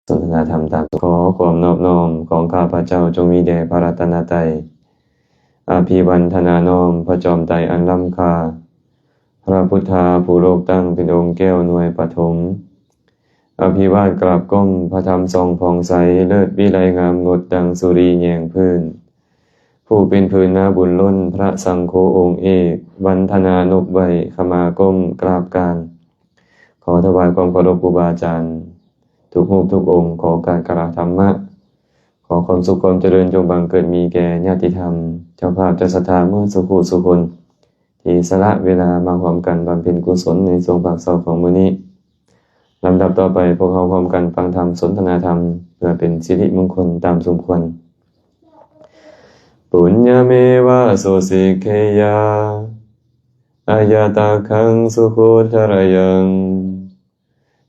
ສົນທະນາທຳຕາມ. ຂໍຄວາມນອບນ້ອມຂອງຂ້າພະເຈົ້າຈົ່ງມີແດ່ພະລັດຕະນະໄຕ. ອະພິວັນທະນານ້ອມພະຈອມໄຕອັນລ້ຳຄ່າ, ພະພຸດທາຜູ້ໂລກຕັ້ງເປັນອົງແກ້ວໜ່ວຍປະຖົມ. ອະພິວາດກາບກົ້ມພະທຳສ່ອງຜ່ອງໃສ, ເລີດວິໄລງາມງົດດັ່ງສຸລີແຍງພື້ນ. ຜູ້ເປັນພື້ນນາບຸນລົ້ນ, ພະສັງໂຄອົງເອກ, ວັນທະນານົບໄຫວ້, ຂະມາກົ້ມກາບການ. ຂໍຖວາຍຄວາມເຄົາລົບຄູບາອາຈານທຸກຮູບທຸກອົງ, ຂໍໂອກາດກະລາທຳມະ, ຂໍຄວາມສຸກຄວາມຈະເລີນຈົ່ງບັງເກີດມີແກ່ຍາດຕິທຳ, ເຈົ້າພາບເຈົ້າສັດທາເໝິດສູ່ຜູ້ສູ່ຄົນ ທີ່ສະຫຼະເວລາມາຮ່ວມກັນບຳເພັນກຸສົນໃນຊ່ວງພາກເຊົ້າຂອງມື້ນີ້. ລຳດັບຕໍ່ໄປ, ພວກເຮົາຮ່ວມກັນຟັງທຳ, ສົນທະນາທຳ ເພື່ອເປັນສິລິມົງຄົນຕາມສົມຄວນ. Puññamevaso sikkheyya, ayatakhaṃ sukhutarayaṃ,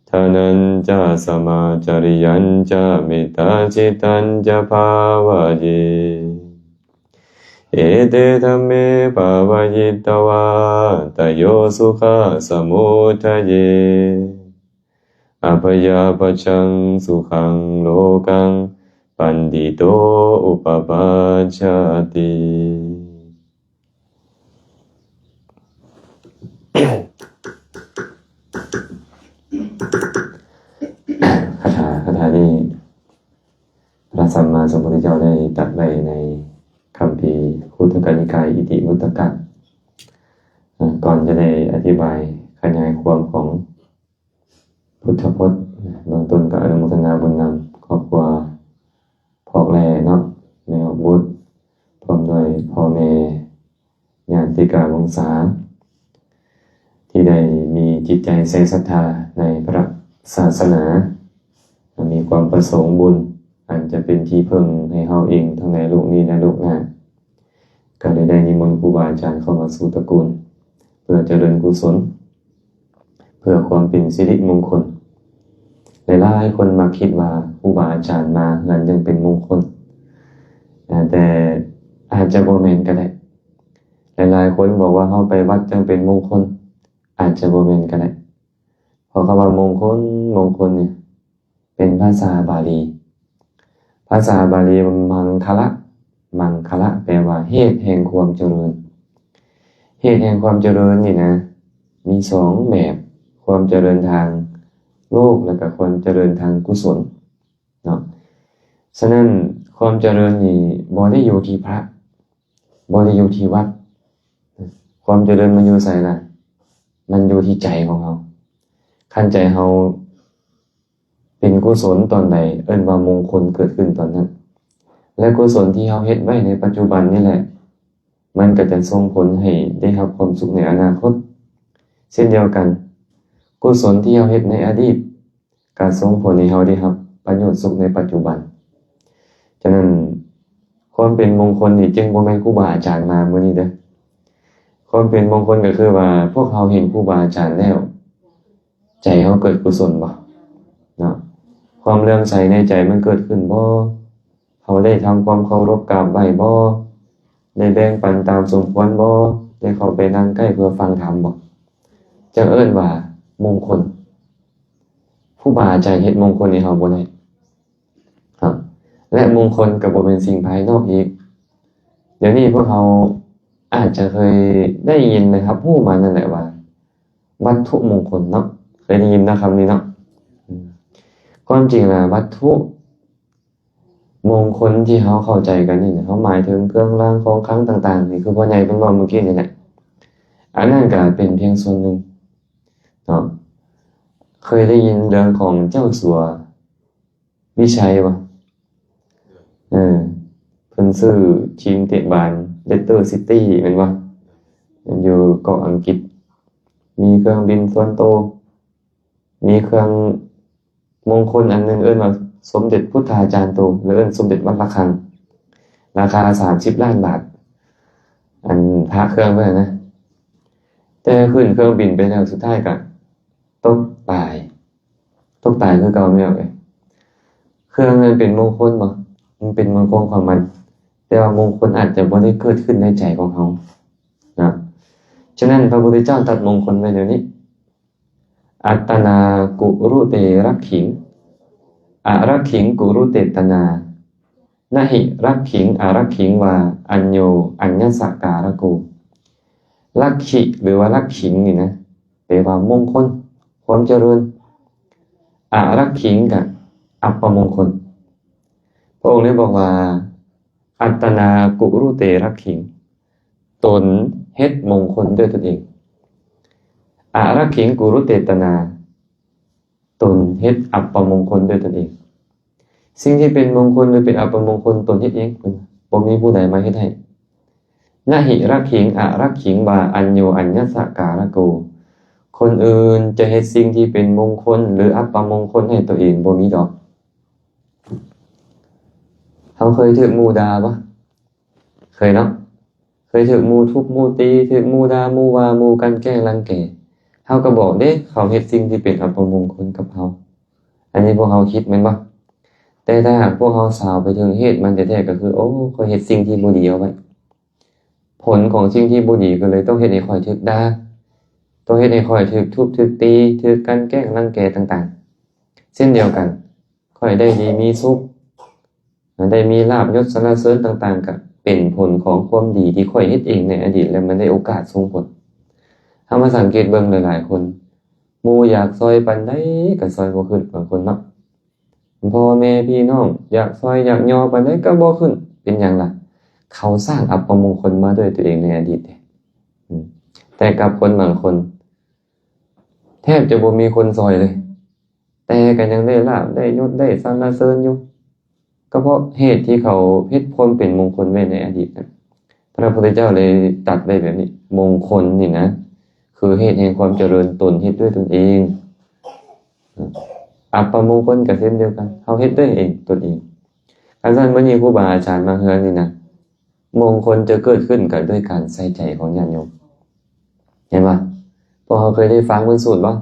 dānañca samācariyañca, mettācittañca bhāvaye. Ete dhamme bhāvayitvā, tayo sukhassamuddaye, abyāpajjhaṃ sukhaṃ lokaṃ, paṇḍito upapajjati. ຄາຖາ, ຄາຖານີ້ ພະສຳມາສຳພຸດທະເຈົ້າໄດ້ຕັດໄວ້ໃນຄຳພີຄຸດທະກະນິກາຍ ອິຕິວຸດຕະກະ. ເອີ ກ່ອນຈະໄດ້ອະທິບາຍຂະຫຍາຍຄວາມຂອງ ພຸດທະພົດ, ເບື້ອງຕົ້ນກໍອະນຸໂມທະນາບຸນນຳຄອບຄົວພອກແຫຼເນາະ, ແມ່ອອກບຸດ ພ້ອມດ້ວຍພໍ່ແມ່ ຍາດຕິກາວົງສາ ທີ່ໄດ້ມີຈິດໃຈໃສ່ສັດທາໃນພະສາສະໜາ, ແລະ ມີຄວາມປະສົງບຸນອັນຈະເປັນທີ່ເພິ່ງໃຫ້ເຮົາເອງທັງໃນໂລກນີ້ ແລະ ໂລກໜ້າ. ກໍເລີຍໄດ້ນິມົນຄູບາອາຈານເຂົ້າມາສູ່ຕະກູນ ເພື່ອຈະເລີນກຸສົນ ເພື່ອຄວາມເປັນສິລິມົງຄົນ. ຫຼາຍໆຄົນມັກຄິດວ່າຄູບາອາຈານມາເຮືອນຈຶ່ງເປັນມົງຄົນ, ແຕ່ອາດຈະບໍ່ແມ່ນກໍໄດ້. ຫຼາຍໆຄົນບອກວ່າເຮົາໄປວັດຈຶ່ງເປັນມົງຄົນ, ອາດຈະບໍ່ແມ່ນກໍໄດ້. ເພາະຄຳວ່າມົງຄົນ, ມົງຄົນນີ້ ເປັນພາສາບາລີ. ພາສາບາລີວ່າມັງຄະລະ, ມັງຄະລະ ແປວ່າເຫດແຫ່ງຄວາມຈະເລີນ. ເຫດແຫ່ງຄວາມຈະເລີນນີ້ນະ ມີສອງແບບ, ຄວາມຈະເລີນທາງໂລກ ແລະ ກະຄວາມຈະເລີນທາງກຸສົນເນາະ. ສະນັ້ນ ຄວາມຈະເລີນນີ້ບໍ່ໄດ້ຢູ່ທີ່ພະ, ບໍ່ໄດ້ຢູ່ທີ່ວັດ. ຄວາມຈະເລີນມັນຢູ່ໃສລະ? ມັນຢູ່ທີ່ໃຈຂອງເຮົາ. ຄັນໃຈເຮົາເປັນກຸສົນຕອນໃດ, ເອີ້ນວ່າມົງຄົນເກີດຂຶ້ນຕອນນັ້ນ. ແລະ ກຸສົນທີ່ເຮົາເຮັດໄວ້ໃນປັດຈຸບັນນີ້ແຫຼະ, ມັນກໍຈະສົ່ງຜົນໃຫ້ໄດ້ຮັບຄວາມສຸກໃນອະນາຄົດ. ເຊັ່ນດຽວກັນ, ກຸສົນທີ່ເຮົາເຮັດໃນອະດີດ ກະສົ່ງຜົນໃຫ້ເຮົາໄດ້ຮັບປະໂຫຍດສຸກໃນປັດຈຸບັນ. ສະນັ້ນ ຄວາມເປັນມົງຄົນນີ້ຈຶ່ງບໍ່ແມ່ນຄູບາອາຈານມາມື້ນີ້ເດີ້. ຄວາມເປັນມົງຄົນກໍຄືວ່າ ພວກເຮົາເຫັນຄູບາອາຈານແລ້ວ ໃຈເຮົາເກີດກຸສົນບໍ່ເນາະ? ຄວາມເຫຼື້ອມໃສໃນໃຈມັນເກີດຂຶ້ນບໍ່? ເຮົາໄດ້ທຳຄວາມເຄົາລົບກາບໄຫວ້ບໍ່? ໄດ້ແບ່ງປັນຕາມສົມຄວນບໍ່? ໄດ້ເຂົ້າໄປນັ່ງໃກ້ເພື່ອຟັງທຳບໍ່? ຈັ່ງເອີ້ນວ່າມົງຄົນ. ຄູບາອາຈານເຮັດມົງຄົນໃຫ້ເຮົາບໍ່ໄດ້. ແລະ ມົງຄົນກໍບໍ່ແມ່ນສິ່ງພາຍນອກອີກ. ດຽວນີ້ພວກເຮົາອາດຈະເຄີຍໄດ້ຍິນ ແລະ ຮັບຮູ້ມານັ້ນແຫຼະວ່າ ວັດຖຸມົງຄົນເນາະ. ເຄີຍໄດ້ຍິນເນາະຄຳນີ້ເນາະ. ຄວາມຈິງລະ ວັດຖຸ ມົງຄົນທີ່ເຮົາເຂົ້າໃຈກັນນີ້ນະ, ເຮົາໝາຍເຖິງເຄື່ອງລາງຂອງຄັງຕ່າງໆ ນີ້ ຄືພໍ່ໃຫຍ່ເພິ່ນເວົ້າມື້ກີ້ນີ້ແຫຼະ. ອັນນັ້ນກໍເປັນພຽງສ່ວນໜຶ່ງເນາະ. ເຄີຍໄດ້ຍິນເລື່ອງຂອງເຈົ້າສັວວິໄຊບໍ່? ເອີ ເພິ່ນຊື້ທີມເຕະບານເລສເຕີຊິຕີແມ່ນບໍ່? ຢູ່ເກາະອັງກິດ. ມີເຄື່ອງບິນສ່ວນໂຕ, ມີເຄື່ອງ ມົງຄົນອັນໜຶ່ງເອີ້ນວ່າສົມເດັດພຸດທາຈານໂຕ ຫຼື ເອີ້ນສົມເດັດວັດລະຄັງ ລາຄາສາມສິບລ້ານບາດ. ອັນພະເຄື່ອງເພິ່ນນະ ແຕ່ຂຶ້ນເຄື່ອງບິນໄປແລ້ວ ສຸດທ້າຍກະຕົກຕາຍ, ຕົກຕາຍຄືເກົ່າແມ່ນບໍ່ເອີຍ? ເຄື່ອງນັ້ນເປັນມົງຄົນບໍ່? ມັນເປັນມົງຄົນຂອງມັນ, ແຕ່ວ່າມົງຄົນອາດຈະບໍ່ໄດ້ເກີດຂຶ້ນໃນໃຈຂອງເຮົານະ. ສະນັ້ນ ພະພຸດທະເຈົ້າຕັດມົງຄົນໄວ້ແນວນີ້. ອັດຕະນາ ກຸລຸເຕ ລັກຂິງ. ອະລັກຂິງ ກຸລຸເຕຕະນາ ນະຫິ ລັກຂິງ ອະລັກຂິງ ວາ ອັນໂຍ ອັນຍະສະ ກາລະໂກ. ລັກຂິ ຫຼືວ່າລັກຂິງນີ້ນະ ແປວ່າມົງຄົນ ຄວາມຈະເລີນ. ອະລັກຂິງ ກະອັບປະມົງຄົນ. ພະອົງໄດ້ບອກວ່າ ອັດຕະນາ ກຸລຸເຕລັກຂິງ ຕົນເຮັດມົງຄົນດ້ວຍຕົນເອງ. ອະລັກຂິງ ກຸລຸເຕຕະນາ ຕົນເຮັດອັບປະມົງຄົນດ້ວຍຕົນເອງ. ສິ່ງທີ່ເປັນມົງຄົນ ຫຼື ເປັນອັບປະມົງຄົນ ຕົນເຮັດເອງ ບໍ່ມີຜູ້ໃດມາເຮັດໃຫ້. ນະຫິ ລັກຂິງ ອະລັກຂິງ ວາ ອັນໂຍ ອັນຍະສະ ກາລະໂກ. ຄົນອື່ນຈະເຮັດສິ່ງທີ່ເປັນມົງຄົນ ຫຼື ອັບປະມົງຄົນໃຫ້ຕົວເອງ ບໍ່ມີດອກ. ເຮົາເຄີຍຖືກໝູ່ດ່າບໍ່? ເຄີຍເນາະ. ເຄີຍຖືກໝູ່ທຸບໝູ່ຕີ ຖືກໝູ່ດ່າໝູ່ວ່າ ໝູ່ກັ່ນແກ້ງລັງແກ. ເຮົາກໍບອກເດ້ ເຂົາເຮັດສິ່ງທີ່ເປັນອັບປະມົງຄົນກັບເຮົາ. ອັນນີ້ພວກເຮົາຄິດແມ່ນບໍ່? ແຕ່ຖ້າຫາກພວກເຮົາສາວໄປເຖິງເຫດມັນແທ້ໆ ກໍຄື ໂອ້ ຂ້ອຍເຮັດສິ່ງທີ່ບໍ່ດີເອົາໄວ້. ຜົນຂອງສິ່ງທີ່ບໍ່ດີກໍເລີຍຕ້ອງເຮັດໃຫ້ຂ້ອຍຖືກດ່າ, ຕ້ອງເຮັດໃຫ້ຂ້ອຍຖືກທຸບ ຖືກຕີ ຖືກກັ່ນແກ້ງລັງແກຕ່າງໆ. ເຊັ່ນດຽວກັນ, ຂ້ອຍໄດ້ດີມີສຸກ, ໄດ້ມີລາບຍົດສັນລະເສີນຕ່າງໆ ກໍເປັນຜົນຂອງຄວາມດີທີ່ຂ້ອຍເຮັດເອງໃນອະດີດ ແລະ ມັນໄດ້ໂອກາດສົ່ງຜົນ. ເຮົາມາສັງເກດເບິ່ງຫຼາຍໆຄົນ, ໝູ່ຢາກຊ່ອຍປານໃດກໍຊ່ອຍບໍ່ຂຶ້ນ, ບາງຄົນເນາະ. ພໍ່ແມ່ພີ່ນ້ອງຢາກຊ່ອຍຢາກຍໍປານໃດກໍບໍ່ຂຶ້ນ. ເປັນຫຍັງລະ? ເຂົາສ້າງອັບປະມົງຄົນມາດ້ວຍຕົວເອງໃນອະດີດເດ້. ອືມ ແຕ່ກັບຄົນບາງຄົນ ແທບຈະບໍ່ມີຄົນຊ່ອຍເລີຍ, ແຕ່ກໍຍັງໄດ້ລາບ ໄດ້ຍົດ ໄດ້ສັນລະເສີນຢູ່, ກໍເພາະເຫດທີ່ເຂົາເຮັດຄວາມເປັນມົງຄົນໄວ້ໃນອະດີດນັ້ນ. ພະພຸດທະເຈົ້າເລີຍຕັດໄວ້ແບບນີ້, ມົງຄົນນີ້ນະ ຄືເຫດແຫ່ງຄວາມຈະເລີນຕົນເຮັດດ້ວຍຕົນເອງ. ອັບປະມົງຄົນກໍເຊັ່ນດຽວກັນ, ເຮົາເຮັດດ້ວຍເອງ ຕົນເອງ. ຄັນຊັ້ນ ມື້ນີ້ຄູບາອາຈານມາເຮືອນນີ້ນະ, ມົງຄົນຈະເກີດຂຶ້ນກໍດ້ວຍການໃສ່ໃຈຂອງຍາດໂຍມ. ເຫັນບໍ່? ພວກເຮົາເຄີຍໄດ້ຟັງເພິ່ນສູດບໍ່?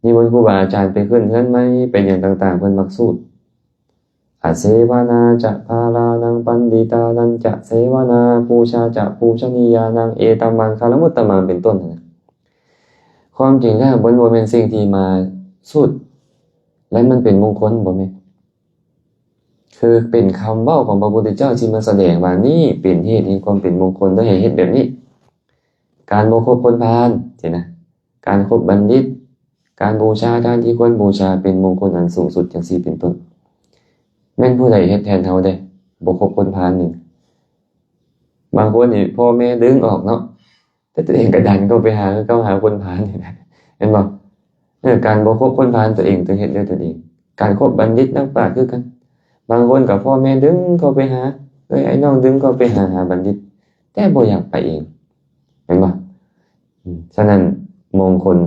ນິມົນຄູບາອາຈານໄປຂຶ້ນເຮືອນໃໝ່ ໄປຫຍັງຕ່າງໆ ເພິ່ນມັກສູດ. ອະເສວະນາຈະ ບາລານັງ ປັນດິຕານັນຈະ ເສວະນາ ປູຊາຈະ ປູຊະນີຍານັງ ເອຕະມັງຄະລະມຸດຕະມັງ ເປັນຕົ້ນນະ. ຄວາມຈິງແລ້ວ ມັນບໍ່ແມ່ນສິ່ງທີ່ມາສູດ ແລະ ມັນເປັນມົງຄົນ ບໍ່ແມ່ນ. ຄືເປັນຄຳເວົ້າຂອງພະພຸດທະເຈົ້າທີ່ມາສະແດງວ່າ ນີ້ເປັນເຫດແຫ່ງຄວາມເປັນມົງຄົນ ແລະ ໃຫ້ເຮັດແບບນີ້. ການບໍ່ຄົບຄົນພານ ຊີ້ນະ, ການຄົບບັນດິດ, ການບູຊາທ່ານທີ່ຄວນບູຊາ ເປັນມົງຄົນອັນສູງສຸດ ຈັ່ງຊີ້ເປັນຕົ້ນ. ແມ່ນຜູ້ໃດເຮັດແທນເຮົາເດ້? ບໍ່ຄົບຄົນພານນີ້. ບາງຄົນນີ້ພໍ່ແມ່ດຶງອອກເນາະ, ແຕ່ຕົວເອງກໍດັນເຂົ້າໄປຫາ ເຂົ້າຫາຄົນພານນີ້ນະ, ແມ່ນບໍ່? ເອີ ການບໍ່ຄົບຄົນພານ ຕົວເອງຕ້ອງເຮັດດ້ວຍຕົນເອງ. ການຄົບບັນດິດນັກປາດຄືກັນ, ບາງຄົນກໍພໍ່ແມ່ດຶງເຂົ້າໄປຫາ, ເອີ ອ້າຍນ້ອງດຶງເຂົ້າໄປຫາ ຫາບັນດິດ, ແຕ່ບໍ່ຢາກໄປເອງ, ແມ່ນບໍ່? ອືມ ສະນັ້ນ ມົງຄົນ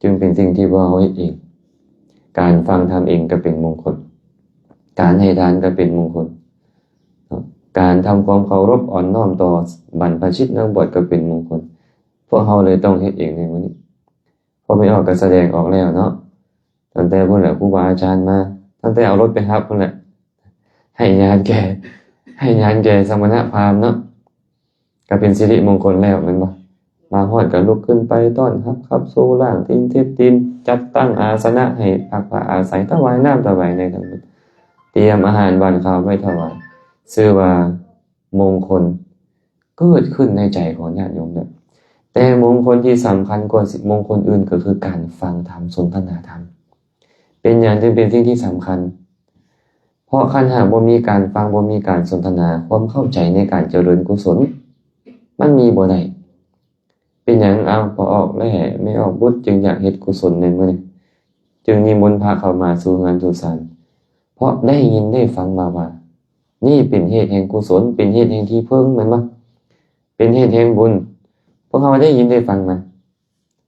ຈຶ່ງເປັນສິ່ງທີ່ພວກເຮົາເຮັດເອງ. ການຟັງທຳເອງກໍເປັນມົງຄົນ, ການໃຫ້ທານກໍເປັນມົງຄົນ, ການທຳຄວາມເຄົາລົບອ່ອນນ້ອມຕໍ່ບັນພະຊິດນັກບວດກໍເປັນມົງຄົນ. ພວກເຮົາເລີຍຕ້ອງເຮັດເອງໃນມື້ນີ້. ພໍ່ແມ່ອອກກໍສະແດງອອກແລ້ວເນາະ, ຕັ້ງແຕ່ພຸ້ນແຫຼະ ຄູບາອາຈານມາ, ຕັ້ງແຕ່ເອົາລົດໄປຮັບພຸ້ນແຫຼະ, ໃຫ້ຍານແກ່ ໃຫ້ຍານແກ່ສະມະນະພາມເນາະ. ກໍເປັນສິລິມົງຄົນແລ້ວແມ່ນບໍ່? ມາຮອດກໍລຸກຂຶ້ນໄປຕ້ອນຮັບ ຂັບສູ່ ລ້າງຕີນ ເຊັດຕີນ, ຈັດຕັ້ງອາສະນະໃຫ້ພັກພະອາໄສ, ຖວາຍນ້ຳຖວາຍໃນທັງໝົດ, ຕຽມອາຫານຫວານຄາວໄວ້ຖວາຍ, ຊື່ວ່າມົງຄົນເກີດຂຶ້ນໃນໃຈຂອງຍາດໂຍມແລ້ວ. ແຕ່ມົງຄົນທີ່ສຳຄັນກວ່າມົງຄົນອື່ນ ກໍຄືການຟັງທຳ, ສົນທະນາທຳ. ເປັນຫຍັງຈຶ່ງເປັນສິ່ງທີ່ສຳຄັນ? ເພາະຄັນຫາກບໍ່ມີການຟັງ, ບໍ່ມີການສົນທະນາ, ຄວາມເຂົ້າໃຈໃນການຈະເລີນກຸສົນ ມັນມີບໍ່ໄດ້. ເປັນຫຍັງ ອ້າວ ພໍ່ອອກ ແລະ ແມ່ອອກບຸດຈຶ່ງຢາກເຮັດກຸສົນໃນມື້ນີ້, ຈຶ່ງນິມົນພະເຂົ້າມາສູ່ເຮືອນສູ່ຊານ? ເພາະໄດ້ຍິນໄດ້ຟັງມາວ່າ ນີ້ເປັນເຫດແຫ່ງກຸສົນ, ເປັນເຫດແຫ່ງທີ່ເພິ່ງ, ແມ່ນບໍ່? ເປັນເຫດແຫ່ງບຸນ. ພວກເຮົາໄດ້ຍິນໄດ້ຟັງມາ,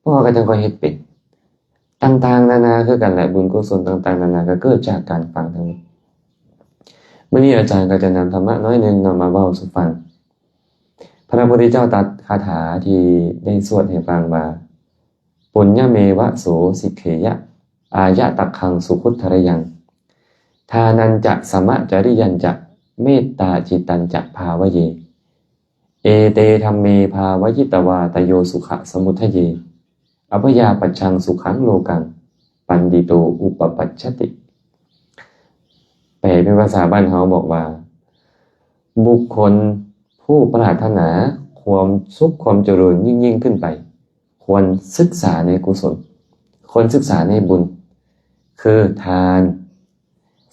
ພວກເຮົາກໍຈັ່ງຄ່ອຍເຮັດເປັນ. ຕ່າງໆນານາຄືກັນແຫຼະ, ບຸນກຸສົນຕ່າງໆນານາກໍເກີດຈາກການຟັງທັງໝົດ. ມື້ນີ້ອາຈານກໍຈະນຳທຳມະໜ້ອຍໜຶ່ງເນາະ ມາເວົ້າສູ່ຟັງ. ພະພຸດທະເຈົ້າຕັດຄາຖາທີ່ໄດ້ສວດໃຫ້ຟັງວ່າ ປຸນຍະເມວະໂສສິກເຂຍະ ອາຍະຕັກຂັງສຸຂຸດທະລະຍັງ ທານັນຈະ ສະມະຈະລິຍັນຈະ ເມດຕາຈິດຕັນຈະ ພາວະເຍ ເອເຕ ທຳເມ ພາວະຢິດຕະວາ ຕະໂຍສຸຂະສະມຸດທະເຍ ອະພະຍາປັດຊັງສຸຂັງໂລກັງ ປັນດິໂຕ ອຸປະປັດຊະຕິ. ແປເປັນພາສາບ້ານເຮົາບອກວ່າ ບຸກຄົນຜູ້ປາດຖະໜາຄວາມສຸກຄວາມຈະເລີນຍິ່ງໆຂຶ້ນໄປ ຄວນສຶກສາໃນກຸສົນ, ຄວນສຶກສາໃນບຸນ ຄືທານ,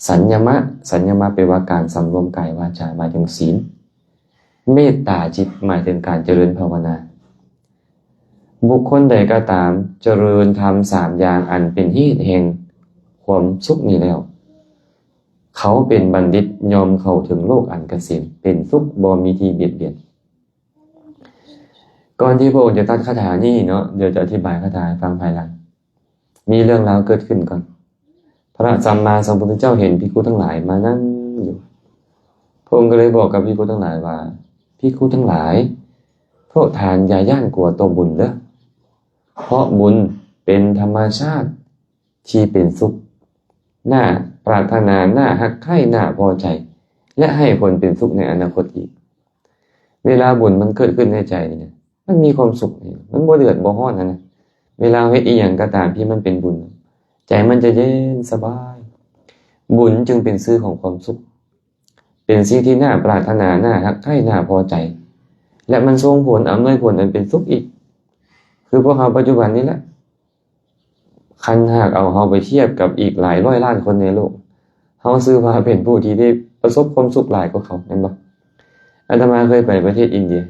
ສັນຍະມະ, ສັນຍະມະແປວ່າການສຳລວມກາຍວາຈາ ໝາຍເຖິງສີນ, ເມດຕາຈິດ ໝາຍເຖິງການຈະເລີນພາວະນາ. ບຸກຄົນໃດກໍຕາມຈະເລີນທຳສາມຢ່າງອັນເປັນເຫດແຫ່ງຄວາມສຸກນີ້ແລ້ວ, ເຂົາເປັນບັນດິດ ຍ່ອມເຂົ້າເຖິງໂລກອັນກະເສມ ເປັນສຸກ ບໍ່ມີທີ່ບຽດບຽນ. ກ່ອນທີ່ພະອົງຈະຕັດຄາຖານີ້ເນາະ, ດຽວຈະອະທິບາຍຄາຖາໃຫ້ຟັງພາຍຫຼັງ. ມີເລື່ອງລາວເກີດຂຶ້ນກ່ອນ. ພະສຳມາສຳພຸດທະເຈົ້າເຫັນພິກຂຸທັງຫຼາຍມານັ່ງຢູ່. ພະອົງກໍເລີຍບອກກັບພິກຂຸທັງຫຼາຍວ່າ, ພິກຂຸທັງຫຼາຍ, ພວກທ່ານຢ່າຢ້ານກົວຕໍ່ບຸນເດີ້, ເພາະບຸນເປັນທຳມະຊາດທີ່ເປັນສຸກ, ໜ້າປາດຖະໜາ, ໜ້າຮັກໃຄ, ໜ້າພໍໃຈ ແລະ ໃຫ້ຜົນເປັນສຸກໃນອະນາຄົດອີກ. ເວລາບຸນມັນເກີດຂຶ້ນໃນໃຈນີ້ນະ, ມັນມີຄວາມສຸກ, ມັນບໍ່ເດືອດບໍ່ຮ້ອນຫັ້ນນະ. ເວລາເຮົາເຮັດອີ່ຫຍັງກໍຕາມທີ່ມັນເປັນບຸນ, ໃຈມັນຈະເຢັນສະບາຍ. ບຸນຈຶ່ງເປັນຊື່ຂອງຄວາມສຸກ, ເປັນສິ່ງທີ່ໜ້າປາດຖະໜາ, ໜ້າຮັກໃຄ, ໜ້າພໍໃຈ ແລະ ມັນສົ່ງຜົນອຳນວຍຜົນອັນເປັນສຸກອີກ. ຄືພວກເຮົາປັດຈຸບັນນີ້ແຫຼະ, ຄັນຫາກເອົາເຮົາໄປທຽບກັບອີກຫຼາຍຮ້ອຍລ້ານຄົນໃນໂລກ, ເຮົາຊື່ວ່າເປັນຜູ້ທີ່ໄດ້ປະສົບຄວາມສຸກຫຼາຍກວ່າເຂົາ, ແມ່ນບໍ່? ອາດຕະມາເຄີຍໄປປະເທດອິນເດຍ,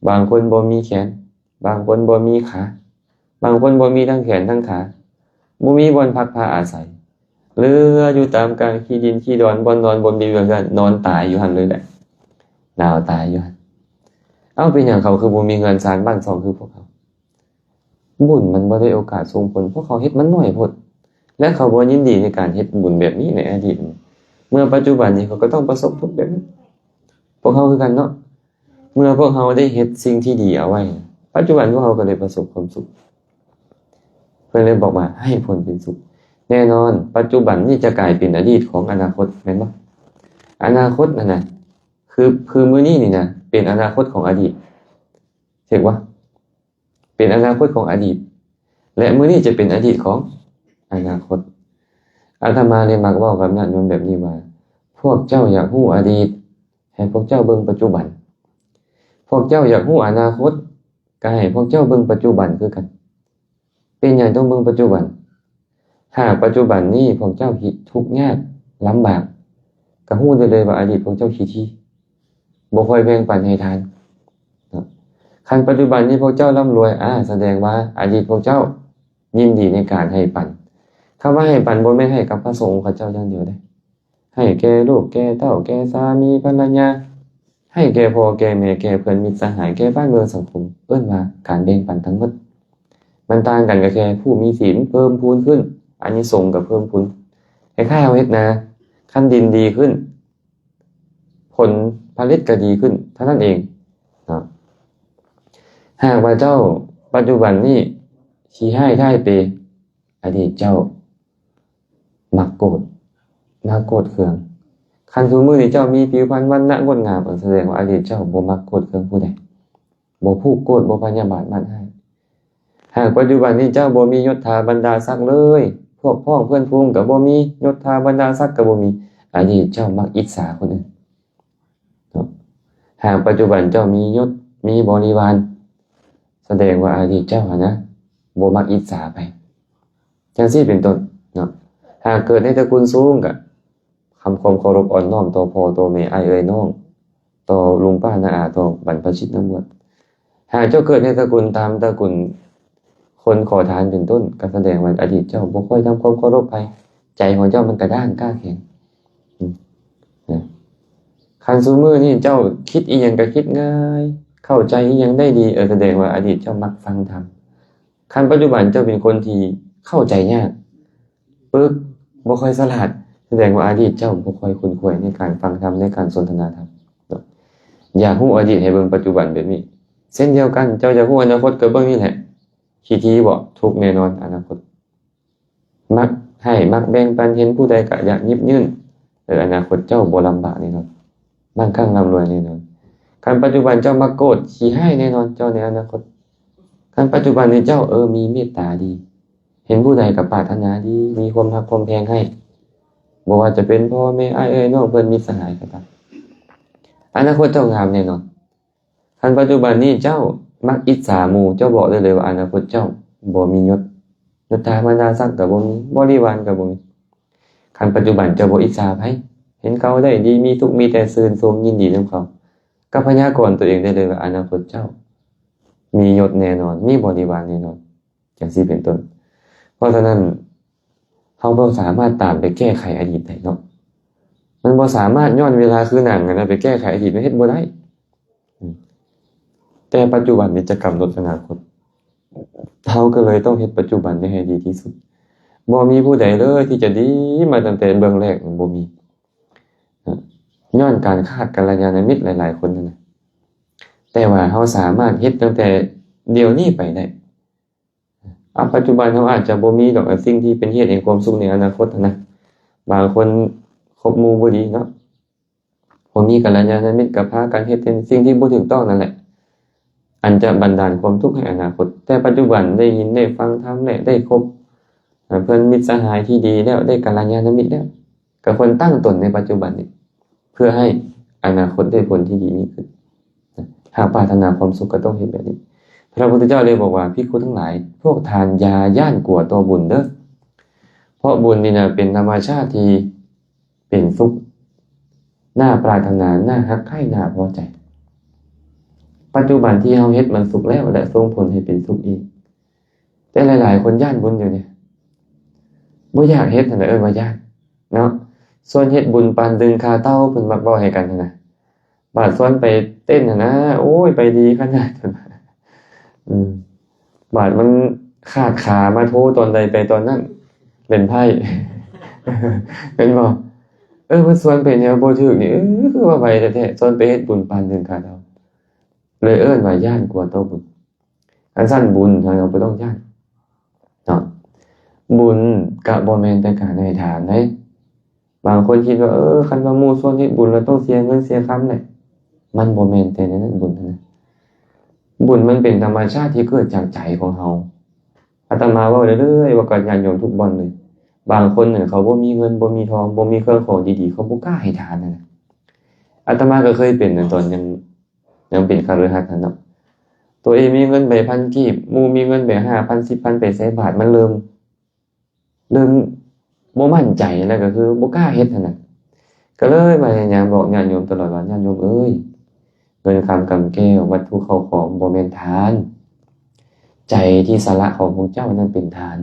ບາງຄົນບໍ່ມີແຂນ, ບາງຄົນບໍ່ມີຂາ, ບາງຄົນບໍ່ມີທັງແຂນທັງຂາ, ບໍ່ມີບ່ອນພັກພາອາໄສ, ເລືອຢູ່ຕາມກາງຂີ້ດິນຂີ້ດອນ, ບ່ອນນອນບໍ່ມີ, ແບບນັ້ນນອນຕາຍຢູ່ຫັ້ນເລີຍແຫຼະ, ໜາວຕາຍຢູ່ຫັ້ນ. ເອົ້າ, ເປັນຫຍັງເຂົາຄືບໍ່ມີເຮືອນຊານບ້ານຊ່ອງຄືພວກເຮົາ? ບຸນມັນບໍ່ໄດ້ໂອກາດສົ່ງຜົນ, ພວກເຂົາເຮັດມັນໜ້ອຍໂພດ ແລະ ເຂົາບໍ່ຍິນດີໃນການເຮັດບຸນແບບນີ້ໃນອະດີດ. ເມື່ອປັດຈຸບັນນີ້ເຂົາກໍຕ້ອງປະສົບທຸກແບບນີ້. ພວກເຮົາຄືກັນເນາະ, ເມື່ອພວກເຮົາໄດ້ເຮັດສິ່ງທີ່ດີເອົາໄວ້, ປັດຈຸບັນພວກເຮົາກໍໄດ້ປະສົບຄວາມສຸກ. ເພິ່ນເລີຍບອກວ່າໃຫ້ຜົນເປັນສຸກ. ແນ່ນອນ, ປັດຈຸບັນນີ້ຈະກາຍເປັນອະດີດຂອງອະນາຄົດ, ແມ່ນບໍ່? ອະນາຄົດນັ້ນນະ, ຄື, ຄືມື້ນີ້ນີ້ນະ, ເປັນອະນາຄົດຂອງອະດີດ. ຖືກບໍ່? ເປັນອະນາຄົດຂອງອະດີດ ແລະ ມື້ນີ້ຈະເປັນອະດີດຂອງອະນາຄົດ. ອາດຕະມາເລີຍມັກເວົ້າກັບຍາດໂຍມແບບນີ້ວ່າ, ພວກເຈົ້າຢາກຮູ້ອະດີດ, ໃຫ້ພວກເຈົ້າເບິ່ງປັດຈຸບັນ. ພວກເຈົ້າຢາກຮູ້ອະນາຄົດ, ກໍໃຫ້ພວກເຈົ້າເບິ່ງປັດຈຸບັນຄືກັນ. ເປັນຫຍັງຕ້ອງເບິ່ງປັດຈຸບັນ? ຫາກປັດຈຸບັນນີ້ພວກເຈົ້າທຸກຍາກລຳບາກ, ກໍຮູ້ໄດ້ເລີຍວ່າອະດີດພວກເຈົ້າຂີ້ຖີ່, ບໍ່ຄ່ອຍແບ່ງປັນໃຫ້ທານເນາະ. ຄັນປັດຈຸບັນນີ້ພວກເຈົ້າລ່ຳລວຍ, ອາ, ສະແດງວ່າອະດີດພວກເຈົ້າຍິນດີໃນການໃຫ້ປັນ. ຄຳວ່າໃຫ້ປັນບໍ່ແມ່ນໃຫ້ກັບພະສົງເຂົາເຈົ້າຢ່າງດຽວເດ້, ໃຫ້ແກ່ລູກແກ່ເຕົ້າ, ແກ່ສາມີພັນລະຍາ, ໃຫ້ແກ່ພໍ່ແກ່ແມ່, ແກ່ເພື່ອນມິດສະຫາຍ, ແກ່ບ້ານເມືອງສັງຄົມ, ເອີ້ນວ່າການແບ່ງປັນທັງໝົດ. ມັນຕ່າງກັນກໍແຄ່ຜູ້ມີສິນເພີ່ມພູນຂຶ້ນ, ອານິສົງກໍເພີ່ມພູນ. ຄ້າຍໆເຮົາເຮັດນາ, ຄັນດິນດີຂຶ້ນ, ຜົນຜະລິດກໍດີຂຶ້ນເທົ່ານັ້ນເອງເນາະ. ຫາກວ່າເຈົ້າປັດຈຸບັນນີ້ຂີ້ຮ້າຍທ້າຍເປ, ອະດີດເຈົ້າມັກໂກດ, ມັກໂກດເຄືອງ. ຄັນຊຸມື້ນີ້ເຈົ້າມີຜິວພັນວັນນະງົດງາມ, ສະແດງວ່າອະດີດເຈົ້າບໍ່ມັກໂກດເຄືອງຜູ້ໃດ, ບໍ່ຜູກໂກດ, ບໍ່ພະຍາບາດມາດຮ້າຍ. ຫາກປັດຈຸບັນນີ້ເຈົ້າບໍ່ມີຍົດຖາບັນດາສັກເລີຍ, ພວກພ້ອງເພື່ອນຝູງກໍບໍ່ມີ, ຍົດຖາບັນດາສັກກໍບໍ່ມີ, ອະດີດເຈົ້າມັກອິດສາຄົນອື່ນເນາະ. ຫາກປັດຈຸບັນເຈົ້າມີຍົດ, ມີບໍລິວານ, ສະແດງວ່າອະດີດເຈົ້າຫັ້ນນະ ບໍ່ມັກອິດສາໃຜ. ຈັ່ງຊີ້ເປັນຕົ້ນເນາະ. ຫາກເກີດໃນຕະກຸນສູງ ກະທຳຄວາມເຄົາລົບອ່ອນນ້ອມຕໍ່ພໍ່ຕໍ່ແມ່, ອ້າຍເອື້ອຍນ້ອງ, ຕໍ່ລຸງປ້ານ້າອາ, ຕໍ່ບັນພະຊິດນັກບວດ. ຫາກເຈົ້າເກີດໃນຕະກຸນຕ່ຳ, ຕະກຸນຄົນຂໍທານເປັນຕົ້ນ, ກໍສະແດງວ່າອະດີດເຈົ້າບໍ່ຄ່ອຍທຳຄວາມເຄົາລົບໃຜ, ໃຈຂອງເຈົ້າມັນກະດ້າງກ້າແຂງ. ອືມ ນະ ຄັນຊຸມື້ນີ້ເຈົ້າຄິດອີ່ຫຍັງກໍຄິດງ່າຍ, ເຂົ້າໃຈອີ່ຫຍັງໄດ້ດີ, ເອີ ສະແດງວ່າອະດີດເຈົ້າມັກຟັງທຳ. ຄັນປັດຈຸບັນເຈົ້າເປັນຄົນທີ່ເຂົ້າໃຈຍາກ, ປຶກ, ບໍ່ຄ່ອຍສະຫຼາດ, ສະແດງວ່າອະດີດເຈົ້າບໍ່ຄ່ອຍຄຸ້ນຄວາຍໃນການຟັງທຳ, ໃນການສົນທະນາທຳ. ຢາກຮູ້ອະດີດໃຫ້ເບິ່ງປັດຈຸບັນແບບນີ້. ເຊັ່ນດຽວກັນ, ເຈົ້າຢາກຮູ້ອະນາຄົດກໍເບິ່ງນີ້ແຫຼະ. ຂີ້ຖີ່ບໍ? ທຸກແນ່ນອນອະນາຄົດ. ມັກໃຫ້, ມັກແບ່ງປັນ, ເຫັນຜູ້ໃດກະຢາກຫຍິບຍື່ນ. ເອີ ອະນາຄົດເຈົ້າບໍ່ລຳບາກແນ່ນອນ, ມັ່ງຄັ່ງລ່ຳລວຍແນ່ນອນ. ຄັນປັດຈຸບັນເຈົ້າມັກໂກດ, ຂີ້ຮ້າຍແນ່ນອນເຈົ້າໃນອະນາຄົດ. ຄັນປັດຈຸບັນນີ້ເຈົ້າ, ເອີ, ມີເມດຕາດີ, ເຫັນຜູ້ໃດກໍປາດຖະໜາດີ, ມີຄວາມຮັກຄວາມແພງໃຫ້, ບໍ່ວ່າຈະເປັນພໍ່ແມ່ ອ້າຍເອື້ອຍນ້ອງເພິ່ນ ມິດສະຫາຍກໍຕາມ. ອະນາຄົດເຈົ້າງາມແນ່ນອນ. ຄັນປັດຈຸບັນນີ້ເຈົ້າມັກອິດສາໝູ່ ເຈົ້າບອກໄດ້ເລີຍວ່າອະນາຄົດເຈົ້າບໍ່ມີຍົດ, ຍົດຖາບັນດາສັກກໍບໍ່ມີ, ບໍລິວານກໍບໍ່ມີ. ຄັນປັດຈຸບັນເຈົ້າບໍ່ອິດສາໃຜ, ເຫັນເຂົາໄດ້ດີ ມີສຸກ, ມີແຕ່ຊື່ນຊົມຍິນດີນຳເຂົາ, ກໍພະຍາກອນຕົວເອງໄດ້ເລີຍວ່າອະນາຄົດເຈົ້າມີຍົດແນ່ນອນ, ມີບໍລິວານແນ່ນອນ. ຈັ່ງຊີ້ເປັນຕົ້ນ. ເພາະສະນັ້ນ ເຮົາບໍ່ສາມາດຕາມໄປແກ້ໄຂອະດີດໄດ້ເນາະ. ມັນບໍ່ສາມາດ ຍ້ອນເວລາຄືໜັງຫັ້ນນະ ໄປແກ້ໄຂອະດີດ ມັນເຮັດບໍ່ໄດ້. ອືມ ແຕ່ປັດຈຸບັນນີ້ຈະກຳນົດອະນາຄົດ. ເຮົາກໍເລີຍຕ້ອງເຮັດປັດຈຸບັນນີ້ໃຫ້ດີທີ່ສຸດ. ບໍ່ມີຜູ້ໃດເລີຍທີ່ຈະດີມາຕັ້ງແຕ່ເບື້ອງແລກ, ມັນບໍ່ມີ. ຍ້ອນການຂາດກັນລະຍານະມິດຫຼາຍໆຄົນຫັ້ນນະ. ແຕ່ວ່າເຮົາສາມາດເຮັດຕັ້ງແຕ່ດຽວນີ້ໄປໄດ້. ອາ ປັດຈຸບັນເຮົາອາດຈະບໍ່ມີດອກ ສິ່ງທີ່ເປັນເຫດແຫ່ງຄວາມສຸກໃນອະນາຄົດຫັ້ນນະ. ບາງຄົນຄົບໝູ່ບໍ່ດີເນາະ, ບໍ່ມີກັນລະຍານະມິດ ກໍພາກັນເຮັດແຕ່ສິ່ງທີ່ບໍ່ຖືກຕ້ອງນັ້ນແຫຼະ, ອັນຈະບັນດານຄວາມທຸກໃຫ້ອະນາຄົດ. ແຕ່ປັດຈຸບັນໄດ້ຍິນໄດ້ຟັງທຳແລ້ວ, ໄດ້ຄົບ ອາ ເພື່ອນມິດສະຫາຍທີ່ດີແລ້ວ, ໄດ້ກັນລະຍານະມິດແລ້ວ, ກໍຄວນຕັ້ງຕົນໃນປັດຈຸບັນນີ້ ເພື່ອໃຫ້ອະນາຄົດໄດ້ຜົນທີ່ດີຍິ່ງຂຶ້ນ. ຫາກປາດຖະໜາຄວາມສຸກກໍຕ້ອງເຮັດແບບນີ້. ພະພຸດທະເຈົ້າເລີຍບອກວ່າ, ພິກຂຸທັງຫຼາຍ, ພວກທ່ານຢ່າຢ້ານກົວຕໍ່ບຸນເດີ້, ເພາະບຸນນີ້ນະເປັນທຳມະຊາດທີ່ເປັນສຸກ, ໜ້າປາດຖະໜາ, ໜ້າຮັກໃຄ່, ໜ້າພໍໃຈ. ປັດຈຸບັນທີ່ເຮົາເຮັດມັນສຸກແລ້ວ ແລະ ສົ່ງຜົນໃຫ້ເປັນສຸກອີກ. ແຕ່ຫຼາຍໆຄົນຢ້ານບຸນຢູ່ນີ້, ບໍ່ຢາກເຮັດຫັ້ນນະ, ເອີ້ນວ່າຢ້ານເນາະ. ຊວນເຮັດບຸນປານດຶງຄາເຕົ່າ ເພິ່ນມັກເວົ້າໃຫ້ກັນຫັ້ນນະ, ບາດຊວນໄປເຕັ້ນຫັ້ນນະ, ໂອ້ຍ ໄປດີຂະໜາດ. ອືມ ບາດມັນຂາດຂາມາໂທຕອນໃດໄປຕອນນັ້ນ, ເປັນໄພ້ ແມ່ນບໍ່? ເອີ ເພິ່ນຊວນໄປແນວບໍ່ຖືກນີ້, ເອີ ຄືວ່າໄວແທ້ໆ, ຊວນໄປເຮັດບຸນປານດຶງຄາເຕົ່າ, ເລີຍເອີ້ນວ່າຢ້ານກົວຕໍ່ບຸນ. ຄັນຊັ້ນບຸນເຮົາບໍ່ຕ້ອງຢ້ານເນາະ. ບຸນກະບໍ່ແມ່ນແຕ່ການໃຫ້ທານເດ້. ບາງຄົນຄິດວ່າ ເອີ ຄັນວ່າໝູ່ຊວນເຮັດບຸນແລ້ວຕ້ອງເສຍເງິນເສຍຄຳແຫຼະ. ມັນບໍ່ແມ່ນແຕ່ແນວນັ້ນ ບຸນຫັ້ນນະ. ບຸນມັນເປັນທຳມະຊາດທີ່ເກີດຈາກໃຈຂອງເຮົາ. ອາດຕະມາເວົ້າເລື້ອຍໆວ່າກັບຍາດໂຍມທຸກບ່ອນເລີຍ. ບາງຄົນນັ້ນເຂົາບໍ່ມີເງິນ, ບໍ່ມີທອງ, ບໍ່ມີເຄື່ອງຂອງດີໆ, ເຂົາບໍ່ກ້າໃຫ້ທານຫັ້ນນະ. ອາດຕະມາກໍເຄີຍເປັນນະ, ຕອນຍັງ ຍັງເປັນຄະລືຫັດຫັ້ນເນາະ, ຕົວເອງມີເງິນໃບພັນກີບ, ໝູ່ມີເງິນໃບຫ້າພັນ ສິບພັນ ໄປໃສ່ບາດ, ມັນເລີ່ມ ເລີ່ມບໍ່ໝັ້ນໃຈ ແລ້ວກໍຄືບໍ່ກ້າເຮັດຫັ້ນນະ. ກໍເລີຍພະຍາຍາມບອກຍາດໂຍມຕະຫຼອດວ່າ, ຍາດໂຍມເອີຍ, ເງິນຄຳກຳແກ້ວ, ວັດຖຸເຂົ້າຂອງ ບໍ່ແມ່ນທານ. ໃຈທີ່ສະຫຼະຂອງພວກເຈົ້ານັ້ນເປັນທານ.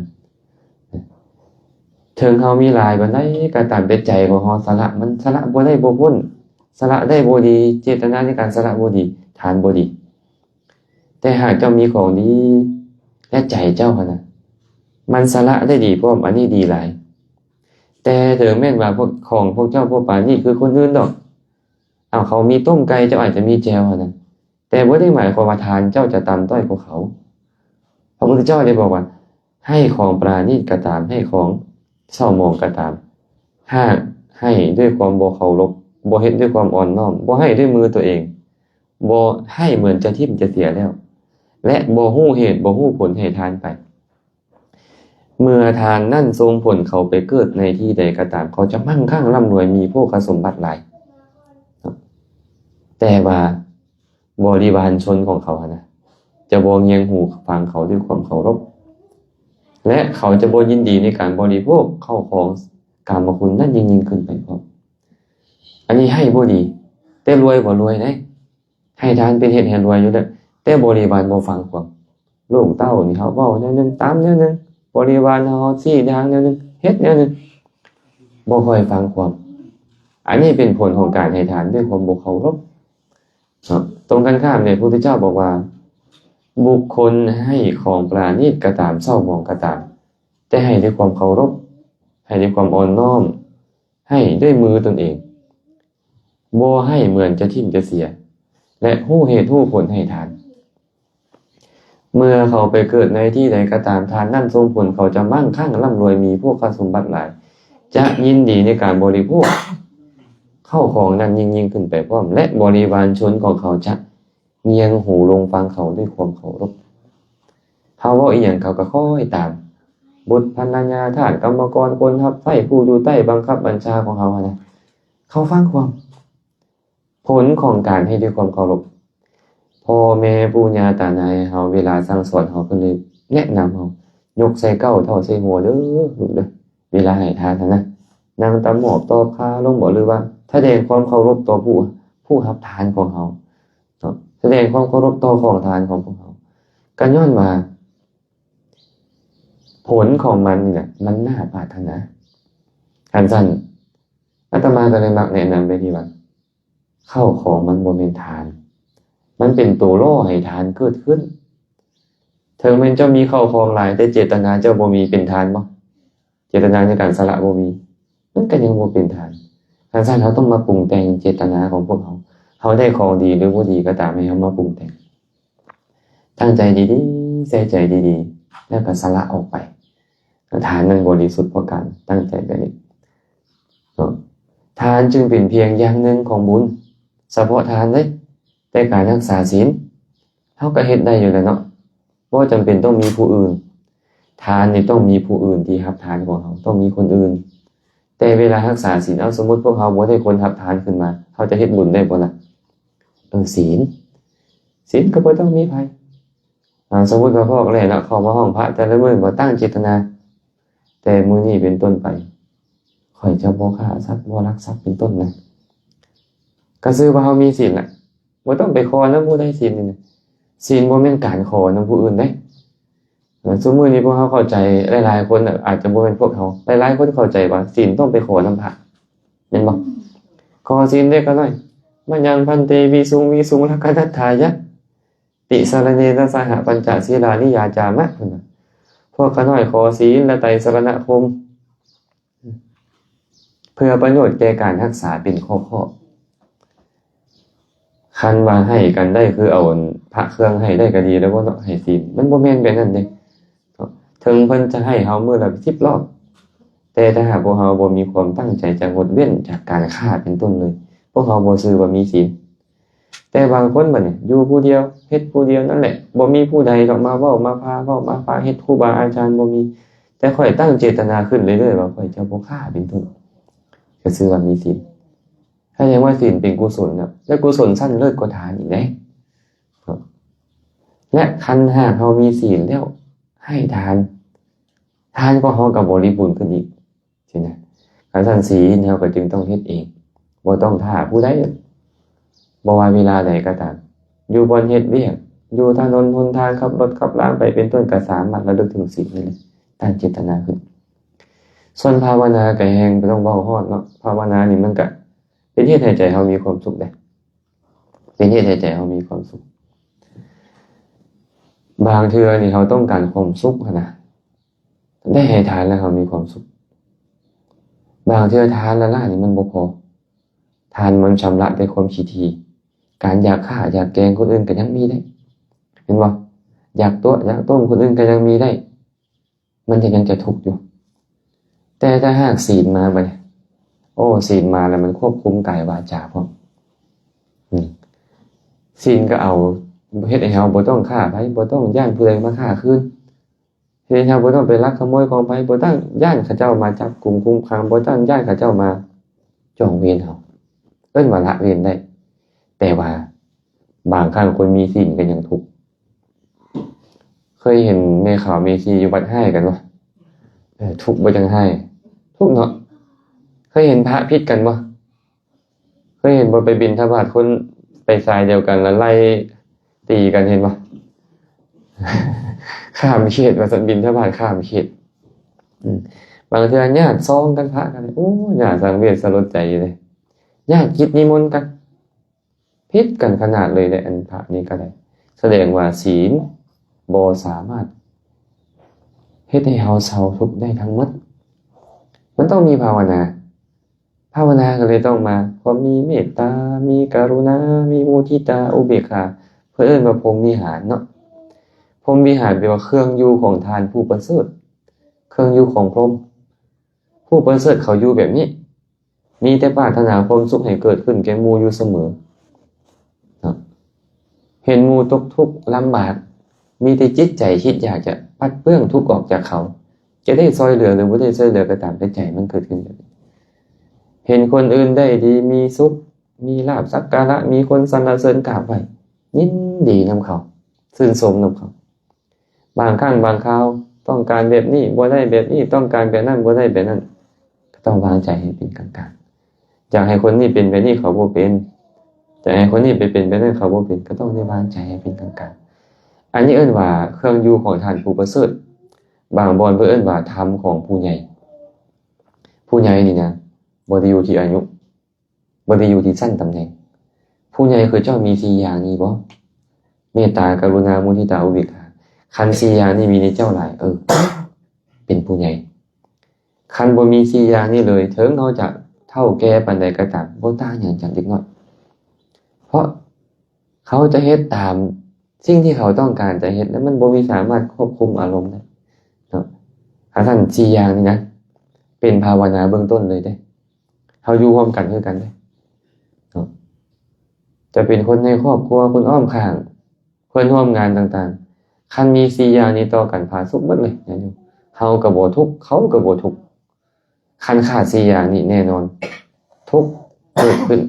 ເຖິງເຮົາມີຫຼາຍປານໃດກໍຕາມ, ແຕ່ໃຈຂອງເຮົາສະຫຼະ, ມັນສະຫຼະບໍ່ໄດ້ບໍ່ພົ້ນ, ສະຫຼະໄດ້ບໍ່ດີ, ເຈດຕະນາໃນການສະຫຼະບໍ່ດີ, ທານບໍ່ດີ. ແຕ່ຫາກເຈົ້າມີຂອງດີ ແລະ ໃຈເຈົ້າຫັ້ນນະ ມັນສະຫຼະໄດ້ດີພ້ອມ, ອັນນີ້ດີຫຼາຍ. ແຕ່ເຖິງແມ່ນວ່າພວກ ຂອງພວກເຈົ້າບໍ່ປານນີ້ຄືຄົນອື່ນດອກ, ເອົາ ເຂົາມີຕົ້ມໄກ່, ເຈົ້າອາດຈະມີແຈ່ວຫັ້ນນະ, ແຕ່ບໍ່ໄດ້ໝາຍຄວາມວ່າທານເຈົ້າຈະຕ່ຳຕ້ອຍກວ່າເຂົາ. ພະພຸດທະເຈົ້າໄດ້ບອກວ່າ ໃຫ້ຂອງປານີດກໍຕາມ, ໃຫ້ຂອງເສົ້າໝອງກໍຕາມ, ຫາກໃຫ້ດ້ວຍຄວາມບໍ່ເຄົາລົບ, ບໍ່ເຮັດດ້ວຍຄວາມອ່ອນນ້ອມ, ບໍ່ໃຫ້ດ້ວຍມືຕົວເອງ, ບໍ່ໃຫ້ ເໝືອນຈະຖິ້ມຈະເສຍແລ້ວ ແລະ ບໍ່ຮູ້ເຫດບໍ່ຮູ້ຜົນໃຫ້ທານໄປ. ເມື່ອທານນັ້ນສົ່ງຜົນເຂົາໄປເກີດໃນທີ່ໃດກໍຕາມ, ເຂົາຈະໝັ່ງຄັ່ງລ່ຳລວຍ, ມີໂພຄະສົມບັດຫຼາຍ. ແຕ່ວ່າບໍລິວານຊົນຂອງເຂົາຫັ້ນນະ ຈະບໍ່ງຽງຫູຟັງເຂົາດ້ວຍຄວາມເຄົາລົບ ແລະ ເຂົາຈະບໍ່ຍິນດີໃນການບໍລິໂພກເຂົ້າຂອງກາມະຄຸນນັ້ນຍິ່ງໆຂຶ້ນໄປພ້ອມ. ອັນນີ້ໃຫ້ບໍ່ດີ, ແຕ່ລວຍບໍ່ລວຍເດ້. ໃຫ້ທານເປັນເຫດໃຫ້ລວຍຢູ່ແລ້ວ, ແຕ່ບໍລິວານບໍ່ຟັງຄວາມ. ລູກເຕົ້ານີ້ເຮົາເວົ້າແນວໜຶ່ງ, ຕາມແນວໜຶ່ງ, ບໍລິວານເຮົາຊີ້ທາງແນວໜຶ່ງ, ເຮັດແນວໜຶ່ງ, ບໍ່ຄ່ອຍຟັງຄວາມ. ອັນນີ້ເປັນຜົນຂອງການໃຫ້ທານດ້ວຍຄວາມບໍ່ເຄົາລົບເນາະ. ຕົງກັນຂ້າມເດ, ພະພຸດທະເຈົ້າບອກວ່າ ບຸກຄົນໃຫ້ຂອງປານີດກໍຕາມ, ເສົ້າໝອງກໍຕາມ, ແຕ່ໃຫ້ດ້ວຍຄວາມເຄົາລົບ, ໃຫ້ດ້ວຍຄວາມອ່ອນນ້ອມ, ໃຫ້ດ້ວຍມືຕົນເອງ, ບໍ່ໃຫ້ເໝືອນຈະຖິ້ມຈະເສຍ ແລະ ຮູ້ເຫດຮູ້ຜົນໃຫ້ທານ. ເມື່ອເຂົາໄປເກີດໃນທີ່ໃດກໍຕາມ, ທານນັ້ນສົ່ງຜົນເຂົາຈະໝັ່ງຄັ່ງລ່ຳລວຍ, ມີໂພຄະສົມບັດຫຼາຍ, ຈະຍິນດີໃນການບໍລິໂພກເຂົ້າຂອງນັ້ນຍິ່ງໆຂຶ້ນໄປພ້ອມ, ແລະ ບໍລິວານຊົນຂອງເຂົາຈະງຽງຫູລົງຟັງເຂົາດ້ວຍຄວາມເຄົາລົບ. ເຮົາເວົ້າອີ່ຫຍັງເຂົາກໍຄ່ອຍຕາມ, ບຸດພັນລະຍາ ທາດກຳມະກອນ ຄົນຮັບໃຊ້ ຜູ້ຢູ່ໃຕ້ບັງຄັບບັນຊາຂອງເຮົາຫັ້ນນະ ເຂົາຟັງຄວາມ. ຜົນຂອງການເຮັດດ້ວຍຄວາມເຄົາລົບ ພໍ່ແມ່ປູ່ຍ່າຕາຍາຍເຮົາ ເວລາສັ່ງສອນເຮົາ ເພິ່ນເລີຍແນະນຳເຮົາ ຍົກໃສ່ເກົ້າ ເທົາໃສ່ຫົວເດີລູກເດີ. ເວລາໃຫ້ທານຫັ້ນນະ ນັ່ງຕະໝອບຕອບຄາລົງບໍ ຫຼືວ່າສະແດງຄວາມເຄົາລົບຕໍ່ຜູ້ ຜູ້ຮັບທານຂອງເຮົາເນາະ ສະແດງຄວາມເຄົາລົບຕໍ່ຂອງທານຂອງພວກເຮົາ ກໍຍ້ອນວ່າຜົນຂອງມັນນີ້ນະ ມັນໜ້າປາດຖະໜາ. ຄັນຊັ້ນ ອາດຕະມາກໍເລີຍມັກແນະນຳໄປທີ່ວ່າ ເຂົ້າຂອງມັນບໍ່ແມ່ນທານ ມັນເປັນໂຕຫຼໍ່ໃຫ້ທານເກີດຂຶ້ນ. ເຖິງແມ່ນເຈົ້າມີເຂົ້າຂອງຫຼາຍ ແຕ່ເຈດຕະນາເຈົ້າບໍ່ມີ ເປັນທານບໍ່? ເຈດຕະນາໃນການສະຫຼະບໍ່ມີ ມັນກໍຍັງບໍ່ເປັນທານ. ຄັນຊັ້ນ ເຮົາຕ້ອງມາປຸງແຕ່ງເຈດຕະນາຂອງພວກເຮົາ ເຮົາໄດ້ຂອງດີຫຼືບໍ່ດີກໍຕາມ ໃຫ້ເຮົາມາປຸງແຕ່ງ ຕັ້ງໃຈດີໆ ໃສ່ໃຈດີໆ ແລ້ວກໍສະຫຼະອອກໄປ. ທານນັ້ນບໍລິສຸດເພາະການຕັ້ງໃຈແບບນີ້ເນາະ. ທານຈຶ່ງເປັນພຽງຢ່າງໜຶ່ງຂອງບຸນ ສະເພາະທານເດ້ ແຕ່ການຮັກສາສິນ ເຮົາກໍເຮັດໄດ້ຢູ່ແລ້ວເນາະ ບໍ່ຈຳເປັນຕ້ອງມີຜູ້ອື່ນ. ທານນີ້ຕ້ອງມີຜູ້ອື່ນທີ່ຮັບທານຂອງເຮົາ ຕ້ອງມີຄົນອື່ນ. ແຕ່ເວລາຮັກສາສິນ ເອົາ ສົມມຸດພວກເຮົາບໍ່ໄດ້ຄົນຮັບທານຂຶ້ນມາ ເຮົາຈະເຮັດບຸນໄດ້ບໍ່ລະ? ເອີ ສິນ ສິນກໍບໍ່ຕ້ອງມີໃຜ. ອາ ສົມມຸດວ່າພວກແລເນາະ ເຂົ້າມາຫ້ອງພະແຕ່ລະມື້ ບໍ່ຕັ້ງເຈດຕະນາ ແຕ່ມື້ນີ້ເປັນຕົ້ນໄປ ຂ້ອຍຈະບໍ່ຂ້າສັດ ບໍ່ລັກຊັບ ເປັນຕົ້ນນະ ກໍຊື່ວ່າເຮົາມີສິນລະ ບໍ່ຕ້ອງໄປຂໍນຳຜູ້ໃດສິນນີ້ນະ. ສິນບໍ່ແມ່ນການຂໍນຳຜູ້ອື່ນເດ້. ເອີ ຊຸມື້ນີ້ພວກເຮົາເຂົ້າໃຈ ຫຼາຍໆຄົນນະ ອາດຈະບໍ່ແມ່ນພວກເຮົາ ຫຼາຍໆຄົນເຂົ້າໃຈວ່າສິນຕ້ອງໄປຂໍນຳພະ ແມ່ນບໍ່? ຂໍສິນເດັກຂະນ້ອຍ ມະຍັງພັນເຕ ວິສຸງ ວິສຸງ ລັກຂະນັດຖາຍະ ຕິສະລະເນນະສະຫະ ປັນຈະສີລານິຍາຈາມະ ເພິ່ນວ່າ ພວກຂະນ້ອຍຂໍສິນ ແລະ ໄຕສະລະນະຄົມ ເພື່ອປະໂຫຍດແກ່ການຮັກສາເປັນຂໍ້ໆ. ຄັນວ່າໃຫ້ກັນໄດ້ຄືເອົາພະເຄື່ອງໃຫ້ໄດ້ກໍດີແລ້ວບໍ່ເນາະ ໃຫ້ສິນ ມັນບໍ່ແມ່ນແບບນັ້ນເດ້. ເຖິງເພິ່ນຈະໃຫ້ເຮົາມື້ລະສິບລອບ ແຕ່ຖ້າຫາກພວກເຮົາບໍ່ມີຄວາມຕັ້ງໃຈຈະງົດເວັ້ນຈາກການຂ້າເປັນຕົ້ນເລີຍ ພວກເຮົາບໍ່ຊື່ວ່າມີສິນ. ແຕ່ບາງຄົນບັດນີ້ຢູ່ຜູ້ດຽວ ເຮັດຜູ້ດຽວນັ້ນແຫຼະ ບໍ່ມີຜູ້ໃດດອກມາເວົ້າມາພາ ເວົ້າມາພາເຮັດ ຄູບາອາຈານບໍ່ມີ ແຕ່ຂ້ອຍຕັ້ງເຈດຕະນາຂຶ້ນເລື້ອຍໆວ່າຂ້ອຍຈະບໍ່ຂ້າເປັນຕົ້ນ ກໍຊື່ວ່າມີສິນ. ສະແດງວ່າສິນເປັນກຸສົນນະ ແລະ ກຸສົນຊັ້ນເລີດກວ່າທານອີກເດ້. ແລະ ຄັນຫາກເຮົາມີສິນແລ້ວໃຫ້ທານ ທານຂອງເຮົາກໍບໍລິບູນຂຶ້ນອີກ. ຊີ້ນະ ຄັນຊັ້ນສິນເຮົາກໍຈຶ່ງຕ້ອງເຮັດເອງ ບໍ່ຕ້ອງຖ້າຜູ້ໃດ ບໍ່ວ່າເວລາໃດກໍຕາມ ຢູ່ບ່ອນເຮັດວຽກ ຢູ່ຖະໜົນຫົນທາງ ຂັບລົດຂັບລາໄປເປັນຕົ້ນ ກໍສາມາດລະລຶກເຖິງສິນນີ້ແຫຼະ ຕັ້ງເຈດຕະນາຂຶ້ນ. ສ່ວນພາວະນາກໍແຮ່ງບໍ່ຕ້ອງເວົ້າຮອດເນາະ ພາວະນານີ້ມັນກໍເປັນເຮັດໃຫ້ໃຈເຮົາມີຄວາມສຸກເດ້ ເປັນເຮັດໃຫ້ໃຈເຮົາມີຄວາມສຸກ. ບາງເທື່ອນີ້ເຮົາຕ້ອງການຄວາມສຸກຫັ້ນນະ ໄດ້ໃຫ້ທານແລ້ວເຮົາມີຄວາມສຸກ. ບາງເທື່ອທານລ້າໆນີ້ມັນບໍ່ພໍ ທານມັນຊຳລະແຕ່ຄວາມຂີ້ຖີ່ ການຢາກຂ້າຢາກແກງຄົນອື່ນກໍຍັງມີໄດ້ ເຫັນບໍ່? ຢາກຕົວະຢາກຕົ້ມຄົນອື່ນກໍຍັງມີໄດ້ ມັນກໍຍັງຈະທຸກຢູ່. ແຕ່ຖ້າຫາກສິນມາບັດນີ້ ໂອ້ ສິນມາແລ້ວມັນຄວບຄຸມກາຍວາຈາພ້ອມ. ອືມ ສິນກໍເອົາ ເຮັດໃຫ້ເຮົາບໍ່ຕ້ອງຂ້າໃຜ ບໍ່ຕ້ອງຢ້ານຜູ້ໃດມາຂ້າຄືນ ເຮັດໃຫ້ເຮົາບໍ່ຕ້ອງໄປລັກຂະໂມຍຂອງໃຜ ບໍ່ຕ້ອງຢ້ານເຂົາເຈົ້າມາຈັບກຸມຄຸມຂັງ ບໍ່ຕ້ອງຢ້ານເຂົາເຈົ້າມາຈອງເວນເຮົາ ເອີ້ນວ່າລະເວນໄດ້. ແຕ່ວ່າບາງຄັ້ງຄົນມີສິນກໍຍັງທຸກ. ເຄີຍເຫັນແມ່ຂາວແມ່ຊີຢູ່ວັດຮ້າຍກັນບໍ່? ເອີ ທຸກບໍ່ຈັ່ງຮ້າຍ ທຸກເນາະ. ເຄີຍເຫັນພະຜິດກັນບໍ່? ເຄີຍເຫັນບໍ່? ໄປບິນທະບາດ ຄົນໄປສາຍດຽວກັນ ແລ້ວໄລ່ຕີກັນ ເຫັນບໍ່? ຂ້າມເຂດວ່າຊັ້ນ ບິນທະບາດຂ້າມເຂດ. ອືມ ບາງເທື່ອຍາດຊອງກັນ ພະກັນ ໂອ້ ໜ້າສັງເວດສະຫຼົດໃຈຢູ່ເດ້. ຍາດກິດນິມົນກັນ ຜິດກັນຂະໜາດເລີຍເດ້. ອັນພະນີ້ກໍໄດ້ ສະແດງວ່າສິນບໍ່ສາມາດເຮັດໃຫ້ເຮົາເຊົາທຸກໄດ້ທັງໝົດ. ມັນຕ້ອງມີພາວະນາ. ພາວະນາກໍເລີຍຕ້ອງມາ ຄວາມມີເມດຕາ ມີກະລຸນາ ມີມຸທິຕາ ອຸເບກຂາ ເພິ່ນເອີ້ນວ່າພົມວິຫານເນາະ. ພົມວິຫານແປວ່າເຄື່ອງຢູ່ຂອງທ່ານຜູ້ປະເສີດ ເຄື່ອງຢູ່ຂອງພົມ ຜູ້ປະເສີດເຂົາຢູ່ແບບນີ້ ມີແຕ່ປາດຖະໜາຄວາມສຸກໃຫ້ເກີດຂຶ້ນແກ່ໝູ່ຢູ່ສະເໝີເນາະ. ເຫັນໝູ່ຕົກທຸກລຳບາກ ມີແຕ່ຈິດໃຈຄິດຢາກຈະປັດເປື້ອງທຸກອອກຈາກເຂົາ ເຈ ຈະໄດ້ຊ່ອຍເຫຼືອ ຫຼື ບໍ່ໄດ້ຊ່ອຍເຫຼືອກໍຕາມ ແຕ່ໃຈມັນເກີດຂຶ້ນແບບນີ້. ເຫັນຄົນອື່ນໄດ້ດີ ມີສຸກ ມີລາບສັກກາລະ ມີຄົນສັນລະເສີນກາບໄຫວ້ ຍິນດີນຳເຂົາ ຊື່ນຊົມນຳເຂົາ. ບາງຄັ້ງບາງຄາວ ຕ້ອງການແບບນີ້ ບໍ່ໄດ້ແບບນີ້ ຕ້ອງການແບບນັ້ນ ບໍ່ໄດ້ແບບນັ້ນ ກໍຕ້ອງວາງໃຈໃຫ້ເປັນກາງໆ. ຢາກໃຫ້ຄົນນີ້ເປັນແບບນີ້ ເຂົາບໍ່ເປັນ, ຢາກໃຫ້ຄົນນີ້ໄປເປັນແບບນັ້ນ ເຂົາບໍ່ເປັນ, ກໍຕ້ອງໄດ້ວາງໃຈໃຫ້ເປັນກາງໆ. ອັນນີ້ເອີ້ນວ່າເຄື່ອງຢູ່ຂອງທ່ານຜູ້ປະເສີດ. ບາງບ່ອນເພິ່ນເອີ້ນວ່າທຳຂອງຜູ້ໃຫຍ່. ຜູ້ໃຫຍ່ນີ້ນະ ບໍ່ໄດ້ຢູ່ທີ່ອາຍຸ, ບໍ່ໄດ້ຢູ່ທີ່ຊັ້ນຕຳແໜ່ງ. ຜູ້ໃຫຍ່ຄືເຈົ້າມີສີ່ຢ່າງນີ້ບໍ່? ເມດຕາ ກະລຸນາ ມຸທິຕາ ອຸເບກຂາ. ຄັນສີ່ຢ່າງນີ້ມີໃນເຈົ້າຫຼາຍ, ເອີ, ເປັນຜູ້ໃຫຍ່. ຄັນບໍ່ມີສີ່ຢ່າງນີ້ເລີຍ, ເຖິງເຮົາຈະເຖົ້າແກ່ປານໃດກໍຕາມ, ບໍ່ຕ່າງຫຍັງຈາກເດັກນ້ອຍ. ເພາະເຂົາຈະເຮັດຕາມສິ່ງທີ່ເຂົາຕ້ອງການຈະເຮັດ, ແລະ ມັນບໍ່ມີສາມາດຄວບຄຸມອາລົມໄດ້ເນາະ. ອັນນັ້ນສີ່ຢ່າງນີ້ນະ ເປັນພາວະນາເບື້ອງຕົ້ນເລີຍເດ້. ເຮົາຢູ່ຮ່ວມກັນຄືກັນເດ້ເນາະ. ຈະເປັນຄົນໃນຄອບຄົວ, ຄົນອ້ອມຂ້າງ, ເພື່ອນຮ່ວມງານຕ່າງໆ. ຄັນມີສີ່ຢ່າງນີ້ຕໍ່ກັນ ຜາສຸກໝົດເລີຍ. ເຮົາກໍບໍ່ທຸກ, ເຂົາກໍບໍ່ທຸກ. ຄັນຂາດສີ່ຢ່າງນີ້ ແນ່ນອນ ທຸກເກີດຂຶ້ນ,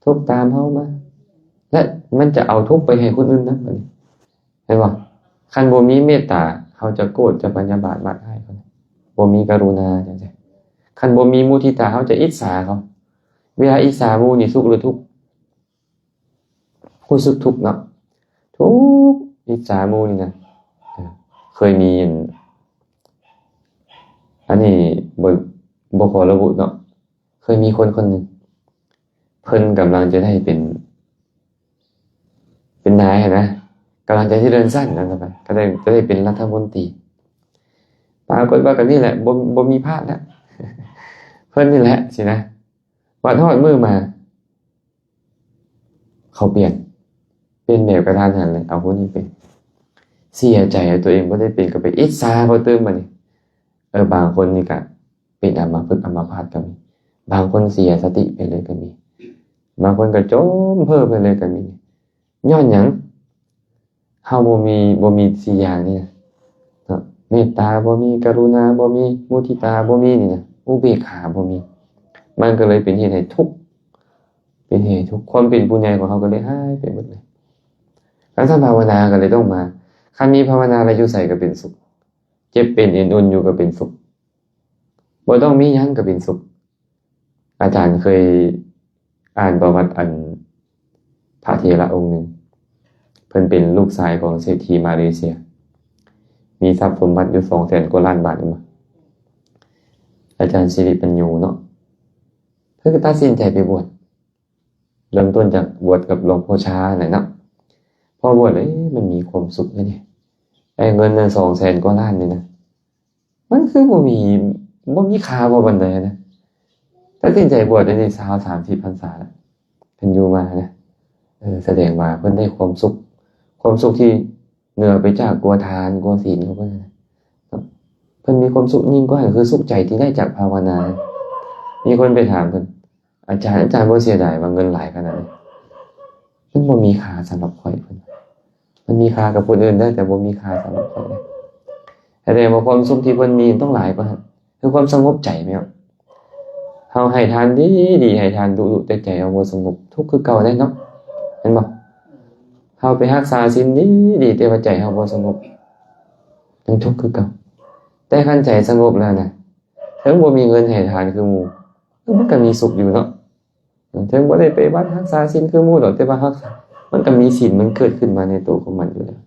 ທຸກຕາມເຮົາມາ ແລະ ມັນຈະເອົາທຸກໄປໃຫ້ຄົນອື່ນນຳ. ເຫັນບໍ່? ຄັນບໍ່ມີເມດຕາ, ເຮົາຈະໂກດ, ຈະພະຍາບາດ, ມາດຮ້າຍເຂົາ. ບໍ່ມີກະລຸນາ ຈັ່ງຊີ້. ຄັນບໍ່ມີມຸທິຕາ, ເຮົາຈະອິດສາເຂົາ. ເວລາອິດສາໝູ່ນີ້ ສຸກຫຼືທຸກ? ຮູ້ສຶກທຸກເນາະ, ທຸກ ອິດສາໝູ່ນີ້ນະ. ເອີ ເຄີຍມີອັນ ອັນນີ້ບໍ່ ບໍ່ຂໍລະບຸເນາະ. ເຄີຍມີຄົນຄົນໜຶ່ງ ເພິ່ນກຳລັງຈະໄດ້ເປັນ ເປັນນາຍຫັ້ນນະ, ກຳລັງຈະເລື່ອນຊັ້ນນັ້ນໄປ, ກໍໄດ້ ຈະໄດ້ເປັນລັດຖະມົນຕີ. ປາກົດວ່າກໍນີ້ແຫຼະ, ບໍ່ ບໍ່ມີພາດແລ້ວ, ເພິ່ນນີ້ແຫຼະ ຊີ້ນະ. ບັດຮອດມື້ມາ ເຂົາປ່ຽນ ປ່ຽນແບບກະທັນຫັນເລີຍ, ເອົາຜູ້ນີ້ເປັນ. ເສຍໃຈວ່າຕົວເອງບໍ່ໄດ້ເປັນ ກໍໄປອິດສາເຂົາຕື່ມບາດນີ້. ເອີ ບາງຄົນນີ້ກະເປັນອຳມະພຶກອຳມະພາດກໍມີ, ບາງຄົນເສຍສະຕິໄປເລີຍກໍມີ, ບາງຄົນກໍຈົມເພີ້ໄປເລີຍກໍມີ. ຍ້ອນຫຍັງ? ເຮົາບໍ່ມີ ບໍ່ມີສີ່ຢ່າງນີ້ນະເນາະ, ເມດຕາບໍ່ມີ, ກະລຸນາບໍ່ມີ, ມຸທິຕາບໍ່ມີນີ້ນະ, ອຸເບກຂາບໍ່ມີ. ມັນກໍເລີຍເປັນເຫດໃຫ້ທຸກ, ເປັນເຫດໃຫ້ທຸກ. ຄວາມເປັນຜູ້ໃຫຍ່ຂອງເຮົາກໍເລີຍຫາຍໄປໝົດເລີຍ. ການສະພາວະນາກໍເລີຍຕ້ອງມາ. ຄັນມີພາວະນາແລ້ວ ຢູ່ໃສກໍເປັນສຸກ, ເຈັບເປັນເອັນອຸ່ນຢູ່ກໍເປັນສຸກ, ບໍ່ຕ້ອງມີຫຍັງກໍເປັນສຸກ. ອາຈານເຄີຍອ່ານປະຫວັດອັນພະເຖລະອົງໜຶ່ງ, ເພິ່ນເປັນລູກຊາຍຂອງເສດຖີມາເລເຊຍ, ມີຊັບສົມບັດຢູ່ສອງແສນກວ່າລ້ານບາດ. ອາຈານສິລິປັນໂຍເນາະ, ເພິ່ນກໍຕັດສິນໃຈໄປບວດ. ເລີ່ມຕົ້ນຈາກບວດກັບຫຼວງພໍ່ຊານັ້ນແຫຼະເນາະ. ພໍບວດແລ້ວ ເອີ ມັນມີຄວາມສຸກເດ ໄອ້ເງິນນັ້ນສອງແສນກວ່າລ້ານນີ້ນະ, ມັນຄືບໍ່ມີ ບໍ່ມີຄ່າພໍປານໃດນະ. ຕັດສິນໃຈບວດໄດ້ຊາວ ສາມສິບພັນສາແລ້ວ ເພິ່ນຢູ່ມານະ. ເອີ ສະແດງວ່າເພິ່ນໄດ້ຄວາມສຸກ, ຄວາມສຸກທີ່ເໜືອໄປຈາກກວ່າທານ ກວ່າສິນຂອງເພິ່ນນະ. ເພິ່ນມີຄວາມສຸກຍິ່ງກວ່ານັ້ນ ຄືສຸກໃຈທີ່ໄດ້ຈາກພາວະນາ. ມີຄົນໄປຖາມເພິ່ນ, ອາຈານ, ອາຈານບໍ່ເສຍດາຍວ່າເງິນຫຼາຍຂະໜາດນີ້? ມັນບໍ່ມີຄ່າສຳລັບຂ້ອຍ, ເພິ່ນ, ມັນມີຄ່າກັບຄົນອື່ນໄດ້ ແຕ່ບໍ່ມີຄ່າສຳລັບຂ້ອຍ. ສະແດງວ່າຄວາມສຸກທີ່ເພິ່ນມີຕ້ອງຫຼາຍກວ່ານັ້ນ, ຄືຄວາມສະຫງົບໃຈແມ່ນ. ເຮົາໃຫ້ທານດີໆ ໃຫ້ທານດຸໆ ແຕ່ໃຈເຮົາບໍ່ສະຫງົບ, ທຸກຄືເກົ່າເດ້ເນາະ, ແມ່ນບໍ່? ເຮົາໄປຮັກສາສິນດີໆ ແຕ່ວ່າໃຈເຮົາບໍ່ສະຫງົບ, ຍັງທຸກຄືເກົ່າ. ແຕ່ຄັນໃຈສະຫງົບແລ້ວນະ, ເຖິງບໍ່ມີເງິນໃຫ້ທານຄືໝູ່, ເອີ ມັນກໍມີສຸກຢູ່ເນາະ. ເຖິງບໍ່ໄດ້ໄປວັດຮັກສາສິນຄືໝູ່ດອກ, ແຕ່ວ່າຮັກສາ, ມັນກໍມີສິນ ມັນເກີດຂຶ້ນມາໃນໂຕຂອງມັນຢູ່ແລ້ວ.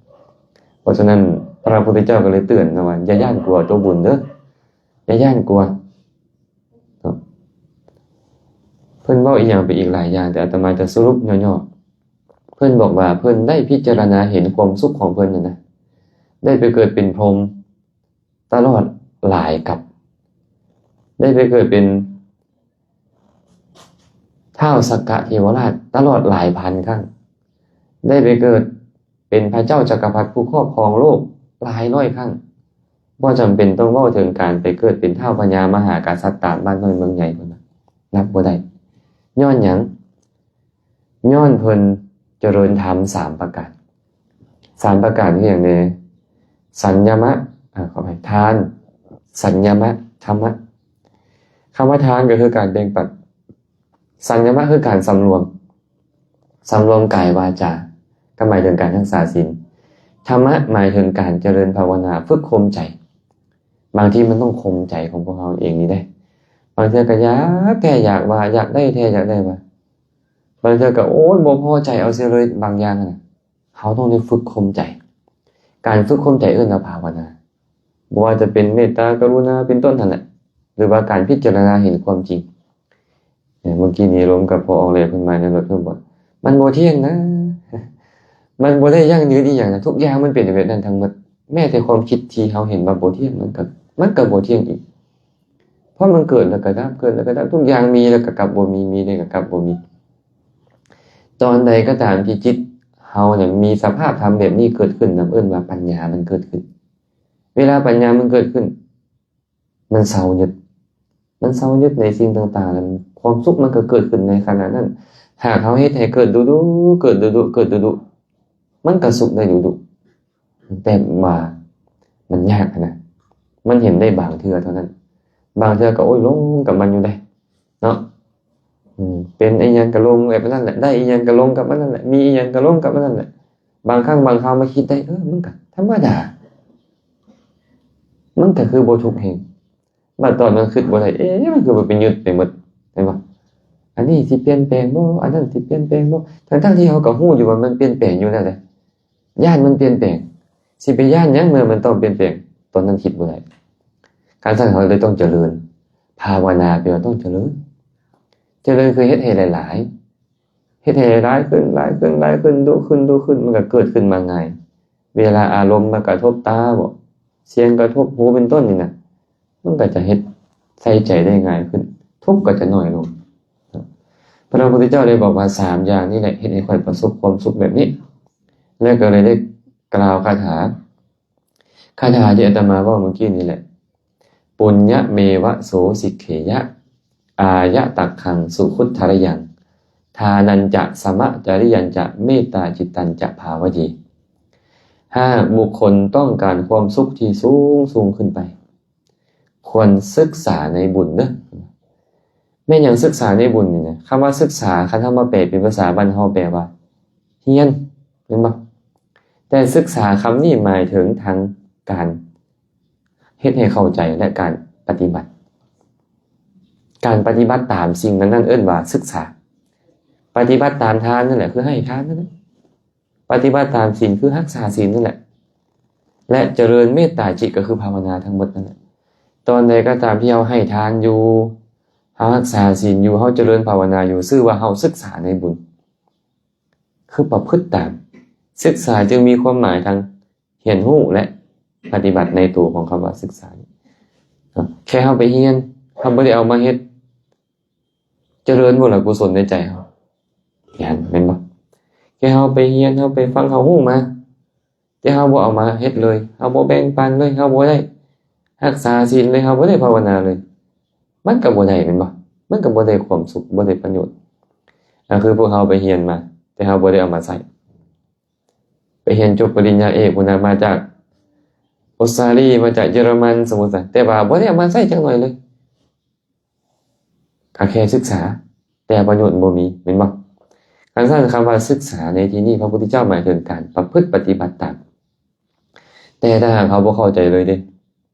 ເພາະສະນັ້ນ ພະພຸດທະເຈົ້າກໍເລີຍເຕືອນນະວ່າ ຢ່າຢ້ານກົວໂຕບຸນເດີ, ຢ່າຢ້ານກົວເນາະ. ເພິ່ນເວົ້າອີ່ຫຍັງໄປອີກຫຼາຍຢ່າງ, ແຕ່ອາດຕະມາຈະສະຫຼຸບຫຍໍ້ໆ. ເພິ່ນບອກວ່າ ເພິ່ນໄດ້ພິຈາລະນາເຫັນຄວາມສຸກຂອງເພິ່ນນັ້ນນະ, ໄດ້ໄປເກີດເປັນພົມ ຕະຫຼອດຫຼາຍກັບ, ໄດ້ໄປເກີດເປັນທ້າວສັກກະເທວະລາດຕະຫຼອດຫຼາຍພັນຄັ້ງ, ໄດ້ໄປເກີດເປັນພະເຈົ້າຈັກກະພັດຜູ້ຄອບຄອງໂລກຫຼາຍຮ້ອຍຄັ້ງ. ບໍ່ຈຳເປັນຕ້ອງເວົ້າເຖິງການໄປເກີດເປັນທ້າວພະຍາມະຫາກະສັດຕາມບ້ານນ້ອຍເມືອງໃຫຍ່ພຸ້ນນະ, ນັບບໍ່ໄດ້. ຍ້ອນຫຍັງ? ຍ້ອນເພິ່ນຈະເລີນທຳສາມປະການ. ສາມປະການຄືຫຍັງແດ່? ສັນຍະມະ, ອາ, ຂໍອະໄພ, ທານ, ສັນຍະມະທຳມະ. ຄຳວ່າທານກໍຄືການແບ່ງປັນ, ສັນຍະມະຄືການສຳລວມ, ສຳລວມກາຍວາຈາ ກໍໝາຍເຖິງການຮັກສາສິນ, ທຳມະໝາຍເຖິງການຈະເລີນພາວະນາ, ຝຶກຂົ່ມໃຈ. ບາງທີມັນຕ້ອງຂົ່ມໃຈຂອງພວກເຮົາເອງນີ້ເດ້. ບາງເທື່ອກໍຢາກແທ້ຢາກວ່າ, ຢາກໄດ້ແທ້ຢາກໄດ້ວ່າ, ບາງເທື່ອກໍ ໂອ້ຍ ບໍ່ພໍໃຈເອົາເສຍເລີຍບາງຢ່າງນະ. ເຮົາຕ້ອງໄດ້ຝຶກຂົ່ມໃຈ. ການຝຶກຂົ່ມໃຈເອີ້ນວ່າພາວະນາ. ບໍ່ວ່າຈະເປັນເມດຕາກະລຸນາເປັນຕົ້ນຫັ້ນແຫຼະ ຫຼືວ່າການພິຈາລະນາເຫັນຄວາມຈິງ. ເອີ ເມື່ອກີ້ນີ້ລົມກັບພໍ່ອອກແລເພິ່ນມາໃນລົດ ເພິ່ນບອກ ມັນບໍ່ທ່ຽງນະ, ມັນບໍ່ໄດ້ຢັ້ງຢືນອີ່ຫຍັງນະ, ທຸກຢ່າງມັນເປັນແບບນັ້ນທັງໝົດ. ແມ້ແຕ່ຄວາມຄິດທີ່ເຮົາເຫັນວ່າບໍ່ທ່ຽງ ມັນກໍ ມັນກໍບໍ່ທ່ຽງອີກ. ເພາະມັນເກີດແລ້ວກໍດັບ, ເກີດແລ້ວກໍດັບ, ທຸກຢ່າງມີແລ້ວກໍກັບບໍ່ມີ, ມີແລ້ວກໍກັບບໍ່ມີ. ຕອນໃດກໍຕາມທີ່ຈິດເຮົານັ້ນມີສະພາບທຳແບບນີ້ເກີດຂຶ້ນນຳ, ເອີ້ນວ່າປັນຍາມັນເກີດຂຶ້ນ. ເວລາປັນຍາມັນເກີດຂຶ້ນ, ມັນເຊົາຍຶດ, ມັນເຊົາຍຶດໃນສິ່ງຕ່າງໆ ແລ້ວຄວາມສຸກມັນກໍເກີດຂຶ້ນໃນຂະນະນັ້ນ. ຫາກເຮົາເຮັດໃຫ້ເກີດດຸໆ, ເກີດດຸໆ, ເກີດດຸໆ, ມັນກໍສຸກໄດ້ດຸໆ. ແຕ່ວ່າມັນຍາກນະ, ມັນເຫັນໄດ້ບາງເທື່ອເທົ່ານັ້ນ, ບາງເທື່ອກໍ ໂອ້ຍ ຫຼົງກັບມັນຢູ່ເດ້ເນາະ. ອືມ ເປັນອີ່ຫຍັງກໍຫຼົງແບບນັ້ນແຫຼະ, ໄດ້ອີ່ຫຍັງກໍຫຼົງກັບມັນນັ້ນແຫຼະ, ມີອີ່ຫຍັງກໍຫຼົງກັບມັນນັ້ນແຫຼະ. ບາງຄັ້ງບາງຄາວມາຄິດໄດ້ ເອີ ມັນກໍທຳມະດາ, ມັນກໍຄືບໍ່ທຸກແຮງ. ບາດຕອນມັນຄິດບໍ່ໄດ້ ເອະ ມັນຄືວ່າໄປຍຶດໄປໝົດ, ແມ່ນບໍ່? ອັນນີ້ຊິປ່ຽນແປງບໍ່? ອັນນັ້ນຊິປ່ຽນແປງບໍ່? ທັງໆທີ່ເຮົາກໍຮູ້ຢູ່ວ່າມັນປ່ຽນແປງຢູ່ແລ້ວເດ້. ຢ້ານມັນປ່ຽນແປງ, ຊິໄປຢ້ານຫຍັງເມື່ອມັນຕ້ອງປ່ຽນແປງ? ຕອນນັ້ນຄິດບໍ່ໄດ້. ຄັນຊັ້ນເຮົາເລີຍຕ້ອງຈະເລີນ. ພາວະນາແປວ່າຕ້ອງຈະເລີນ. ຈະເລີນຄືເຮັດໃຫ້ຫຼາຍໆ, ເຮັດໃຫ້ຫຼາຍຂຶ້ນ, ຫຼາຍຂຶ້ນ, ຫຼາຍຂຶ້ນ, ດຸຂຶ້ນ, ດຸຂຶ້ນ, ມັນກໍເກີດຂຶ້ນມາງ່າຍ. ເວລາອາລົມມາກະທົບຕາບໍ, ສຽງກະທົບຫູເປັນຕົ້ນນີ້ນະ, ມັນກໍຈະເຮັດໃສ່ໃຈໄດ້ງ່າຍຂຶ້ນ, ທຸກກໍຈະໜ້ອຍລົງ. ພະນະພຸດທະເຈົ້າໄດ້ບອກວ່າ ສາມຢ່າງນີ້ແຫຼະເຮັດໃຫ້ຂ້ອຍປະສົບຄວາມສຸກແບບນີ້, ແລ້ວກໍເລີຍໄດ້ກ່າວຄາຖາ, ຄາຖາທີ່ອາດຕະມາເວົ້າເມື່ອກີ້ນີ້ແຫຼະ, ປຸນຍະເມວະໂສສິກເຂຍະ ອາຍະຕັກຂັງສຸຂຸດທະລະຍັງ ທານັນຈະສະມະຈະລິຍັນຈະເມດຕາຈິດຕັນຈະພາວະເຍ. ຫາກບຸກຄົນຕ້ອງການຄວາມສຸກທີ່ສູງໆຂຶ້ນໄປ, ຄວນສຶກສາໃນບຸນເດີ້. ແມ່ນຫຍັງສຶກສາໃນບຸນນີ້ນະ? ຄຳວ່າສຶກສາ ຄັນເຮົາມາແປເປັນພາສາບ້ານເຮົາແປວ່າຮຽນ, ແມ່ນບໍ່? ແຕ່ສຶກສາຄຳນີ້ໝາຍເຖິງທາງການເຮັດໃຫ້ເຂົ້າໃຈ ແລະ ການປະຕິບັດ. ການປະຕິບັດຕາມສິ່ງນັ້ນໆ ເອີ້ນວ່າສຶກສາ. ປະຕິບັດຕາມທານນັ້ນແຫຼະ ຄືໃຫ້ທານນັ້ນແຫຼະ. ປະຕິບັດຕາມສິນ ຄືຮັກສາສິນນັ້ນແຫຼະ ແລະ ຈະເລີນເມດຕາຈິດ ກໍຄືພາວະນາທັງໝົດນັ້ນແຫຼະ. ຕອນໃດກໍຕາມທີ່ເຮົາໃຫ້ທານຢູ່, ເຮົາຮັກສາສິນຢູ່, ເຮົາຈະເລີນພາວະນາຢູ່, ຊື່ວ່າເຮົາສຶກສາໃນບຸນ, ຄືປະພຶດຕາມ. ສຶກສາຈຶ່ງມີຄວາມໝາຍທັງຮຽນຮູ້ ແລະ ປະຕິບັດໃນໂຕຂອງຄຳວ່າສຶກສາ. ແຄ່ເຮົາໄປຮຽນ, ເຮົາບໍ່ໄດ້ເອົາມາເຮັດ, ຈະເລີນບໍ່ລະກຸສົນໃນໃຈເຮົາ? ຍັງ, ແມ່ນບໍ່? ແຄ່ເຮົາໄປຮຽນ, ເຮົາໄປຟັງ, ເຮົາຮູ້ມາ, ແຕ່ເຮົາບໍ່ເອົາມາເຮັດເລີຍ, ເຮົາບໍ່ແບ່ງປັນເລີຍ, ເຮົາບໍ່ໄດ້ຮັກສາສິນເລີຍ, ເຮົາບໍ່ໄດ້ພາວະນາເລີຍ, ມັນກໍບໍ່ໄດ້, ແມ່ນບໍ່? ມັນກໍບໍ່ໄດ້ຄວາມສຸກ, ບໍ່ໄດ້ປະໂຫຍດ. ກໍຄືພວກເຮົາໄປຮຽນມາ, ແຕ່ເຮົາບໍ່ໄດ້ເອົາມາໃຊ້. ໄປຮຽນຈົບປະລິນຍາເອກພຸ້ນນະ, ມາຈາກອົດສະຕາລີ, ມາຈາກເຢຍລະມັນ, ສົມມຸດຊະ, ແຕ່ວ່າບໍ່ໄດ້ເອົາມາໃຊ້ຈັກໜ້ອຍເລີຍ. ກໍແຄ່ສຶກສາ, ແຕ່ປະໂຫຍດບໍ່ມີ, ແມ່ນບໍ່? ຄັນຊັ້ນ, ຄຳວ່າສຶກສາໃນທີ່ນີ້, ພະພຸດທະເຈົ້າໝາຍເຖິງການປະພຶດປະຕິບັດຕາມ. ແຕ່ຖ້າຫາກເຮົາບໍ່ເຂົ້າໃຈເລີຍເດ,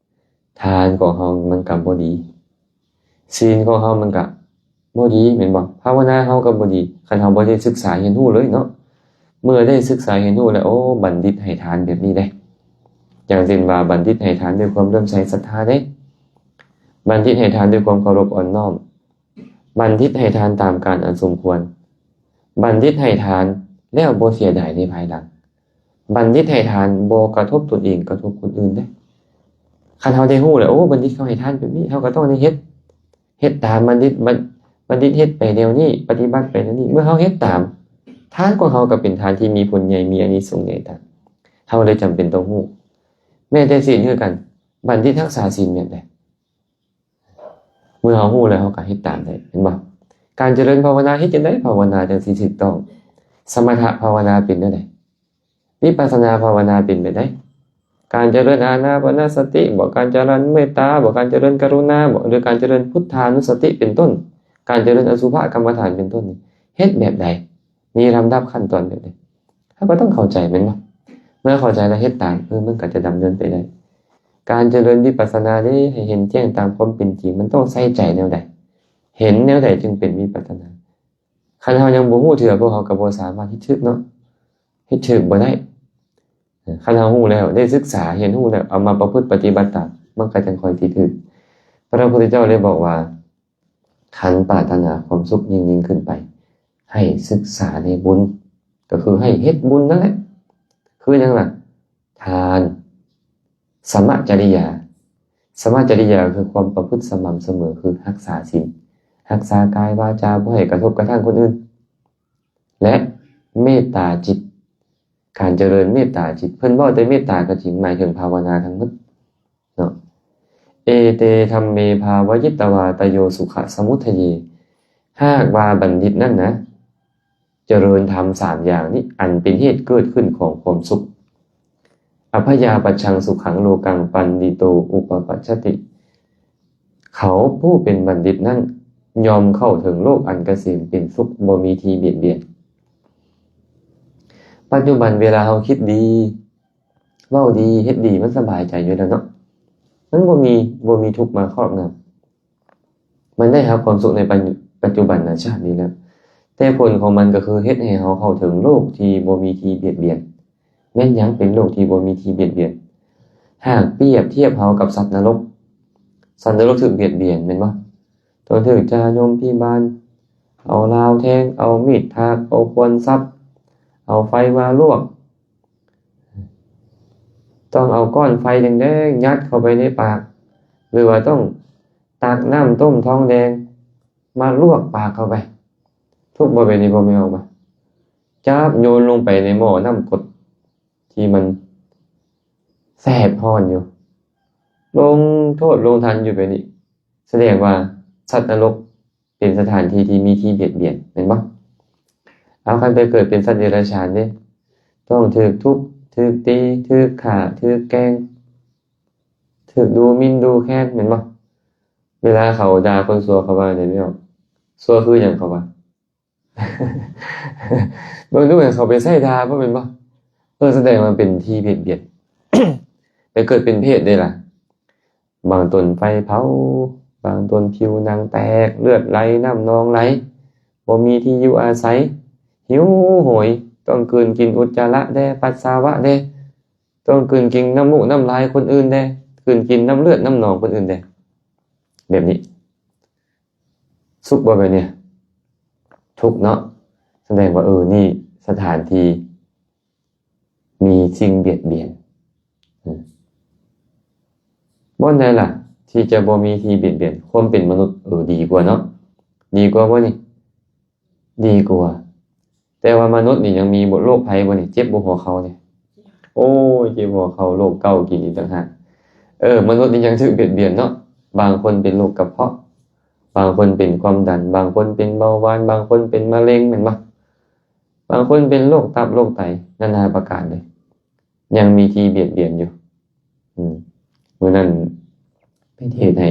ທານຂອງເຮົາມັນກໍບໍ່ດີ, ສິນຂອງເຮົາມັນກໍບໍ່ດີ, ແມ່ນບໍ່? ພາວະນາເຮົາກໍບໍ່ດີ, ຄັນເຮົາບໍ່ໄດ້ສຶກສາຮຽນຮູ້ເລີຍເນາະ. ເມື່ອໄດ້ສຶກສາຮຽນຮູ້ແລ້ວ, ໂອ້ ບັນດິດໃຫ້ທານແບບນີ້ເດ້. ຢ່າງເຊັ່ນວ່າ ບັນດິດໃຫ້ທານດ້ວຍຄວາມເຫຼື້ອມໃສສັດທາເດ້, ບັນດິດໃຫ້ທານດ້ວຍຄວາມເຄົາລົບອ່ອນນ້ອມ, ບັນດິດໃຫ້ທານຕາມການອັນສົມຄວນ, ບັນດິດໃຫ້ທານແລ້ວບໍ່ເສຍດາຍໃນພາຍຫຼັງ, ບັນດິດໃຫ້ທານບໍ່ກະທົບຕົນເອງ, ກະທົບຄົນອື່ນເດ້. ຄັນເຮົາໄດ້ຮູ້ແລ້ວ, ໂອ້ ບັນດິດເຂົາໃຫ້ທານແບບນີ້, ເຮົາກໍຕ້ອງໄດ້ເຮັດ, ເຮັດຕາມບັນດິດ, ບັນ, ບັນດິດເຮັດໄປແນວນີ້, ປະຕິບັດໄປແນວນີ້. ເມື່ອເຮົາເຮັດຕາມ, ທານຂອງເຮົາກໍເປັນທານທີ່ມີຜົນໃຫຍ່, ມີອານິສົງໃຫຍ່ຕາມ. ເຮົາເລີຍຈຳເປັນຕ້ອງຮູ້. ແມ້ແຕ່ສິນຄືກັນ, ບັນດິດຮັກສາສິນແບບໃດ? ເມື່ອເຮົາຮູ້ແລ້ວ ເຮົາກໍເຮັດຕາມໄດ້, ເຫັນບໍ່? ການຈະເລີນພາວະນາເຮັດຈັ່ງໃດ? ພາວະນາຈັ່ງຊິຖືກຕ້ອງ. ສະມະຖະພາວະນາເປັນແນວໃດ? ວິປັດສະນາພາວະນາເປັນແບບໃດ? ການຈະເລີນອານາປານະສະຕິບໍ ການຈະເລີນເມດຕາບໍ ການຈະເລີນກະລຸນາບໍ ຫຼື ການຈະເລີນພຸດທານຸສະຕິເປັນຕົ້ນ ການຈະເລີນອະສຸພະກຳມະຖານເປັນຕົ້ນນີ້ ເຮັດແບບໃດ? ມີລຳດັບຂັ້ນຕອນແບບໃດ? ເຮົາກໍຕ້ອງເຂົ້າໃຈແມ່ນບໍ່? ເມື່ອເຂົ້າໃຈແລ້ວເຮັດຕາມ ເອີ ມັນກໍຈະດຳເນີນໄປໄດ້. ການຈະເລີນວິປັດສະນາເດ້ ໃຫ້ເຫັນແຈ້ງຕາມຄວາມເປັນຈິງ ມັນຕ້ອງໃສ່ໃຈແນວໃດ? ເຫັນແນວໃດຈຶ່ງເປັນວິປັດສະນາ? ຄັນເຮົາຍັງບໍ່ຮູ້ເທື່ອ ພວກເຮົາກໍບໍ່ສາມາດເຮັດຖືກເນາະ ເຮັດຖືກບໍ່ໄດ້. ຄັນເຮົາຮູ້ແລ້ວ ໄດ້ສຶກສາຮຽນຮູ້ແລ້ວ ເອົາມາປະພຶດປະຕິບັດຕາມ ມັນກໍຈັ່ງຄ່ອຍຊິຖືກ. ພະພຸດທະເຈົ້າເລີຍບອກວ່າ ຄັນປາດຖະໜາຄວາມສຸກຍິ່ງໆຂຶ້ນໄປ ໃຫ້ສຶກສາໃນບຸນ ກໍຄືໃຫ້ເຮັດບຸນນັ້ນແຫຼະ. ຄືຫຍັງລະ? ທານ, ສະມະຈະລິຍາ. ສະມະຈະລິຍາຄືຄວາມປະພຶດສະໝ່ຳສະເໝີ ຄືຮັກສາສິນ, ຮັກສາກາຍວາຈາ ບໍ່ໃຫ້ກະທົບກະທົ່ງຄົນອື່ນ ແລະ ເມດຕາຈິດ. ການຈະເລີນເມດຕາຈິດ ເພິ່ນເວົ້າແຕ່ເມດຕາກໍຈິງ ໝາຍເຖິງພາວະນາທັງໝົດເນາະ. ເອເຕທຳເມ ພາວະຢິດຕະວາ ຕະໂຍສຸຂະສະມຸດທະເຍ. ຫາກວ່າບັນດິດນັ້ນນະ ຈະເລີນທຳສາມຢ່າງນີ້ ອັນເປັນເຫດເກີດຂຶ້ນຂອງຄວາມສຸກ. ອະພະຍາປັດຊັງສຸຂັງໂລກັງ ປັນດິໂຕອຸປະປັດຊະຕິ. ເຂົາຜູ້ເປັນບັນດິດນັ້ນ ຍ່ອມເຂົ້າເຖິງໂລກອັນກະເສມເປັນສຸກ ບໍ່ມີທີ່ບຽດບຽນ. ປັດຈຸບັນເວລາເຮົາຄິດດີ ເວົ້າດີ ເຮັດດີ ມັນສະບາຍໃຈຢູ່ແລ້ວເນາະ. ມັນບໍ່ມີ ບໍ່ມີທຸກມາຄອບງຳ. ມັນໄດ້ຮັບຄວາມສຸກໃນປັດ ປັດຈຸບັນນະຊາດນີ້ແລ້ວ. ແຕ່ຜົນຂອງມັນກໍຄືເຮັດໃຫ້ເຮົາເຂົ້າເຖິງໂລກທີ່ບໍ່ມີທີ່ບຽດບຽນ. ແມ່ນຫຍັງເປັນໂລກທີ່ບໍ່ມີທີ່ບຽດບຽນ? ຫາກປຽບທຽບເຮົາກັບສັດນະລົກ, ສັດນະລົກຖືກບຽດບຽນແມ່ນບໍ່? ຕ້ອງຖືກຈາຍົມພິບານ ເອົາລາວແທງ, ເອົາມີດຖາກ, ເອົາຄວານສັບ, ເອົາໄຟມາລວກ, ຕ້ອງເອົາກ້ອນໄຟແດງໆຍັດເຂົ້າໄປໃນປາກ ຫຼືວ່າຕ້ອງຕັກນ້ຳຕົ້ມທອງແດງມາລວກປາກເຂົ້າໄປ. ທຸກບໍ່ແບບນີ້? ພໍ່ແມ່ອອກມາ ຈັບໂຍນລົງໄປໃນໝໍ້ນ້ຳກົດທີ່ມັນແສບຮ້ອນຢູ່ ລົງໂທດລົງທັນຢູ່ແບບນີ້. ສະແດງວ່າສັດນະລົກເປັນສະຖານທີ່ທີ່ມີທີ່ບຽດບຽນແມ່ນບໍ່? ເອົາ ຄັນໄປເກີດເປັນສັດເດຍລະສານເດ້ ຕ້ອງຖືກທຸບ, ຖືກຕີ, ຖືກຂ້າ, ຖືກແກ່ງ, ຖືກດູໝິ່ນດູແຄນແມ່ນບໍ່? ເວລາເຂົາດ່າຄົນຊົ່ວ ເຂົາວ່າແນວໃດ? ຊົ່ວຄືຫຍັງ ເຂົາວ່າ. ເບິ່ງດູ ເຂົາໄປໃຊ້ດ່າບໍ່ແມ່ນບໍ່? ເອີ ສະແດງວ່າເປັນທີ່ບຽດບຽນ. ໄປເກີດເປັນເຜດເດ້ລະ. ບາງຕົນໄຟເຜົາ, ບາງຕົນຜິວໜັງແຕກ, ເລືອດໄຫຼ, ນ້ຳໜອງໄຫຼ, ບໍ່ມີທີ່ຢູ່ອາໄສ, ຫິວໂຫຍ, ຕ້ອງກືນກິນອຸດຈາລະແດ່, ປັດສາວະແດ່, ຕ້ອງກືນກິນນ້ຳມູກນ້ຳລາຍຄົນອື່ນແດ່, ກືນກິນນ້ຳເລືອດນ້ຳໜອງຄົນອື່ນແດ່. ແບບນີ້ ສຸກບໍ່ແບບນີ້? ທຸກເນາະ. ສະແດງວ່າ ເອີ ນີ້ສະຖານທີ່ມີສິ່ງບຽດບຽນ. ບ່ອນໃດລະທີ່ຈະບໍ່ມີທີ່ບຽດບຽນ? ຄວາມເປັນມະນຸດ ເອີ ດີກວ່າເນາະ. ດີກວ່າບໍ່ນີ້? ດີກວ່າ. ແຕ່ວ່າມະນຸດນີ້ຍັງມີໂລກໄພບໍ່ນີ້? ເຈັບບໍ່ຫົວເຂົ່ານີ້? ໂອ້ຍ ເຈັບຫົວເຂົ່າ, ໂລກເກົາກິນອີກຕ່າງຫາກ. ເອີ ມະນຸດນີ້ຍັງຖືກບຽດບຽນເນາະ. ບາງຄົນເປັນໂລກກະເພາະ, ບາງຄົນເປັນຄວາມດັນ, ບາງຄົນເປັນເບົາຫວານ, ບາງຄົນເປັນມະເຮັງ ແມ່ນບໍ່? ບາງຄົນເປັນໂລກຕັບ, ໂລກໄຕ, ນານາປະການເລີຍ. ຍັງມີທີ່ບຽດບຽນຢູ່. ອືມ ມື້ນັ້ນໄປເທດໃຫ້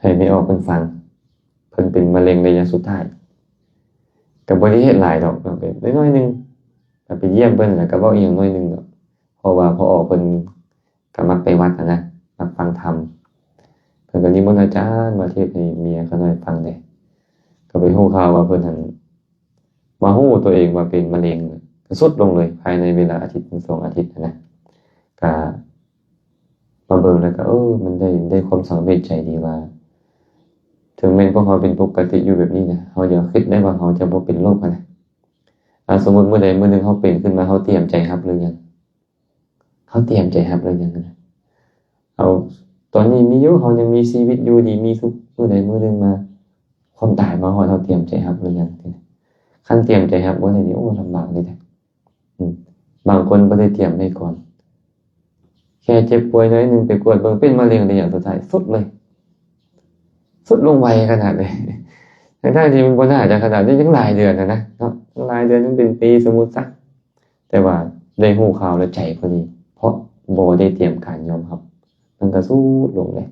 ໃຫ້ແມ່ອອກເພິ່ນຟັງ. ເພິ່ນເປັນມະເຮັງໄລຍະສຸດທ້າຍ. ກໍບໍ່ໄດ້ເຮັດຫຼາຍດອກເນາະ, ເປັນໜ້ອຍໆໜຶ່ງ. ກໍໄປຢ້ຽມເພິ່ນ ແລ້ວກໍເວົ້າອີ່ຫຍັງໜ້ອຍໜຶ່ງດອກ. ເພາະວ່າພໍ່ອອກເພິ່ນ ກໍມັກໄປວັດຫັ້ນນະ, ມັກຟັງທຳ. ເພິ່ນກໍນິມົນອາຈານມາເທດໃຫ້ເມຍຂ້ານ້ອຍຟັງເດ້. ກໍໄປຮູ້ຂ່າວວ່າເພິ່ນຫັ້ນ ມາຮູ້ຕົວເອງວ່າເປັນມະເຮັງ, ກໍຊຸດລົງເລີຍ ພາຍໃນເວລາອາທິດເຖິງສອງອາທິດຫັ້ນນະ. ກໍມາເບິ່ງແລ້ວກໍ ເອີ ມັນໄດ້ ໄດ້ຄວາມສັງເວດໃຈດີວ່າ ເຖິງແມ່ນພວກເຮົາເປັນປົກກະຕິຢູ່ແບບນີ້ນະ, ເຮົາຢ່າຄິດໄດ້ວ່າເຮົາຈະບໍ່ເປັນໂລກຫັ້ນນະ. ອາ ສົມມຸດມື້ໃດມື້ໜຶ່ງເຮົາເປັນຂຶ້ນມາ, ເຮົາຕຽມໃຈຮັບຫຼືຍັງ? ເຮົາຕຽມໃຈຮັບຫຼືຍັງ? ເຮົາ ຕອນນີ້ມີຢູ່, ເຮົາຍັງມີຊີວິດຢູ່ດີມີສຸກ, ມື້ໃດມື້ໜຶ່ງມາ ຄວາມຕາຍມາຮອດ, ເຮົາຕຽມໃຈຮັບຫຼືຍັງ? ຄັນຕຽມໃຈຮັບບໍ່ໄດ້ນີ້ ໂອ້ ລຳບາກເລີຍເດ້. ອືມ ບາງຄົນບໍ່ໄດ້ຕຽມໄວ້ກ່ອນ, ແຄ່ເຈັບປ່ວຍໜ້ອຍໜຶ່ງ ໄປກວດເບິ່ງເປັນມະເຮັງໄລຍະສຸດທ້າຍ ສຸດເລີຍ, ສຸດລົງໄວຂະໜາດເລີຍ. ທັງໆທີ່ມັນບໍ່ໜ້າຈະຂະໜາດນີ້, ຍັງຫຼາຍເດືອນຫັ້ນນະເນາະ, ຍັງຫຼາຍເດືອນ, ຍັງເປັນປີ ສົມມຸດຊະ. ແຕ່ວ່າ ໄດ້ຮູ້ຂ່າວແລ້ວໃຈບໍ່ດີ ເພາະບໍ່ໄດ້ຕຽມການຍອມຮັບ ມັນກໍຊຸດລົງເລີຍ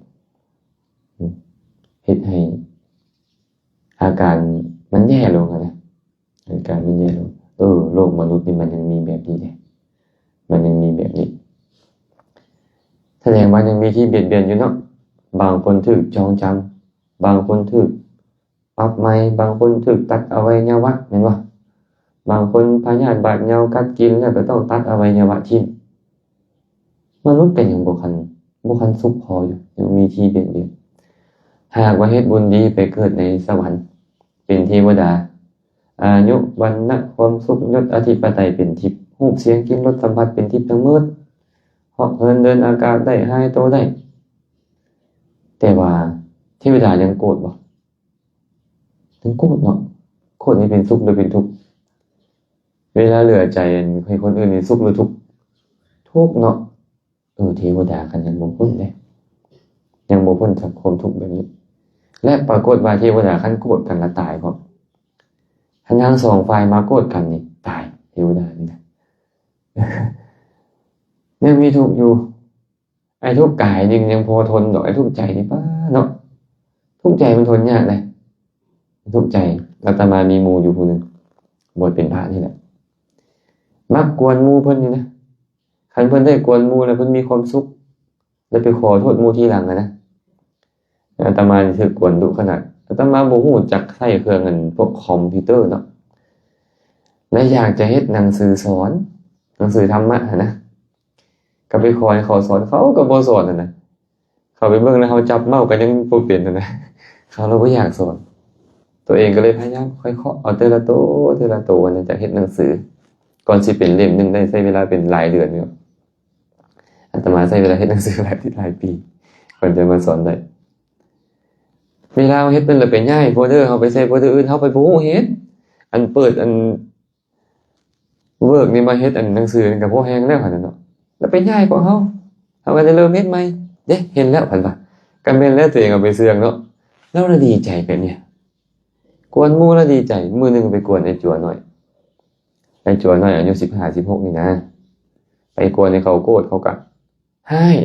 ເຮັດໃຫ້ອາການມັນແຍ່ລົງຫັ້ນນະ ອາການມັນແຍ່ລົງ. ເອີ ໂລກມະນຸດນີ້ມັນຍັງມີແບບນີ້ເດ້ ມັນຍັງມີແບບນີ້ ສະແດງວ່າຍັງມີທີ່ບຽດບຽນຢູ່ເນາະ. ບາງຄົນຖືກຈອງຈຳ ບາງຄົນຖືກປັບໃໝ ບາງຄົນຖືກຕັດອະໄວຍະວະ ແມ່ນບໍ່? ບາງຄົນພະຍາດບາດເຍົາກັດກິນ ແລ້ວກໍຕ້ອງຕັດອະໄວຍະວະຖິ້ມ. ມະນຸດກໍຍັງບໍ່ຄັນ ບໍ່ຄັນສຸກພໍຢູ່ ຍັງມີທີ່ບຽດບຽນ. ຫາກວ່າເຮັດບຸນດີໄປເກີດໃນສະຫວັນ ເປັນເທວະດາ ອາຍຸ ວັນນະ ຄວາມສຸກ ຍົດ ອະທິປະໄຕເປັນທິບ ຮູບ ສຽງ ກິ່ນ ລົດ ສຳຜັດເປັນທິບທັງໝົດ ເຫາະເຫີນເດີນອາກາດໄດ້ ຫາຍໂຕໄດ້. ແຕ່ວ່າເທວະດາຍັງໂກດບໍ່? ຍັງໂກດເນາະ. ໂກດນີ້ເປັນສຸກຫຼືເປັນທຸກ? ເວລາເຫຼືອໃຈໃຫ້ຄົນອື່ນນີ້ສຸກຫຼືທຸກ? ທຸກເນາະ. ເອີ ເທວະດາກໍຍັງບໍ່ພົ້ນເດ້ ຍັງບໍ່ພົ້ນຈາກຄວາມທຸກແບບນີ້. ແລະ ປາກົດວ່າເທວະດາຄັນໂກດກັນລະຕາຍພ້ອມ. ຄັນທັງສອງຝ່າຍມາໂກດກັນນີ້ຕາຍ ເທວະດານີ້ນະ. ຍັງມີທຸກຢູ່. ໄອ້ທຸກກາຍນີ້ຍັງພໍທົນດອກ ໄອ້ທຸກໃຈນີ້ ປ້າເນາະ ທຸກໃຈມັນທົນຍາກເດ້ ທຸກໃຈ. ອາດຕະມາມີໝູ່ຢູ່ຜູ້ໜຶ່ງ ບວດເປັນພະນີ້ແຫຼະ ມັກກວນໝູ່ເພິ່ນນີ້ນະ. ຄັນເພິ່ນໄດ້ກວນໝູ່ແລ້ວເພິ່ນມີຄວາມສຸກ ແລ້ວໄປຂໍໂທດໝູ່ທີຫຼັງຫັ້ນນະ. ອາດຕະມານີ້ຖືກກວນດຸຂະໜາດ ອາດຕະມາບໍ່ຮູ້ຈັກໃຊ້ເຄື່ອງອັນພວກຄອມພິວເຕີເນາະ ແລະ ຢາກຈະເຮັດໜັງສືສອນ ໜັງສືທຳມະຫັ້ນນະ ກໍໄປຂໍໃຫ້ເຂົາສອນ ເຂົາກໍບໍ່ສອນຫັ້ນນະ. ເຂົາໄປເບິ່ງແລ້ວເຮົາຈັບເມົາກໍຍັງບໍ່ເປັນຫັ້ນນະ ເຂົາລະບໍ່ຢາກສອນ. ຕົວເອງກໍເລີຍພະຍາຍາມຄ່ອຍເຄາະເອົາເທື່ອລະໂຕ ເທື່ອລະໂຕຫັ້ນນະ ຈາກເຮັດໜັງສື ກ່ອນຊິເປັນເຫຼັ້ມໜຶ່ງໄດ້ ໃຊ້ເວລາເປັນຫຼາຍເດືອນຢູ່. ອາດຕະມາໃຊ້ເວລາເຮັດໜັງສືຫຼາຍ ຫຼາຍປີ ກ່ອນຈະມາສອນໄດ້. ເວລາເຮົາເຮັດເປັນແລ້ວໄປຍ້າຍໂຟນເດີ ເຮົາໄປໃສ່ໂຟນເດີອື່ນ ເຮົາໄປບໍ່ຮູ້ເຮັດ ອັນເປີດອັນເວີກນີ້ມາເຮັດອັນໜັງສືນີ້ກໍພໍແຮງແລ້ວຫັ້ນນະເນາະ ແລ້ວໄປຍ້າຍພວກເຮົາ ເຮົາກໍໄດ້ເລີ່ມເຮັດໃໝ່ເດ້. ເຫັນແລ້ວເພິ່ນວ່າ ກໍແມ່ນແລ້ວ ຕົວເອງເອົາໄປເຊື່ອງເນາະ. ລາວລະດີໃຈແບບນີ້ ກວນໝູ່ລະດີໃຈ. ມື້ໜຶ່ງໄປກວນໄອ້ຈົວນ້ອຍ ໄອ້ຈົວນ້ອຍອາຍຸສິບຫ້າ ສິບຫົກນີ້ນະ ໄປກວນໃຫ້ເຂົາໂກດ ເຂົາກະຮ້າຍ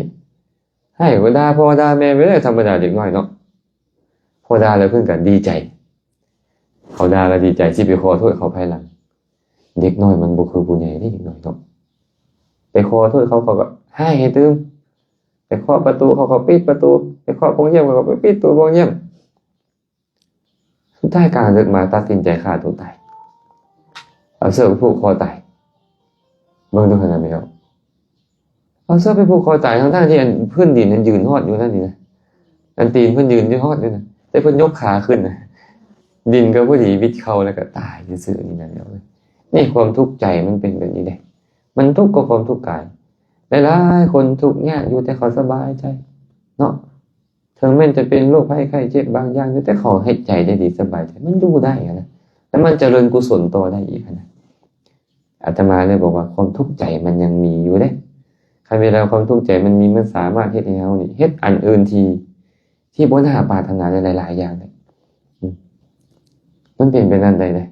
ຮ້າຍກໍດ່າພໍ່ດ່າແມ່ໄປເລີຍ ທຳມະດາເດັກນ້ອຍເນາະ. ພໍດ່າແລ້ວເພິ່ນກໍດີໃຈ ເຂົາດ່າແລ້ວດີໃຈ ຊິໄປຂໍໂທດເຂົາພາຍຫຼັງ. ເດັກນ້ອຍມັນບໍ່ຄືຜູ້ໃຫຍ່ເດ້ ເດັກນ້ອຍເນາະ ໄປຂໍໂທດເຂົາ ເຂົາກໍຮ້າຍໃຫ້ຕື່ມ ໄປເຄາະປະຕູ ເຂົາກໍປິດປະຕູ ໄປເຄາະປ່ອງຢ້ຽມ ເຂົາກໍໄປປິດຕູ້ປ່ອງຢ້ຽມ. ສຸດທ້າຍກາງດຶກມາຕັດສິນໃຈຂ້າຕົວຕາຍ ເອົາເຊືອກໄປຜູກຄໍຕາຍ. ເບິ່ງດູຫັ້ນນະແມ່ເອົາ ເອົາເຊືອກໄປຜູກຄໍຕາຍ ທັງໆທີ່ອັນພື້ນດິນມັນຢືນຮອດຢູ່ນັ້ນນີ້ນະ ອັນຕີນເພິ່ນຢືນຢູ່ຮອດຢູ່ນະ ແຕ່ເພິ່ນຍົກຂາຂຶ້ນນະ ດິນກໍພໍດີບິດເຂົ່າ ແລ້ວກໍຕາຍຊື່ໆນີ້ນະແມ່ເອີຍ. ນີ້ຄວາມທຸກໃຈມັນເປັນແບບນີ້ເດ້ ມັນທຸກກໍຄວາມທຸກກາຍ. ຫຼາຍໆຄົນທຸກຍາກຢູ່ ແຕ່ເຂົາສະບາຍໃຈເນາະ. ເຖິງແມ່ນຈະເປັນໂລກໄພໄຂ້ເຈັບບາງຢ່າງຢູ່ ແຕ່ເຂົາເຮັດໃຈໄດ້ດີ ສະບາຍໃຈ ມັນຢູ່ໄດ້ຫັ້ນນະ ແລ້ວມັນຈະເລີນກຸສົນຕໍ່ໄດ້ອີກຫັ້ນນະ. ອາດຕະມາເລີຍບອກວ່າ ຄວາມທຸກໃຈມັນຍັງມີຢູ່ເດ້. ຄັນເວລາຄວາມທຸກໃຈມັນມີ ມັນສາມາດເຮັດໃຫ້ເຮົານີ້ເຮັດອັນອື່ນທີ່ ທີ່ບໍ່ໜ້າປາດຖະໜາໄດ້ຫຼາຍໆຢ່າງເດ້. ອືມ ມັນເປັນໄປນັ້ນໄດ້ເດ້.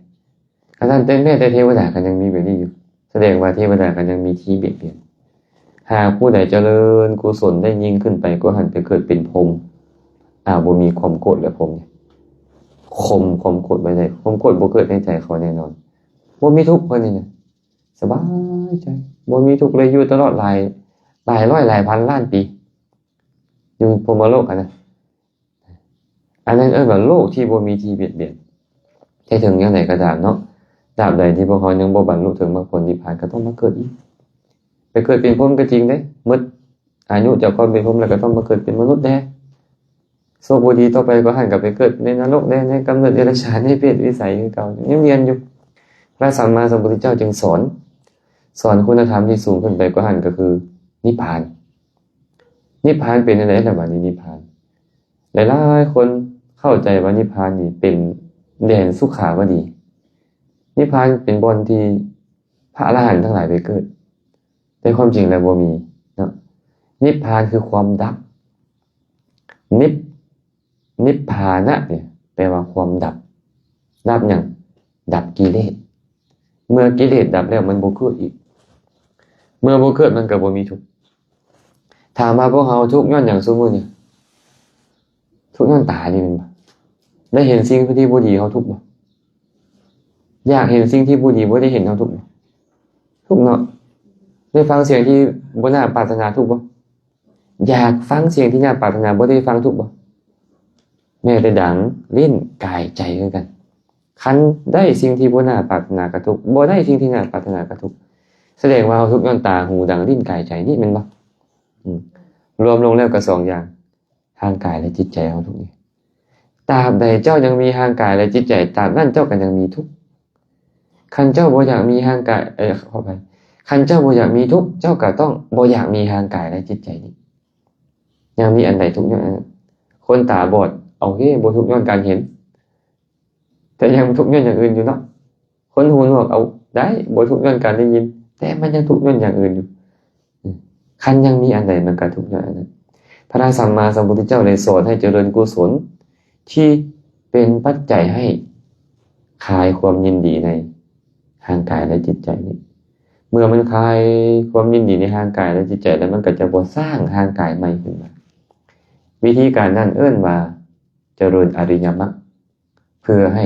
ຂະໜາດແຕ່ແມ່ແຕ່ເທວະດາກໍຍັງມີແບບນີ້ຢູ່ ສະແດງວ່າເທວະດາກໍຍັງມີທີ່ບຽດບຽນ. ຫາກຜູ້ໃດຈະເລີນກຸສົນໄດ້ຍິ່ງຂຶ້ນໄປກວ່າຫັ້ນ ໄປເກີດເປັນພົມ ອາ ບໍ່ມີຄວາມໂກດແລະພົມນີ້ ຂົ່ມຄວາມໂກດໄວ້ໄດ້ ຄວາມໂກດບໍ່ເກີດໃນໃຈເຂົາແນ່ນອນ ບໍ່ມີທຸກ ເພິ່ນນີ້ນະ ສະບາຍໃຈ ບໍ່ມີທຸກເລີຍ ຢູ່ຕະຫຼອດຫຼາຍ ຫຼາຍຮ້ອຍຫຼາຍພັນລ້ານປີ ຢູ່ພົມມະໂລກຫັ້ນນະ. ອັນນັ້ນເອີ້ນວ່າໂລກທີ່ບໍ່ມີທີ່ບຽດບຽນ. ແຕ່ເຖິງຢ່າງໃດກໍຕາມເນາະ ຕາບໃດທີ່ພວກເຮົາຍັງບໍ່ບັນລຸເຖິງມັກຜົນນິບພານ ກໍຕ້ອງມາເກີດອີກ. ໄປເກີດເປັນພົມກໍຈິງເດ້ ໝົດອາຍຸຈາກຄວາມເປັນພົມແລ້ວ ກໍຕ້ອງມາເກີດເປັນມະນຸດແດ່. ໂຊກບໍ່ດີຕໍ່ໄປກວ່າຫັ້ນ ກໍໄປເກີດໃນນະລົກແດ່ ໃນກຳເນີດເດຍລະສານ ໃນເປດວິໄສຄືເກົ່າ ຍັງວຽນຢູ່. ພະສຳມາສຳພຸດທະເຈົ້າຈຶ່ງສອນ ສອນຄຸນນະທຳທີ່ສູງຂຶ້ນໄປກວ່າຫັ້ນ ກໍຄືນິບພານ. ນິບພານເປັນຈັ່ງໃດລະບາດນີ້? ນິບພານ ຫຼາຍໆຄົນເຂົ້າໃຈວ່ານິບພານນີ້ເປັນແດນສຸຂາວະດີ ນິບພານເປັນບ່ອນທີ່ພະອະລະຫັນທັງຫຼາຍໄປເກີດ ແຕ່ຄວາມຈິງແລ້ວບໍ່ມີເນາະ. ນິບພານຄືຄວາມດັບ ນິບ ນິບພານະນີ້ແປວ່າຄວາມດັບ. ດັບຫຍັງ? ດັບກິເລດ. ເມື່ອກິເລດດັບແລ້ວມັນບໍ່ເກີດອີກ. ເມື່ອບໍ່ເກີດມັນກໍບໍ່ມີທຸກ. ຖາມວ່າພວກເຮົາທຸກຍ້ອນຫຍັງຊຸມື້ນີ້? ທຸກຍ້ອນຕານີ້ແມ່ນບໍ່? ໄດ້ເຫັນສິ່ງທີ່ບໍ່ດີເຮົາທຸກບໍ່? ຢາກເຫັນສິ່ງທີ່ບໍ່ດີບໍ່ໄດ້ເຫັນເຮົາທຸກບໍ່? ທຸກເນາະ. ໄດ້ຟັງສຽງທີ່ບໍ່ໜ້າປາດຖະໜາທຸກບໍ່? ຢາກຟັງສຽງທີ່ໜ້າປາດຖະໜາບໍ່ໄດ້ຟັງທຸກບໍ່? ແມ້ແຕ່ດັງ, ລີ້ນ, ກາຍ, ໃຈຄືກັນ. ຄັນໄດ້ສິ່ງທີ່ບໍ່ໜ້າປາດຖະໜາກໍທຸກ, ບໍ່ໄດ້ສິ່ງທີ່ໜ້າປາດຖະໜາກໍທຸກ. ສະແດງວ່າເຮົາທຸກຍ້ອນຕາ, ຫູ, ດັງ, ລີ້ນ, ກາຍ, ໃຈນີ້ແມ່ນບໍ່? ອືມ ລວມລົງແລ້ວກໍສອງຢ່າງ, ຮ່າງກາຍ ແລະ ຈິດໃຈເຮົາທຸກນີ້. ຕາບໃດເຈົ້າຍັງມີຮ່າງກາຍ ແລະ ຈິດໃຈ, ຕາບນັ້ນເຈົ້າກໍຍັງມີທຸກ. ຄັນເຈົ້າບໍ່ຢາກມີຮ່າງກາຍ, ເອີ, ຂໍອະໄພ, ຄັນເຈົ້າບໍ່ຢາກມີທຸກ, ເຈົ້າກໍຕ້ອງບໍ່ຢາກມີຮ່າງກາຍ ແລະ ຈິດໃຈນີ້. ຍັງມີອັນໃດທຸກຍ້ອນອັນນັ້ນ? ຄົນຕາບອດ, ໂອເຄ, ບໍ່ທຸກຍ້ອນການເຫັນ, ແຕ່ຍັງທຸກຍ້ອນຢ່າງອື່ນຢູ່ເນາະ. ຄົນຫູໜວກ, ເອົາ, ໄດ້, ບໍ່ທຸກຍ້ອນການໄດ້ຍິນ, ແຕ່ມັນຍັງທຸກຍ້ອນຢ່າງອື່ນຢູ່. ຄັນຍັງມີອັນໃດມັນກໍທຸກຍ້ອນອັນນັ້ນ. ພະສຳມາສຳພຸດທະເຈົ້າໄດ້ສອນໃຫ້ຈະເລີນກຸສົນທີ່ເປັນປັດໄຈໃຫ້ຄາຍຄວາມຍິນດີໃນຮ່າງກາຍ ແລະ ຈິດໃຈນີ້. ເມື່ອມັນຄາຍຄວາມຍິນດີໃນຮ່າງກາຍ ແລະ ຈິດໃຈແລ້ວ, ມັນກໍຈະບໍ່ສ້າງຮ່າງກາຍໃໝ່ຂຶ້ນມາ. ວິທີການນັ້ນເອີ້ນວ່າຈະເລີນອະລິຍະມັກ ເພື່ອໃຫ້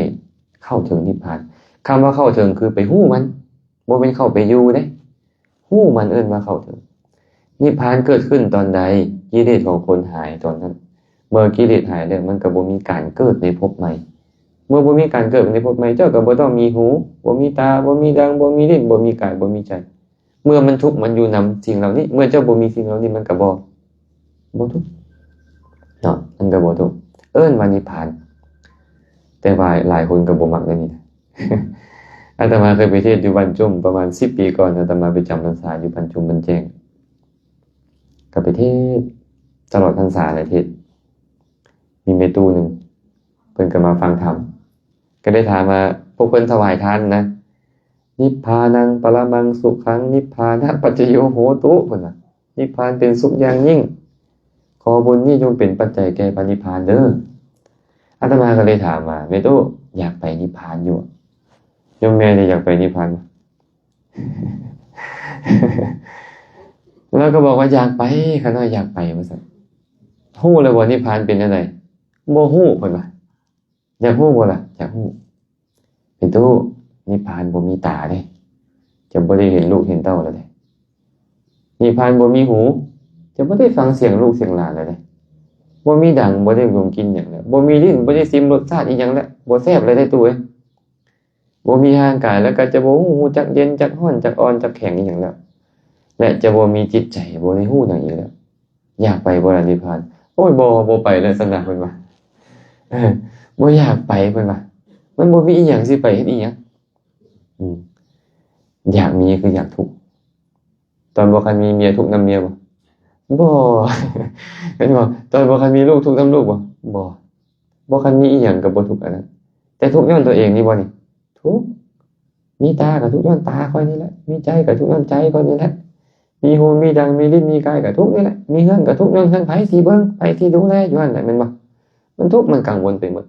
ເຂົ້າເຖິງນິບພານ. ຄຳວ່າເຂົ້າເຖິງຄືໄປຮູ້ມັນ, ບໍ່ແມ່ນເຂົ້າໄປຢູ່ເດ້. ຮູ້ມັນເອີ້ນວ່າເຂົ້າເຖິງ. ນິບພານເກີດຂຶ້ນຕອນໃດ, ກິເລດຂອງຄົນຫາຍຕອນນັ້ນ. ເມື່ອກິເລດຫາຍແລ້ວ, ມັນກໍບໍ່ມີການເກີດໃນພົບໃໝ່. ເມື່ອບໍ່ມີການເກີດໃນພົບໃໝ່, ເຈົ້າກໍບໍ່ຕ້ອງມີຫູ, ບໍ່ມີຕາ, ບໍ່ມີດັງ, ບໍ່ມີລີ້ນ, ບໍ່ມີກາຍ, ບໍ່ມີໃຈ. ເມື່ອມັນທຸກ, ມັນຢູ່ນຳສິ່ງເຫຼົ່ານີ້. ເມື່ອເຈົ້າບໍ່ມີສິ່ງເຫຼົ່ານີ້, ມັນກໍບໍ່, ບໍ່ທຸກເນາະ, ມັນກໍບໍ່ທຸກ. ເອີ້ນວ່ານິບພານ. ແຕ່ວ່າຫຼາຍຄົນກໍບໍ່ມັກແນວນີ້ນະ. ອາດຕະມາເຄີຍໄປເທດຢູ່ບ້ານຈຸ້ມ ປະມານສິບປີກ່ອນ, ອາດຕະມາໄປຈຳພັນສາຢູ່ບ້ານຈຸ້ມບ້ານແຈ້ງ. ກໍໄປເທດຕະຫຼອດພັນສາເລີຍ, ເທດ. ມີແມ່ຕູ້ໜຶ່ງ, ເພິ່ນກໍມາຟັງທຳ, ກໍໄດ້ຖາມວ່າ ພວກເພິ່ນຖວາຍທານນະ, ນິບພານັງປະລະມັງສຸຂັງ ນິບພານະປັດຈະໂຍໂຫຕຸ ເພິ່ນວ່າ. ນິບພານເປັນສຸກຢ່າງຍິ່ງ. ຂໍບຸນນີ້ຈົ່ງເປັນປັດໄຈແກ່ພະນິບພານເດີ. ອາດຕະມາກໍເລີຍຖາມວ່າ, ແມ່ຕູ້ ຢາກໄປນິບພານຢູ່ບໍ່? ໂຍມແມ່ນີ້ຢາກໄປນິບພານບໍ່? ລາວກໍບອກວ່າ ຢາກໄປ, ຂ້ານ້ອຍຢາກໄປ ວ່າຊັ້ນ. ຮູ້ແລ້ວບໍ່ ນິບພານເປັນແນວໃດ? ບໍ່ຮູ້ ເພິ່ນວ່າ. ຢາກຮູ້ບໍ່ລະ? ຢາກຮູ້. ເປັນຕູ້, ນິບພານບໍ່ມີຕາເດ້, ຈະບໍ່ໄດ້ເຫັນລູກເຫັນເຕົ້າແລ້ວເດ້. ນິບພານບໍ່ມີຫູ, ຈະບໍ່ໄດ້ຟັງສຽງລູກສຽງຫຼານແລ້ວເດ້. ບໍ່ມີດັງ, ບໍ່ໄດ້ດົມກິ່ນຫຍັງແລ້ວ. ບໍ່ມີລີ້ນ, ບໍ່ໄດ້ຊິມລົດຊາດອີ່ຫຍັງແລ້ວ. ບໍ່ແຊບແລ້ວເດ້ຕູ້ເອີຍ. ບໍ່ມີຮ່າງກາຍ, ແລ້ວກໍຈະບໍ່ຮູ້ຈັກເຢັນ, ຈັກຮ້ອນ, ຈັກອ່ອນ, ຈັກແຂງອີ່ຫຍັງແລ້ວ. ແລະ ຈະບໍ່ມີຈິດໃຈ, ບໍ່ໄດ້ຮູ້ຫຍັງອີກແລ້ວ. ຢາກໄປບໍ່ລະນິບພານ? ໂອ້ຍ ບໍ່, ບໍ່ໄປແລ້ວຊັ້ນນະ ເພິ່ນວ່າ. ເອີ, ບໍ່ຢາກໄປ ເພິ່ນວ່າ. ມັນບໍ່ມີອີ່ຫຍັງ ຊິໄປເຮັດອີ່ຫຍັງ? ອືມ. ຢາກມີຄືຢາກທຸກ. ຕອນບໍ່ທັນມີເມຍທຸກນຳເມຍບໍ່? ບໍ່. ແມ່ນບໍ່? ຕອນບໍ່ທັນມີລູກທຸກນຳລູກບໍ່? ບໍ່. ບໍ່ທັນມີອີ່ຫຍັງກໍບໍ່ທຸກອັນນັ້ນ. ແຕ່ທຸກຍ້ອນຕົວເອງນີ້ບໍ່ນີ້? ທຸກ. ມີຕາກໍທຸກຍ້ອນຕາຂ້ອຍນີ້ແຫຼະ, ມີໃຈກໍທຸກຍ້ອນໃຈຂ້ອຍນີ້ແຫຼະ, ມີຫູ ມີດັງ ມີລີ້ນ ມີກາຍກໍທຸກນີ້ແຫຼະ, ມີເຮືອນກໍທຸກຍ້ອນເຮືອນ, ໃຜຊິເບິ່ງ ໃຜຊິດູແລຢູ່ຫັ້ນແຫຼະ ແມ່ນບໍ່? ມັນທຸກ ມັນກັງວົນໄປໝົດ.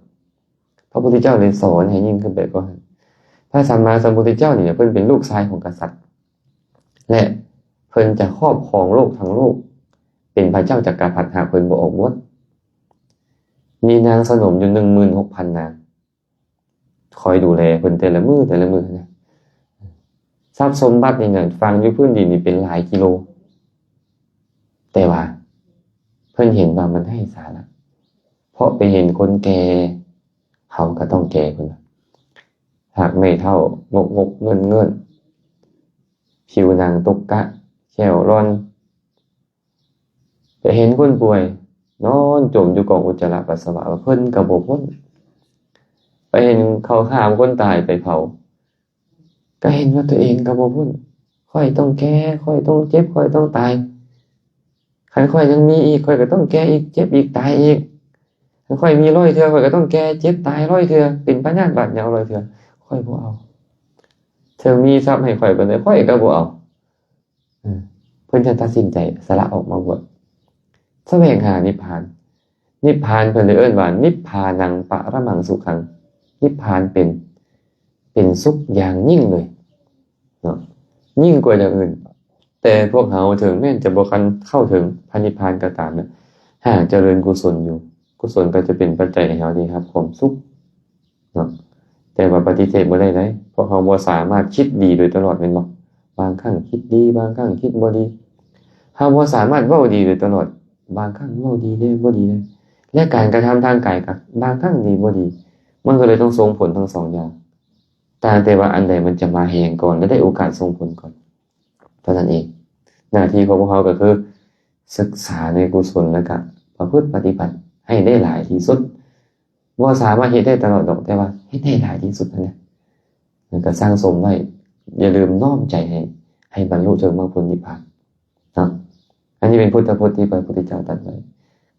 ພະພຸດທະເຈົ້າໄດ້ສອນໃຫ້ຍິ່ງຂຶ້ນໄປກວ່ານັ້ນ. ພະສຳມາສຳພຸດທະເຈົ້ານີ້ ເພິ່ນເປັນລູກຊາຍຂອງກະສັດ ແລະ ເພິ່ນຈະຄອບຄອງໂລກທັງໂລກ, ເປັນພະເຈົ້າຈັກກະພັດ ຫາກເພິ່ນບໍ່ອອກບວດ. ມີນາງສະໜົມຢູ່ໜຶ່ງໝື່ນຫົກພັນນາງ ຄອຍດູແລເພິ່ນແຕ່ລະມື້ແຕ່ລະມື້ນະ. ຊັບສົມບັດນີ້ນະ ຝັງຢູ່ພື້ນດິນນີ້ເປັນຫຼາຍກິໂລ, ແຕ່ວ່າເພິ່ນເຫັນວ່າມັນໄຮ້ສາລະ, ເພາະໄປເຫັນຄົນແກ່, ເຮົາກໍຕ້ອງແກ່ ເພິ່ນວ່າ. ຮາກໄມ້ເຖົ້າ ງົກໆເງິ້ນໆ, ຜິວໜັງຕົກກະ, ແຂ້ວລອນ. ໄປເຫັນຄົນປ່ວຍນອນຈົມຢູ່ກອງອຸດຈະລະປັດສະວະ ວ່າເພິ່ນກໍບໍ່ພົ້ນ. ໄປເຫັນເຂົາຫາມຄົນຕາຍໄປເຜົາ ກໍເຫັນວ່າຕົວເອງກໍບໍ່ພົ້ນ. ຂ້ອຍຕ້ອງແກ່, ຂ້ອຍຕ້ອງເຈັບ, ຂ້ອຍຕ້ອງຕາຍ. ຄັນຂ້ອຍຍັງມີອີກ, ຂ້ອຍກໍຕ້ອງແກ່ອີກ, ເຈັບອີກ, ຕາຍອີກ. ຄັນຂ້ອຍມີຮ້ອຍເທື່ອ, ຂ້ອຍກໍຕ້ອງແກ່, ເຈັບ, ຕາຍຮ້ອຍເທື່ອ, ເປັນພະຍາດບາດເຢາຮ້ອຍເທື່ອ. ຂ້ອຍບໍ່ເອົາ. ເຖິງມີຊັບໃຫ້ຂ້ອຍປານໃດ, ຂ້ອຍກໍບໍ່ເອົາ. ເອີ ເພິ່ນຈຶ່ງຕັດສິນໃຈສະຫຼະອອກມາບວດ, ສະແຫວງຫານິບພານ. ນິບພານເພິ່ນເລີຍເອີ້ນວ່າ ນິບພານັງປະລະມັງສຸຂັງ. ນິບພານເປັນ, ເປັນສຸກຢ່າງຍິ່ງເລີຍເນາະ, ຍິ່ງກວ່າຢ່າງອື່ນ. ແຕ່ພວກເຮົາເຖິງແມ່ນຈະບໍ່ທັນເຂົ້າເຖິງພະນິບພານກໍຕາມນະ ຫາກຈະເລີນກຸສົນຢູ່ ກຸສົນກໍຈະເປັນປັດໄຈໃຫ້ເຮົາໄດ້ຮັບຄວາມສຸກເນາະ ແຕ່ວ່າປະຕິເສດບໍ່ໄດ້ເດ້ ພວກເຮົາບໍ່ສາມາດຄິດດີໂດຍຕະຫຼອດແມ່ນບໍ່? ບາງຄັ້ງຄິດດີ ບາງຄັ້ງຄິດບໍ່ດີ ເຮົາບໍ່ສາມາດເວົ້າດີໂດຍຕະຫຼອດ ບາງຄັ້ງເວົ້າດີແດ່ ບໍ່ດີແດ່ ແລະ ການກະທຳທາງກາຍກໍບາງຄັ້ງດີບໍ່ດີ ມັນກໍເລີຍຕ້ອງສົ່ງຜົນທັງສອງຢ່າງ ຕ່າງແຕ່ວ່າອັນໃດມັນຈະມາແຮງກ່ອນ ແລະ ໄດ້ໂອກາດສົ່ງຜົນກ່ອນ ເທົ່ານັ້ນເອງ. ໜ້າທີ່ຂອງພວກເຮົາກໍຄືສຶກສາໃນກຸສົນ ແລ້ວກະປະພຶດປະຕິບັດໃຫ້ໄດ້ຫຼາຍທີ່ສຸດ. ບໍ່ສາມາດເຮັດໄດ້ຕະຫຼອດດອກ, ແຕ່ວ່າເຮັດໃຫ້ຫຼາຍທີ່ສຸດຫັ້ນແຫຼະ. ແລ້ວກະສັ່ງສົມໄວ້, ຢ່າລືມນ້ອມໃຈໃຫ້, ໃຫ້ບັນລຸເຖິງມາກຜົນນິບພານເນາະ. ອັນນີ້ເປັນພຸດທະພົດທີ່ພະພຸດທະເຈົ້າຕັດໄວ້.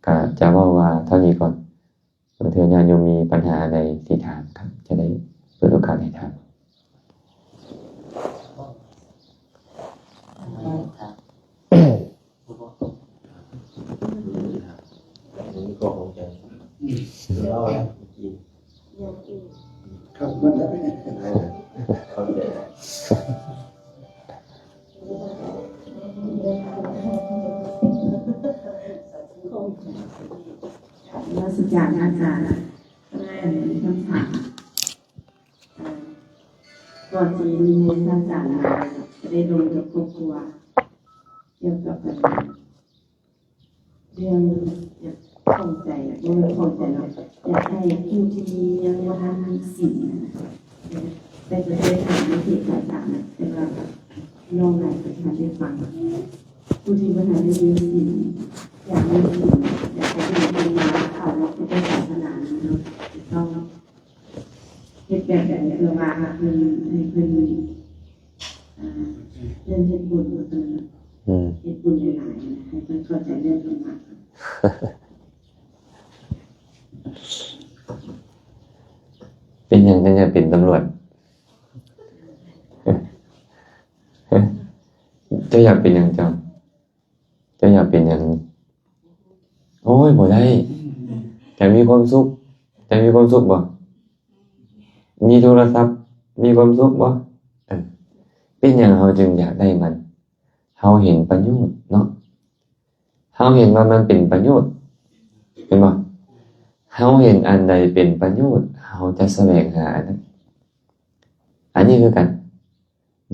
ກະຈະເວົ້າວ່າເທົ່ານີ້ກ່ອນ. ບາງເທື່ອຍາດໂຍມມີບັນຫາອັນໃດຊິຖາມກໍຈະໄດ້ເປີດໂອກາດໃຫ້ຖາມ. ນະມັດສະການອາຈານ. ແມ່ນຄຳຖາມ ເອີ່ ກ່ອນຊິນິມົນພະອາຈານມາ ຈະໄດ້ລົມກັບຄອບຄົວ ກ່ຽວກັບ ເອີ່ ເລື່ອງຢາກຂ້ອງໃຈ ບໍ່ແມ່ນຂ້ອງໃຈເນາະ ຢາກໃຫ້ຜູ້ທີ່ຍັງບໍ່ທັນມີສິນນະ ແຕ່ກໍໄດ້ຖາມໃນເພຈພະອາຈານນະ ແຕ່ວ່ານ້ອງຫຼາຍກໍທັນໄດ້ຟັງ ຜູ້ທີ່ບໍ່ທັນໄດ້ມີສິນ ຢາກມີສິນ ຢາກໃຫ້ເພິ່ນມາເຂົ້າວັດພຸດທະສາສະໜານີ້ເນາະ ຕ້ອງເຮັດແບບໃດເພື່ອວ່າເພິ່ນ ໃຫ້ເພິ່ນ ອ່າ ເພິ່ນເຮັດບຸນ ເອີ ອືມ ເຮັດບຸນຫຼາຍໆ ໃຫ້ເພິ່ນເຂົ້າໃຈເລື່ອງທຳມະ. ເປັນຫຍັງຈັ່ງຢາກເປັນຕຳຫຼວດ? ເຈົ້າຢາກເປັນຫຍັງເຈົ້າ? ເຈົ້າຢາກເປັນຫຍັງ? ໂອ້ຍ ບໍ່ໄດ້. ຢາກມີຄວາມສຸກ. ຢາກມີຄວາມສຸກບໍ່? ມີໂທລະສັບ ມີຄວາມສຸກບໍ່? ເອີ ເປັນຫຍັງເຮົາຈຶ່ງຢາກໄດ້ມັນ? ເຮົາເຫັນປະໂຫຍດເນາະ. ເຮົາເຫັນວ່າມັນເປັນປະໂຫຍດ ເຫັນບໍ່? ເຮົາເຫັນອັນໃດເປັນປະໂຫຍດ ເຮົາຈະສະແຫວງຫາອັນນັ້ນ. ອັນນີ້ຄືກັນ.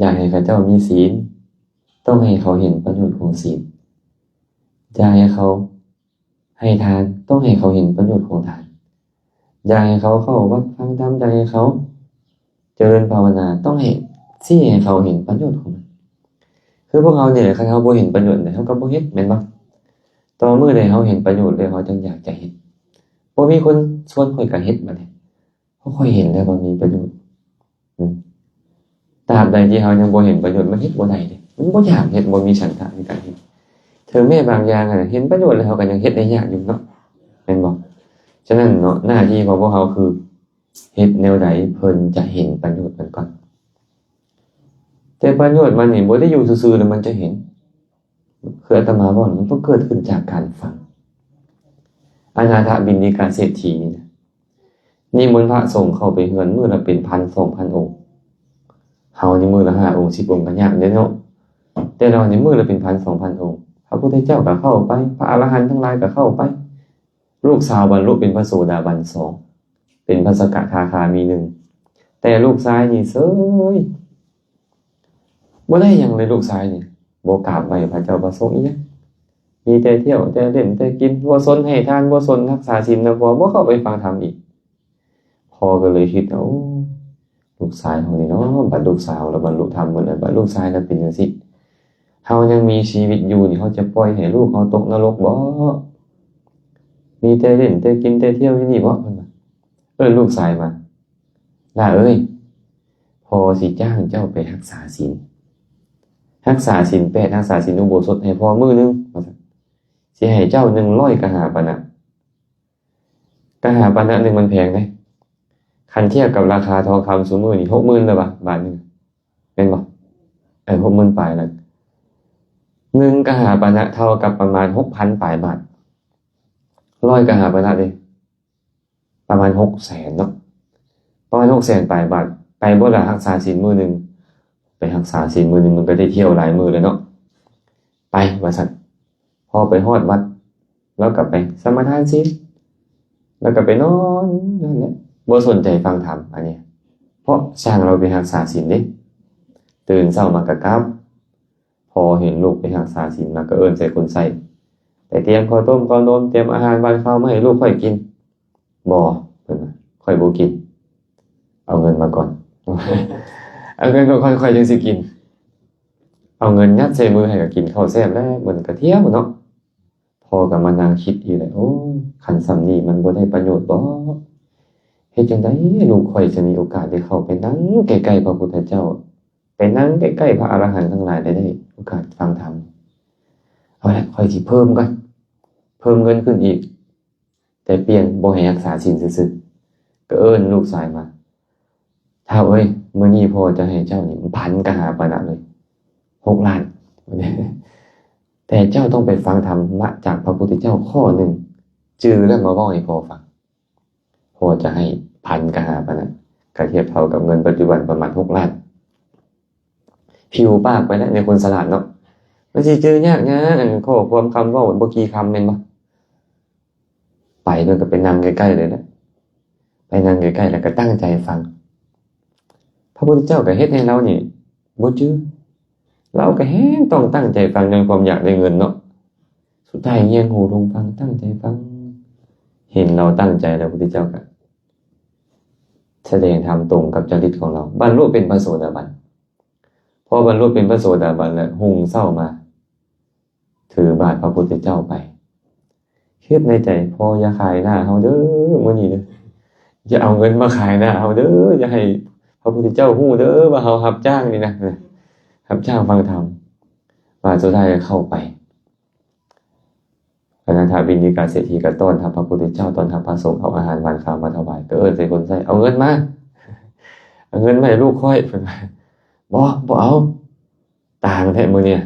ຢາກໃຫ້ເຂົາເຈົ້າມີສິນ ຕ້ອງໃຫ້ເຂົາເຫັນປະໂຫຍດຂອງສິນ. ຢາກໃຫ້ເຂົາໃຫ້ທານ ຕ້ອງໃຫ້ເຂົາເຫັນປະໂຫຍດຂອງທານ. ຢາກໃຫ້ເຂົາເຂົ້າວັດຟັງທຳ ຢາກໃຫ້ເຂົາຈະເລີນພາວະນາ ຕ້ອງໃຫ້ ຊີ້ໃຫ້ເຂົາເຫັນປະໂຫຍດຂອງມັນ. ຄືພວກເຮົານີ້ແຫຼະ ຄັນເຮົາບໍ່ເຫັນປະໂຫຍດໃດ ເຮົາກໍບໍ່ເຮັດ ແມ່ນບໍ່? ຕໍ່ມື້ໃດເຮົາເຫັນປະໂຫຍດແລ້ວ ເຮົາຈຶ່ງຢາກຈະເຮັດ. ບໍ່ມີຄົນຊວນຂ້ອຍກໍເຮັດບັດນີ້. ເພາະຂ້ອຍເຫັນແລ້ວວ່າມີປະໂຫຍດ. ອືມ ຕາບໃດທີ່ເຮົາຍັງບໍ່ເຫັນປະໂຫຍດ ມັນເຮັດບໍ່ໄດ້ເດ້. ມັນບໍ່ຢາກເຮັດ ບໍ່ມີສັນທະໃນການເຮັດ. ເຖິງແມ້ບາງຢ່າງຫັ້ນນະ ເຫັນປະໂຫຍດແລ້ວ ເຮົາກໍຍັງເຮັດໄດ້ຍາກຢູ່ເນາະ ແມ່ນບໍ່? ສະນັ້ນເນາະ ໜ້າທີ່ຂອງພວກເຮົາຄື ເຮັດແນວໃດເພິ່ນຈະເຫັນປະໂຫຍດມັນກ່ອນ. ແຕ່ປະໂຫຍດມັນນີ້ບໍ່ໄດ້ຢູ່ຊື່ໆແລ້ວມັນຈະເຫັນ. ຄືອາດຕະມາເວົ້າ ມັນຕ້ອງເກີດຂຶ້ນຈາກການຟັງ. ອະນາຖະບິນດິກາເສດຖີນີ້ນະ ນິມົນພະສົງເຂົ້າໄປເຮືອນມື້ລະເປັນພັນສອງພັນອົງ. ເຮົານີ້ມື້ລະຫ້າອົງສິບອົງກໍຍາກເດ້ເນາະ. ແຕ່ລາວນີ້ມື້ລະເປັນພັນສອງພັນອົງ. ພະພຸດທະເຈົ້າກໍເຂົ້າໄປ, ພະອະລະຫັນທັງຫຼາຍກໍເຂົ້າໄປ. ລູກສາວບັນລຸເປັນພະໂສດາບັນສອງ, ເປັນພະສະກະທາຄາມີໜຶ່ງ. ແຕ່ລູກຊາຍນີ້ເສີຍ. ບໍ່ໄດ້ຫຍັງເລີຍລູກຊາຍນີ້. ບໍ່ກາບໄຫວ້ພະເຈົ້າພະສົງອີ່ຫຍັງ. ມີແຕ່ທ່ຽວ ແຕ່ຫຼິ້ນ ແຕ່ກິນ. ບໍ່ສົນໃຫ້ທານ, ບໍ່ສົນຮັກສາສິນນຳພໍ່, ບໍ່ເຂົ້າໄປຟັງທຳອີກ. ພໍ່ກໍເລີຍຄິດວ່າ ໂອ້ ລູກຊາຍເຮົານີ້ເນາະ, ບັດລູກສາວລະບັນລຸທຳໝົດແລ້ວ, ບັດລູກຊາຍລະເປັນຈັ່ງຊີ້. ເຮົາຍັງມີຊີວິດຢູ່ນີ້ ເຮົາຈະປ່ອຍໃຫ້ລູກເຮົາຕົກນະລົກບໍ? ມີແຕ່ຫຼິ້ນ ແຕ່ກິນ ແຕ່ທ່ຽວຢູ່ນີ້ບໍ? ເພິ່ນວ່າ. ເອີ້ນລູກຊາຍມາ. ຫຼ້າເອີຍ, ພໍ່ຊິຈ້າງເຈົ້າໄປຮັກສາສິນ, ຮັກສາສິນແປດ, ຮັກສາສິນອຸໂບສົດໃຫ້ພໍ່ມື້ໜຶ່ງ, ວ່າຊັ້ນ. ຊິໃຫ້ເຈົ້າໜຶ່ງຮ້ອຍກະຫາປະນະ. ກະຫາປະນະໜຶ່ງມັນແພງເດ້. ຄັນທຽບກັບລາຄາທອງຄຳຊຸມື້ນີ້ ຫົກໝື່ນແລ້ວວະ, ບາດໜຶ່ງ. ແມ່ນບໍ່? ເອີ, ຫົກໝື່ນປາຍແລ້ວ. ໜຶ່ງກະຫາປະນະເທົ່າກັບປະມານຫົກພັນປາຍບາດ. ຮ້ອຍກະຫາປະນະເດ້. ປະມານຫົກແສນເນາະ, ປະມານຫົກແສນປາຍບາດ. ໄປບໍ່ລະຮັກສາສິນມື້ໜຶ່ງ? ໄປຮັກສາສິນມື້ໜຶ່ງ ມັນກໍໄດ້ທ່ຽວຫຼາຍມື້ແລ້ວເນາະ. ໄປວ່າຊັ້ນ. ພໍໄປຮອດວັດ ລາວກໍໄປສະມາທານສິນ ແລ້ວກໍໄປນອນຢູ່ຫັ້ນແຫຼະ ບໍ່ສົນໃຈຟັງທຳ. ອັນນີ້ເພາະຊ່າງລາວໄປຮັກສາສິນເດ້ ຕື່ນເຊົ້າມາກໍກັບ. ພໍເຫັນລູກໄປຮັກສາສິນມາ ກໍເອີ້ນໃສ່ຄົນໃຊ້ ໄປຕຽມເຂົ້າຕົ້ມເຂົ້າໜົມ ຕຽມອາຫານຫວານຄາວມາໃຫ້ລູກຂ້ອຍກິນ. ບໍ່ ເພິ່ນວ່າ ຂ້ອຍບໍ່ກິນ ເອົາເງິນມາກ່ອນ ເອົາເງິນມາກ່ອນ ຂ້ອຍຈຶ່ງຊິກິນ. ເອົາເງິນຍັດໃສ່ມືໃຫ້ກໍກິນເຂົ້າແຊບແລ້ວ ມັນກໍທ່ຽວເນາະ. ພໍ່ກໍມານັ່ງຄິດອີກແລ້ວ ໂອ້ຍ ຄັນສ່ຳນີ້ມັນບໍ່ໄດ້ປະໂຫຍດບໍ? ເຮັດຈັ່ງໃດລູກຂ້ອຍຈະມີໂອກາດໄດ້ເຂົ້າໄປນັ່ງໃກ້ໆພະພຸດທະເຈົ້າ ໄປນັ່ງໃກ້ໆພະອະລະຫັນທັງຫຼາຍ ໄດ້ ໄດ້ໂອກາດຟັງທຳ? ເອົາລະ ຂ້ອຍຊິເພີ່ມກ່ອນ ເພີ່ມເງິນຂຶ້ນອີກ ແຕ່ປ່ຽນບໍ່ໃຫ້ຮັກສາສິນຊື່ໆ. ກໍເອີ້ນລູກຊາຍມາ ທ້າວເອີຍ ມື້ນີ້ພໍ່ຈະໃຫ້ເຈົ້ານີ້ພັນກະຫາປະນະເລີຍ ຫົກລ້ານ ແຕ່ເຈົ້າຕ້ອງໄປຟັງທຳມະຈາກພະພຸດທະເຈົ້າຂໍ້ໜຶ່ງ ຈື່ແລ້ວມາເວົ້າໃຫ້ພໍ່ຟັງ. ພໍ່ຈະໃຫ້ພັນກະຫາປະນະ ກະທຽບເທົ່າກັບເງິນປັດຈຸບັນປະມານຫົກລ້ານ. ຜິວປາກໄປແລ້ວ ໃນຄົນສະຫຼາດເນາະ ມັນຊິຈື່ຍາກຫຍັງ ອັນຂໍ້ຄວາມຄຳເວົ້າບໍ່ກີ່ຄຳແມ່ນບໍ່? ໄປມັນກໍໄປນັ່ງໃກ້ໆເລີຍແຫຼະ ໄປນັ່ງໃກ້ໆ ແລ້ວກໍຕັ້ງໃຈຟັງ. ພະພຸດທະເຈົ້າກໍເຮັດໃຫ້ລາວນີ້ບໍ່ຈື່ ລາວກໍແຮ່ງຕ້ອງຕັ້ງໃຈຟັງ ຍ້ອນຄວາມຢາກໄດ້ເງິນເນາະ. ສຸດທ້າຍງຽງຫູລົງຟັງ ຕັ້ງໃຈຟັງ ເຫັນລາວຕັ້ງໃຈແລ້ວ ພະພຸດທະເຈົ້າກໍສະແດງທຳຕົງກັບຈະລິດຂອງລາວ ບັນລຸເປັນພະໂສດາບັນ. ພໍບັນລຸເປັນພະໂສດາບັນແລ້ວ ຮຸ່ງເຊົ້າມາ ຖືບາດພະພຸດທະເຈົ້າໄປ ຄິດໃນໃຈ ພໍ່ຢ່າຂາຍໜ້າເຮົາເດີ ມື້ນີ້ເດີ ຢ່າເອົາເງິນມາຂາຍໜ້າເຮົາເດີ ຢ່າໃຫ້ພະພຸດທະເຈົ້າຮູ້ເດີວ່າເຮົາຮັບຈ້າງນີ້ນະ ຮັບຈ້າງຟັງທຳ. ບາດສຸດທ້າຍກໍເຂົ້າໄປ ອະນາຖະບິນດິກາເສດຖີກໍຕ້ອນຮັບພະພຸດທະເຈົ້າ ຕ້ອນຮັບພະສົງ ເອົາອາຫານຫວານຄາວມາຖວາຍ ກໍເອີ້ນໃສ່ຄົນໃຊ້ ເອົາເງິນມາ ເອົາເງິນມາໃຫ້ລູກຂ້ອຍ ເພິ່ນວ່າ ບໍ່ ບໍ່ເອົາ ຕ່າງແທ້ມື້ນີ້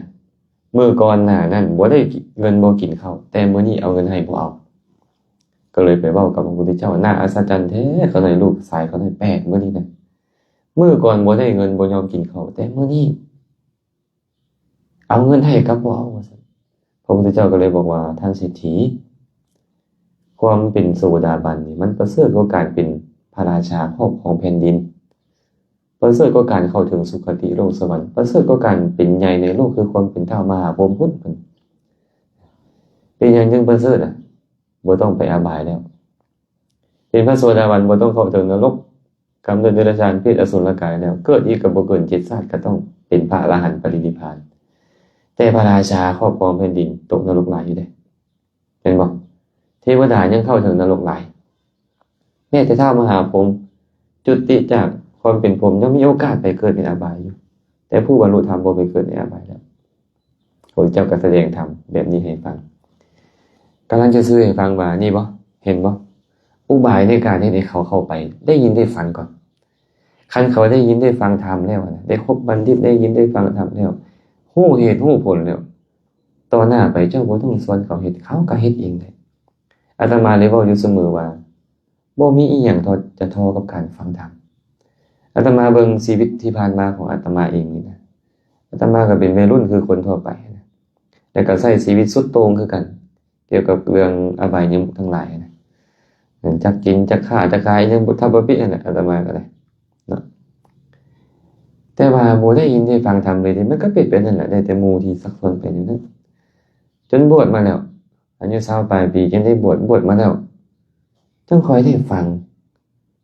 ມື້ກ່ອນໜ້ານັ້ນບໍ່ໄດ້ເງິນບໍ່ກິນເຂົ້າ ແຕ່ມື້ນີ້ເອົາເງິນໃຫ້ບໍ່ເອົາ. ກໍເລີຍໄປເວົ້າກັບພະພຸດທະເຈົ້າ ໜ້າອັດສະຈັນແທ້ ຂ້ານ້ອຍລູກຊາຍຂ້ານ້ອຍແປກມື້ນີ້ນະ ມື້ກ່ອນບໍ່ໄດ້ເງິນບໍ່ຍອມກິນເຂົ້າ ແຕ່ມື້ນີ້ເອົາເງິນໃຫ້ກັບບໍ່ເອົາ ວ່າຊັ້ນ. ພະພຸດທະເຈົ້າກໍເລີຍບອກວ່າ ທ່ານເສດຖີ ຄວາມເປັນໂສດາບັນນີ້ ມັນປະເສີດກວ່າການເປັນພະລາຊາຄອບຄອງແຜ່ນດິນ ປະເສີດກວ່າການເຂົ້າເຖິງສຸຄະຕິໂລກສະຫວັນ ປະເສີດກວ່າການເປັນໃຫຍ່ໃນໂລກ ຄືຄວາມເປັນທ້າວມະຫາພົມພຸ້ນ. ເປັນຫຍັງຈຶ່ງປະເສີດນະ? ບໍ່ຕ້ອງໄປອະບາຍແລ້ວ ເປັນພະໂສດາບັນບໍ່ຕ້ອງເຂົ້າເຖິງນະລົກ ກຳເນີດເດຍລະສານ ເປດ ອະສຸນລະກາຍແລ້ວ ເກີດອີກກໍບໍ່ເກີນເຈັດຊາດ ກໍຕ້ອງເປັນພະອະລະຫັນປະລິນິບພານ. ແຕ່ພະລາຊາຄອບຄອງແຜ່ນດິນຕົກນະລົກຫຼາຍຢູ່ເດ້ ແມ່ນບໍ່? ເທວະດາຍັງເຂົ້າເຖິງນະລົກຫຼາຍ ແມ້ແຕ່ທ້າວມະຫາພົມ ຈຸຕິຈາກຄວາມເປັນພົມ ຍັງມີໂອກາດໄປເກີດໃນອະບາຍຢູ່ ແຕ່ຜູ້ບັນລຸທຳບໍ່ໄປເກີດໃນອະບາຍແລ້ວ. ພະພຸດທະເຈົ້າກໍສະແດງທຳແບບນີ້ໃຫ້ຟັງ ກຳລັງຈະສື່ໃຫ້ຟັງວ່າ ນີ້ບໍ່ ເຫັນບໍ່? ອຸບາຍໃນການເຮັດໃຫ້ເຂົາເຂົ້າໄປໄດ້ຍິນໄດ້ຟັງກ່ອນ. ຄັນເຂົາໄດ້ຍິນໄດ້ຟັງທຳແລ້ວນະ ໄດ້ຄົບບັນດິດ ໄດ້ຍິນໄດ້ຟັງທຳແລ້ວ ຮູ້ເຫດຮູ້ຜົນແລ້ວ ຕໍ່ໜ້າໄປເຈົ້າບໍ່ຕ້ອງຊວນເຂົາເຮັດ ເຂົາກໍເຮັດເອງໄດ້. ອາດຕະມາໄດ້ເວົ້າຢູ່ສະເໝີວ່າ ບໍ່ມີອີ່ຫຍັງເທົ່າ ຈະທໍ່ກັບການຟັງທຳ. ອາດຕະມາເບິ່ງຊີວິດທີ່ຜ່ານມາຂອງອາດຕະມາເອງນີ້ນະ ອາດຕະມາກໍເປັນໄວລຸ້ນຄືຄົນທົ່ວໄປນະ ແລ້ວກໍໃຊ້ຊີວິດສຸດໂຕ່ງຄືກັນ ກ່ຽວກັບເລື່ອງອະບາຍຍະມຸກທັງຫຼາຍນະ ຈັກກິນຈັກຂ້າຈັກຂາຍຫຍັງ ບຸດທັບປະປິຫັ້ນແຫຼະ ອາດຕະມາກໍໄດ້ເນາະ. ແຕ່ວ່າບໍ່ໄດ້ຍິນໄດ້ຟັງທຳເລີຍເດ ມັນກໍເປັນແບບນັ້ນແຫຼະ ໄດ້ແຕ່ໝູ່ທີ່ຊັກຊວນໄປແນວນັ້ນ ຈົນບວດມາແລ້ວ ອາຍຸຊາວປາຍປີຈຶ່ງໄດ້ບວດ ບວດມາແລ້ວຈຶ່ງຄ່ອຍໄດ້ຟັງ.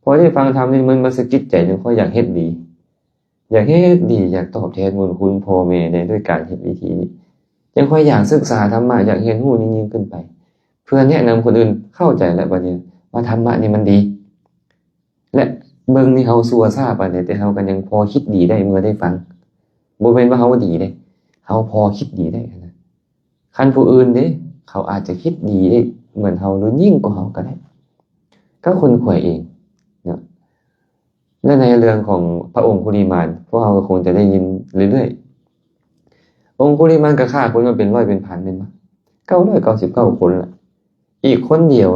ພໍໄດ້ຟັງທຳນີ້ ມັນມາສະກິດໃຈ ຈຶ່ງຄ່ອຍຢາກເຮັດດີ ຢາກເຮັດດີ ຢາກຕອບແທນບຸນຄຸນພໍ່ແມ່ແດ່ ດ້ວຍການເຮັດວິທີນີ້ ຈັ່ງຄ່ອຍຢາກສຶກສາທຳມະ ຢາກຮຽນຮູ້ຍິ່ງໆຂຶ້ນໄປ ເພື່ອແນະນຳຄົນອື່ນເຂົ້າໃຈ ແລະ ບັດນີ້ວ່າທຳມະນີ້ມັນດີ ແລະ ເບິ່ງນີ້ເຮົາຊົ່ວຊ້າປານໃດ ແຕ່ເຮົາກໍຍັງພໍຄິດດີໄດ້ເມື່ອໄດ້ຟັງ. ບໍ່ແມ່ນວ່າເຮົາດີເດ້ ເຮົາພໍຄິດດີໄດ້ນະ. ຄັນຜູ້ອື່ນເດ້ ເຂົາອາດຈະຄິດດີໄດ້ເໝືອນເຮົາ ຫຼື ຍິ່ງກວ່າເຮົາກໍໄດ້ ກໍຄົ້ນຄວ້າເອງເນາະ. ແລະ ໃນເລື່ອງຂອງພະອົງຄຸລິມານ ພວກເຮົາກໍຄົງຈະໄດ້ຍິນເລື້ອຍໆ. ອົງຄຸລິມານກໍຂ້າຄົນມາເປັນຮ້ອຍເປັນພັນແມ່ນບໍ່? ເກົ້າຮ້ອຍເກົ້າສິບເກົ້າຄົນລະ. ອີກຄົນດຽວ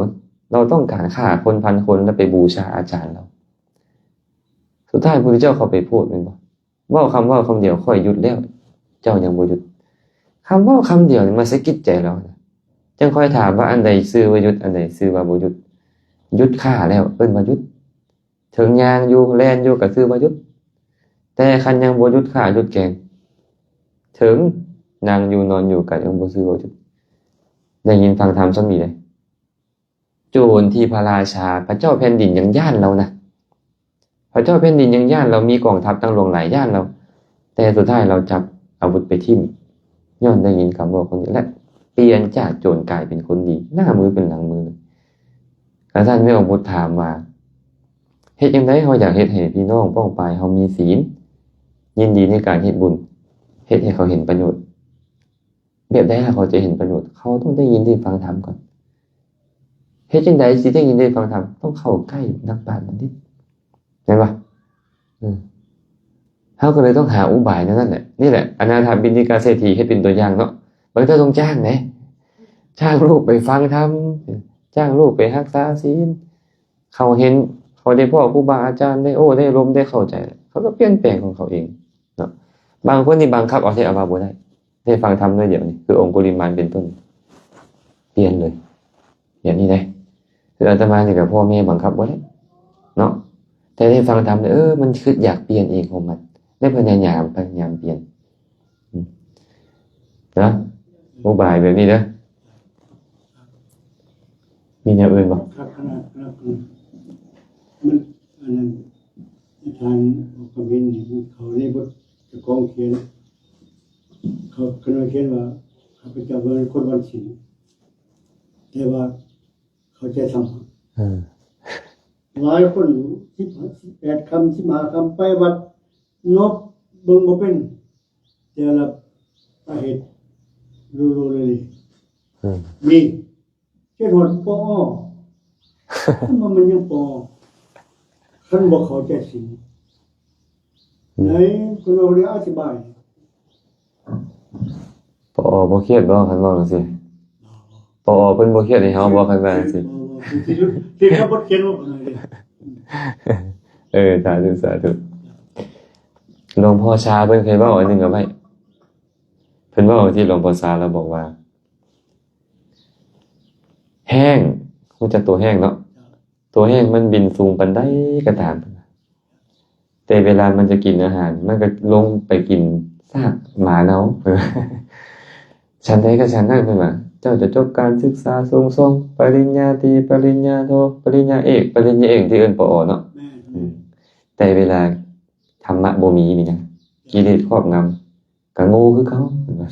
ລາວຕ້ອງການຂ້າຄົນພັນຄົນ ແລ້ວໄປບູຊາອາຈານລາວ. ສຸດທ້າຍ ພະພຸດທະເຈົ້າເຂົ້າໄປໂພດແມ່ນບໍ່? ເວົ້າຄຳເວົ້າຄຳດຽວ ຂ້ອຍຢຸດແລ້ວ ເຈົ້າຍັງບໍ່ຢຸດ. ຄຳເວົ້າຄຳດຽວນີ້ມາສະກິດໃຈລາວນະ. ຈັ່ງຄ່ອຍຖາມວ່າ ອັນໃດຊື່ວ່າຢຸດ ອັນໃດຊື່ວ່າບໍ່ຢຸດ. ຢຸດຂ້າແລ້ວເອີ້ນວ່າຢຸດ. ເຖິງຍ່າງຢູ່ ແລ່ນຢູ່ ກໍຊື່ວ່າຢຸດ. ແຕ່ຄັນຍັງບໍ່ຢຸດຂ້າຢຸດແກງ, ເຖິງນັ່ງຢູ່ນອນຢູ່ ກໍຍັງບໍ່ຊື່ວ່າຢຸດ. ໄດ້ຍິນຟັງທຳສ່ຳນີ້ເດ້. ໂຈນທີ່ພະລາຊາ ພະເຈົ້າແຜ່ນດິນຍັງຢ້ານລາວນະ. ພະເຈົ້າແຜ່ນດິນຍັງຢ້ານລາວ, ມີກອງທັບຕັ້ງຫຼວງຫຼາຍຢ້ານລາວ, ແຕ່ສຸດທ້າຍລາວຈັບອາວຸດໄປຖິ້ມ, ຍ້ອນໄດ້ຍິນຄຳບອກຄົນນີ້ ແລະ ປ່ຽນຈາກໂຈນກາຍເປັນຄົນດີ, ໜ້າມືເປັນຫຼັງມືເລີຍ. ກະຊັ້ນແມ່ອອກບຸດຖາມວ່າ ເຮັດຈັ່ງໃດເຮົາຢາກເຮັດໃຫ້ພີ່ນ້ອງປ້ອງປາຍເຮົາມີສີນ, ຍິນດີໃນການເຮັດບຸນ, ເຮັດໃຫ້ເຂົາເຫັນປະໂຫຍດ. ແບບໃດລະເຂົາຈະເຫັນປະໂຫຍດ? ເຂົາຕ້ອງໄດ້ຍິນໄດ້ຟັງທຳກ່ອນ. ເຮັດຈັ່ງໃດຊິໄດ້ຍິນໄດ້ຟັງທຳ? ຕ້ອງເຂົ້າໃກ້ນັກປາດບັນດິດ ແມ່ນບໍ່? ເອີ ເຮົາກໍເລີຍຕ້ອງຫາອຸບາຍແນວນັ້ນແຫຼະ. ນີ້ແຫຼະ ອະນາຖາບິນທິກາເສດຖີເຮັດເປັນຕົວຢ່າງເນາະ. ບາງເທື່ອຕ້ອງຈ້າງເດ້ ຈ້າງລູກໄປຟັງທຳ, ຈ້າງລູກໄປຮັກສາສິນ. ເຂົາເຫັນ ເຂົາໄດ້ພໍ້ຄູບາອາຈານ ໄດ້ໂອ້ໄດ້ລົມ ໄດ້ເຂົ້າໃຈ, ເຂົາກໍປ່ຽນແປງຂອງເຂົາເອງເນາະ. ບາງຄົນນີ້ບັງຄັບເອົາແທ້ເອົາວ່າບໍ່ໄດ້. ໄດ້ຟັງທຳໜ້ອຍດຽວນີ້ ຄືອົງຄຸລິມານເປັນຕົ້ນ ປ່ຽນເລີຍ. ຢ່າງນີ້ເດ້ ຄືອາດຕະມານີ້ກໍພໍ່ແມ່ບັງຄັບບໍ່ໄດ້ເນາະ, ແຕ່ໄດ້ຟັງທຳ ເອີ ມັນຄິດຢາກປ່ຽນເອງຂອງມັນ ແລະ ພະຍາຍາມ ພະຍາຍາມປ່ຽນ. ອືມ ນະ ອຸບາຍແບບນີ້ເດີ. ມີແນວອື່ນບໍ່? ຄັກຂະໜາດ ຄັກຂະໜາດ. ມັນ ອັນນັ້ນ ອາຈານອອກຄຳເຫັນນີ້ ເຂົາໃນບົດເຈົ້າຂອງຂຽນ ເຂົາຂະນ້ອຍຂຽນວ່າ ຂ້າພະເຈົ້າບໍ່ແມ່ນຄົນວັນສິນ ແຕ່ວ່າເຂົ້າໃຈທຳ. ເອີ ຫຼາຍຄົນ ສິບ ສິບແປດຄ່ຳ ສິບຫ້າຄ່ຳ ໄປວັດ ນົບເບິ່ງບໍ່ເປັນ ແຕ່ລະປະເຮັດ ໂລໂລເລເລ. ເອີ ມີ ເຮັດຮອດ ປອ ມັນ ມັນຍັງ ປ ຄັນບໍ່ເຂົ້າໃຈສິນ ອືມ ໃນ ເພິ່ນເວົ້າເລື່ອງອະທິບາຍ ປອ ບໍ່ຄຽດບໍ່ ຄັນເວົ້າຈັ່ງຊີ້? ປອ ເພິ່ນບໍ່ຄຽດໃຫ້ເຮົາບໍ່ ຄັນວ່າຈັ່ງຊີ້? ບໍ່ ບໍ່ ຄື ຄື ຄືເຂົາບໍ່ຂຽນວ່າ ເອີ ສາທຸ ສາທຸ. ຫຼວງພໍ່ຊາເພິ່ນເຄີຍເວົ້າອັນໜຶ່ງເອົາໄວ້ ເພິ່ນເວົ້າທີ່ ຫຼວງພໍ່ຊາລາວບອກວ່າ ແຮ້ງ ຮູ້ຈັກຕົວແຮ້ງເນາະ? ຕົວແຮ້ງມັນບິນສູງປານໃດກໍຕາມ ແຕ່ເວລາມັນຈະກິນອາຫານ ມັນກໍລົງໄປກິນຊາກໝາເນົ່າ. ຊັ້ນໃດກໍຊັ້ນນັ້ນ ເພິ່ນວ່າ ເຈົ້າຈະຈົບການສຶກສາສູງສົ່ງ ປະລິນຍາຕີ ປະລິນຍາໂທ ປະລິນຍາເອກ ປະລິນຍາເອກທີ່ເອີ້ນ ປອ ເນາະ. ແມ່ນ ອືມ ແຕ່ເວລາທຳມະບໍ່ມີນີ້ນະ ກິເລດຄອບງຳ ກໍໂງ່ຄືເກົ່າ ເພິ່ນວ່າ.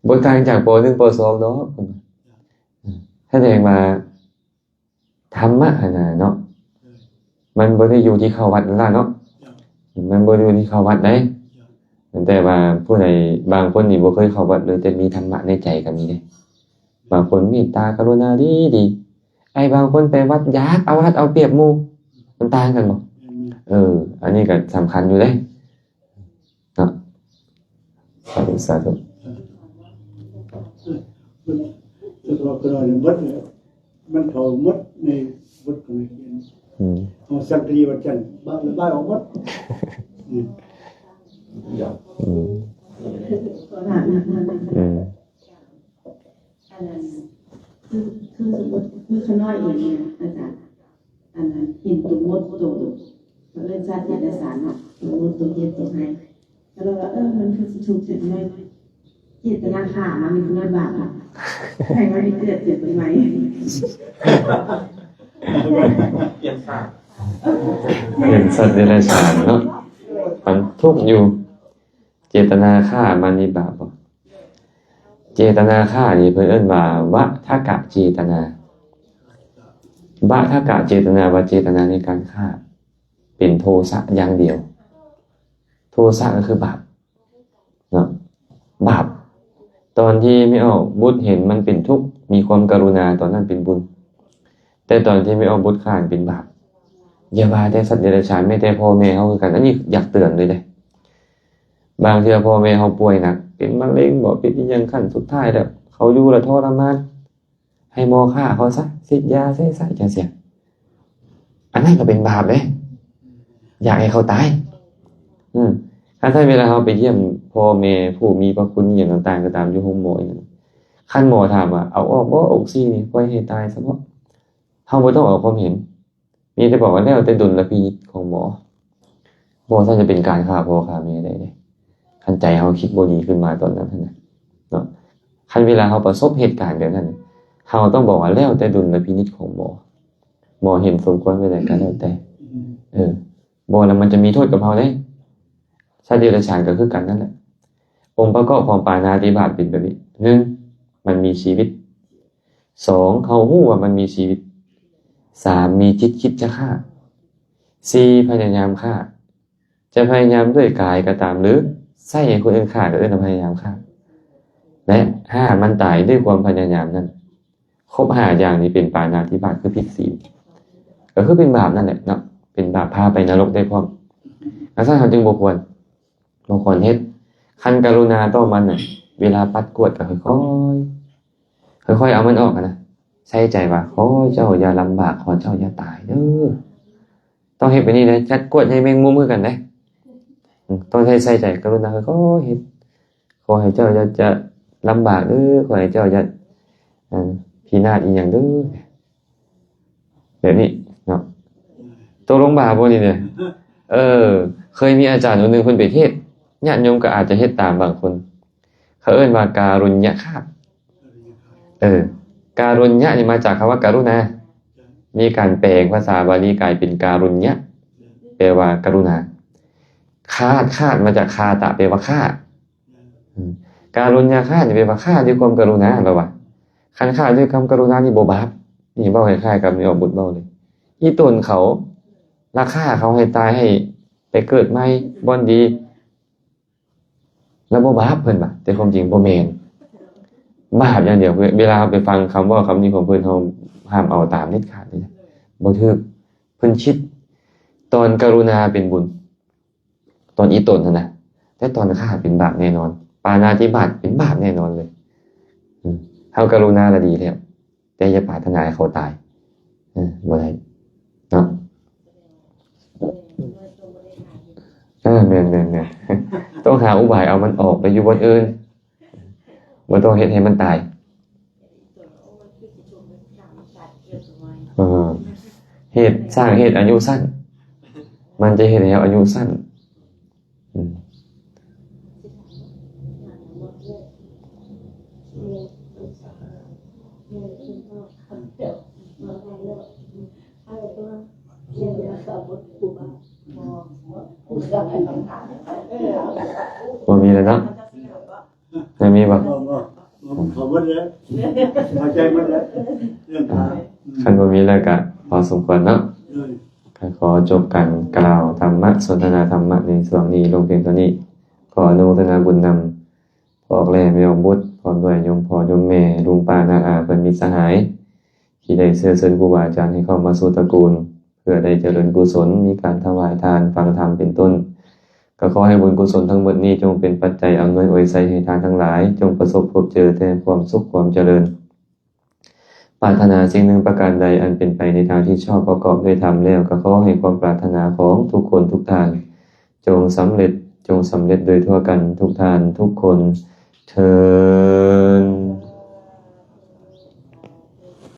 ບໍ່ຕ່າງຈາກ ປ ໜຶ່ງ ປ ສອງ ດອກ ເພິ່ນວ່າ. ສະແດງວ່າທຳມະຫັ້ນນະເນາະ ມັນບໍ່ໄດ້ຢູ່ທີ່ເຂົ້າວັດນັ້ນລະເນາະ, ມັນບໍ່ໄດ້ຢູ່ທີ່ເຂົ້າວັດໃດ. ແຕ່ວ່າຜູ້ໃດ ບາງຄົນນີ້ບໍ່ເຄີຍເຂົ້າວັດເລີຍ ແຕ່ມີທຳມະໃນໃຈກໍມີເດ້. ບາງຄົນເມດຕາກະລຸນາດີໆ ໄອ້ບາງຄົນໄປວັດຢາກເອົາລັດເອົາປຽບໝູ່ ມັນຕ່າງກັນບໍ່? ເອີ ອັນນີ້ກໍສຳຄັນຢູ່ເດ້. ເນາະ ສາທຸ ສາທຸ. ເອີ ເພິ່ນ ເພິ່ນວ່າເພິ່ນວ່າໝົດເລີຍ ມັນເຂົ້າໝົດໃນບົດຂອງນັກຮຽນ. ອືມ ເອົາສັງກະສີວັດຈັນ ບາດລະບາຍອອກໝົດ. ອືມ ອືມ ອືມ ອັນນັ້ນ ຄື ຄືສົມມຸດ ຄືຂະນ້ອຍເອງນີ້ນະ ອາຈານ ອັນນັ້ນ ເຫັນຕົວໝົດໂຕ ເຂົາເອີ້ນສັດເດຍລະສານເນາະ ຕົວໝົດ ຕົວເຫັດ ຕົວໄຮ່ ກໍເລີຍວ່າ ເອີ ມັນຄືຊິຖືກຈັກໜ້ອຍ ເຈດຕະນາຂ້າມັນ ມັນບາບ ໃຫ້ມັນໄດ້ເກີດເປັນໃໝ່ ປ່ຽນຊາດ ເປັນສັດເດຍລະສານເນາະ ມັນທຸກຢູ່. ເຈດຕະນາຂ້າມັນນີ້ບາບບໍ່? ເຈດຕະນາຂ້ານີ້ເພິ່ນເອີ້ນວ່າ ວະທະກະເຈດຕະນາ. ວະທະກະເຈດຕະນາ ວ່າເຈດຕະນາໃນການຂ້າ ເປັນໂທສະຢ່າງດຽວ. ໂທສະກໍຄືບາບເນາະ ບາບ. ຕອນທີ່ແມ່ອອກບຸດເຫັນມັນເປັນທຸກ ມີຄວາມກະລຸນາ ຕອນນັ້ນເປັນບຸນ. ແຕ່ຕອນທີ່ແມ່ອອກບຸດຂ້າເປັນບາບ. ຢ່າວ່າແຕ່ສັດເດຍລະສານ ແມ້ແຕ່ພໍ່ແມ່ເຮົາຄືກັນ. ອັນນີ້ຢາກເຕືອນເລີຍເດ້. ບາງເທື່ອພໍ່ແມ່ເຮົາປ່ວຍໜັກ ເປັນມະເຮັງບໍ ເປັນອີ່ຫຍັງຂັ້ນສຸດທ້າຍແລ້ວ ເຂົາຢູ່ລະທໍລະມານ ໃຫ້ໝໍຂ້າເຂົາຊະ ສີດຢາໃສ່ຊະ ຈັ່ງຊີ້. ອັນນັ້ນກໍເປັນບາບເດ້ ຢາກໃຫ້ເຂົາຕາຍ. ອືມ ຖ້າໃຊ້ເວລາເຮົາໄປຢ້ຽມ ພໍ່ແມ່ຜູ້ມີພະຄຸນອີ່ຫຍັງຕ່າງໆກໍຕາມ ຢູ່ໂຮງໝໍອີ່ຫຍັງ ຄັນໝໍຖາມວ່າ ເອົາອອກບໍ່ອົກຊີນີ້ ປ່ອຍໃຫ້ຕາຍຊະເບາະ ເຮົາບໍ່ຕ້ອງອອກຄວາມເຫັນ ມີແຕ່ບອກວ່າແລ້ວແຕ່ດຸນລະພິນິດຂອງໝໍ. ບໍ່ຊັ້ນຈະເປັນການຂ້າພໍ່ຂ້າແມ່ໄດ້ເດ້ ຄັນໃຈເຮົາຄິດບໍ່ດີຂຶ້ນມາຕອນນັ້ນຫັ້ນນະເນາະ. ຄັນເວລາເຮົາປະສົບເຫດການແບບນັ້ນ ເຮົາຕ້ອງບອກວ່າແລ້ວແຕ່ດຸນລະພິນິດຂອງໝໍ ໝໍເຫັນສົມຄວນແບບໃດກໍແລ້ວແຕ່ ເອີ ບໍ່ແລ້ວມັນຈະມີໂທດກັບເຮົາເດ້. ສັດເດຍລະສານກໍຄືກັນນັ້ນແຫຼະ. ອົງປະກອບຂອງປານາຕິບາດເປັນແບບນີ້ ໜຶ່ງ ມັນມີຊີວິດ, ສອງ ເຮົາຮູ້ວ່າມັນມີຊີວິດ, ສາມ ມີຈິດຄິດຈະຂ້າ, ສີ່ ພະຍາຍາມຂ້າ, ຈະພະຍາຍາມດ້ວຍກາຍກໍຕາມ ຫຼື ໃຊ້ໃຫ້ຄົນອື່ນຂ້າ ກໍເອີ້ນວ່າພະຍາຍາມຂ້າ ແລະ ຫ້າ ມັນຕາຍດ້ວຍຄວາມພະຍາຍາມນັ້ນ. ຄົບຫ້າຢ່າງນີ້ເປັນປານາຕິບາດ ຄືຜິດศีລ ກໍຄືເປັນບາບນັ້ນແຫຼະເນາະ ເປັນບາບພາໄປນະລົກໄດ້ພ້ອມ. ຈັ່ງຊັ້ນເຮົາຈຶ່ງບໍ່ຄວນ ບໍ່ຄວນເຮັດ. ຄັນກະລຸນາຕໍ່ມັນນະ ເວລາປັດກວາດກໍຄ່ອຍໆ ຄ່ອຍໆເອົາມັນອອກຫັ້ນນະ ໃສ່ໃຈວ່າ ຂໍເຈົ້າຢ່າລຳບາກ ຂໍເຈົ້າຢ່າຕາຍເດີ້. ຕ້ອງເຮັດແບບນີ້ເດ້ ຈັດກວາດໃຫ້ແມງມຸມຄືກັນເດ້. ອືມ ຕ້ອງໃຫ້ໃສ່ໃຈ ກະລຸນາຄ່ອຍໆເຮັດ ຂໍໃຫ້ເຈົ້າຢ່າຈະລຳບາກເດີ້ ຂໍໃຫ້ເຈົ້າຢ່າ ເອີ ພິນາດອີ່ຫຍັງເດີ້ ແບບນີ້ເນາະ. ຕົກລົງບາບບໍ່ນີ້ເນຍ? ເອີ ເຄີຍມີອາຈານອົງໜຶ່ງເພິ່ນໄປເທດ ຍາດໂຍມກໍອາດຈະເຮັດຕາມບາງຄົນ ເຂົາເອີ້ນວ່າກາລຸນຍະຄາດ. ເອີ ກາລຸນຍະນີ້ມາຈາກຄຳວ່າກະລຸນາ ມີການແປງພາສາບາລີກາຍເປັນກາລຸນຍະ ແປວ່າກະລຸນາ. ຄາດ ຄາດມາຈາກຄາຕະ ແປວ່າຂ້າ. ອືມ ກາລຸນຍະຄາດນີ້ແປວ່າຂ້າດ້ວຍຄວາມກະລຸນາ ແປວ່າ ຄັນຂ້າດ້ວຍຄວາມກະລຸນານີ້ບໍ່ບາບ. ນີ້ເວົ້າຄ້າຍໆກັບແມ່ອອກບຸດເວົ້າເລີຍ ອີ່ຕົນເຂົາ ລາຄາເຂົາໃຫ້ຕາຍ ໃຫ້ໄປເກີດໃໝ່ບ່ອນດີ ລະບໍ່ບາບ ເພິ່ນວ່າ ແຕ່ຄວາມຈິງບໍ່ແມ່ນ ບາບຢ່າງດຽວ. ເວລາເຮົາໄປຟັງຄຳເວົ້າຄຳນີ້ຂອງເພິ່ນ ເຮົາຫ້າມເອົາຕາມເດັດຂາດເລີຍ ບໍ່ຖືກ. ເພິ່ນຄິດຕອນກະລຸນາເປັນບຸນ ຕອນອີ່ຕົນຫັ້ນນະ ແຕ່ຕອນຂ້າເປັນບາບແນ່ນອນ ປານາຕິບາດເປັນບາບແນ່ນອນເລີຍ. ອືມ ເຮົາກະລຸນາລະດີແລ້ວ ແຕ່ຢ່າປາດຖະໜາໃຫ້ເຂົາຕາຍ ເອີ ບໍ່ໄດ້ເນາະ. ເອີ ແມ່ນໆໆ ຕ້ອງຫາອຸບາຍເອົາມັນອອກໄປຢູ່ບ່ອນອື່ນ ບໍ່ຕ້ອງເຮັດໃຫ້ມັນຕາຍ. ເອີ ເຫດ ສ້າງເຫດອາຍຸສັ້ນ ມັນຈະເຮັດໃຫ້ເຮົາອາຍຸສັ້ນ. ອືມ ບໍ່ມີແລ້ວເນາະ. ຍັງມີບໍ່? ບໍ່ ບໍ່ ເຂົ້າໝົດແລ້ວ ເຂົ້າໃຈໝົດແລ້ວ ເລື່ອງການ. ຄັນບໍ່ມີແລ້ວກະພໍສົມຄວນເນາະ. ໂດຍ ກໍຂໍຈົບການກ່າວທຳມະ ສົນທະນາທຳມະໃນຊ່ວງນີ້ລົງພຽງເທົ່ານີ້. ຂໍອະນຸໂມທະນາບຸນນຳພໍ່ແລະແມ່ອອກບຸດ ພ້ອມດ້ວຍໂຍມພໍ່ໂຍມແມ່ ລຸງປ້ານ້າອາ ເພື່ອນມິດສະຫາຍ ທີ່ໄດ້ເຊື້ອເຊີນຄູບາອາຈານໃຫ້ເຂົ້າມາສູ່ຕະກູນ ເພື່ອໄດ້ຈະເລີນກຸສົນ ມີການຖວາຍທານ ຟັງທຳເປັນຕົ້ນ. ກໍຂໍໃຫ້ບຸນກຸສົນທັງໝົດນີ້ ຈົ່ງເປັນປັດໄຈອຳນວຍອວຍໄຊໃຫ້ທ່ານທັງຫຼາຍ ຈົ່ງປະສົບພົບເຈີແຕ່ຄວາມສຸກຄວາມຈະເລີນ. ປາດຖະໜາສິ່ງໜຶ່ງປະການໃດ ອັນເປັນໄປໃນທາງທີ່ຊອບປະກອບດ້ວຍທຳແລ້ວ ກໍຂໍໃຫ້ຄວາມປາດຖະໜາຂອງທຸກຄົນທຸກທ່ານ ຈົ່ງສຳເລັດ ຈົ່ງສຳເລັດໂດຍທົ່ວກັນທຸກທ່ານທຸກຄົນເທີ້ນ.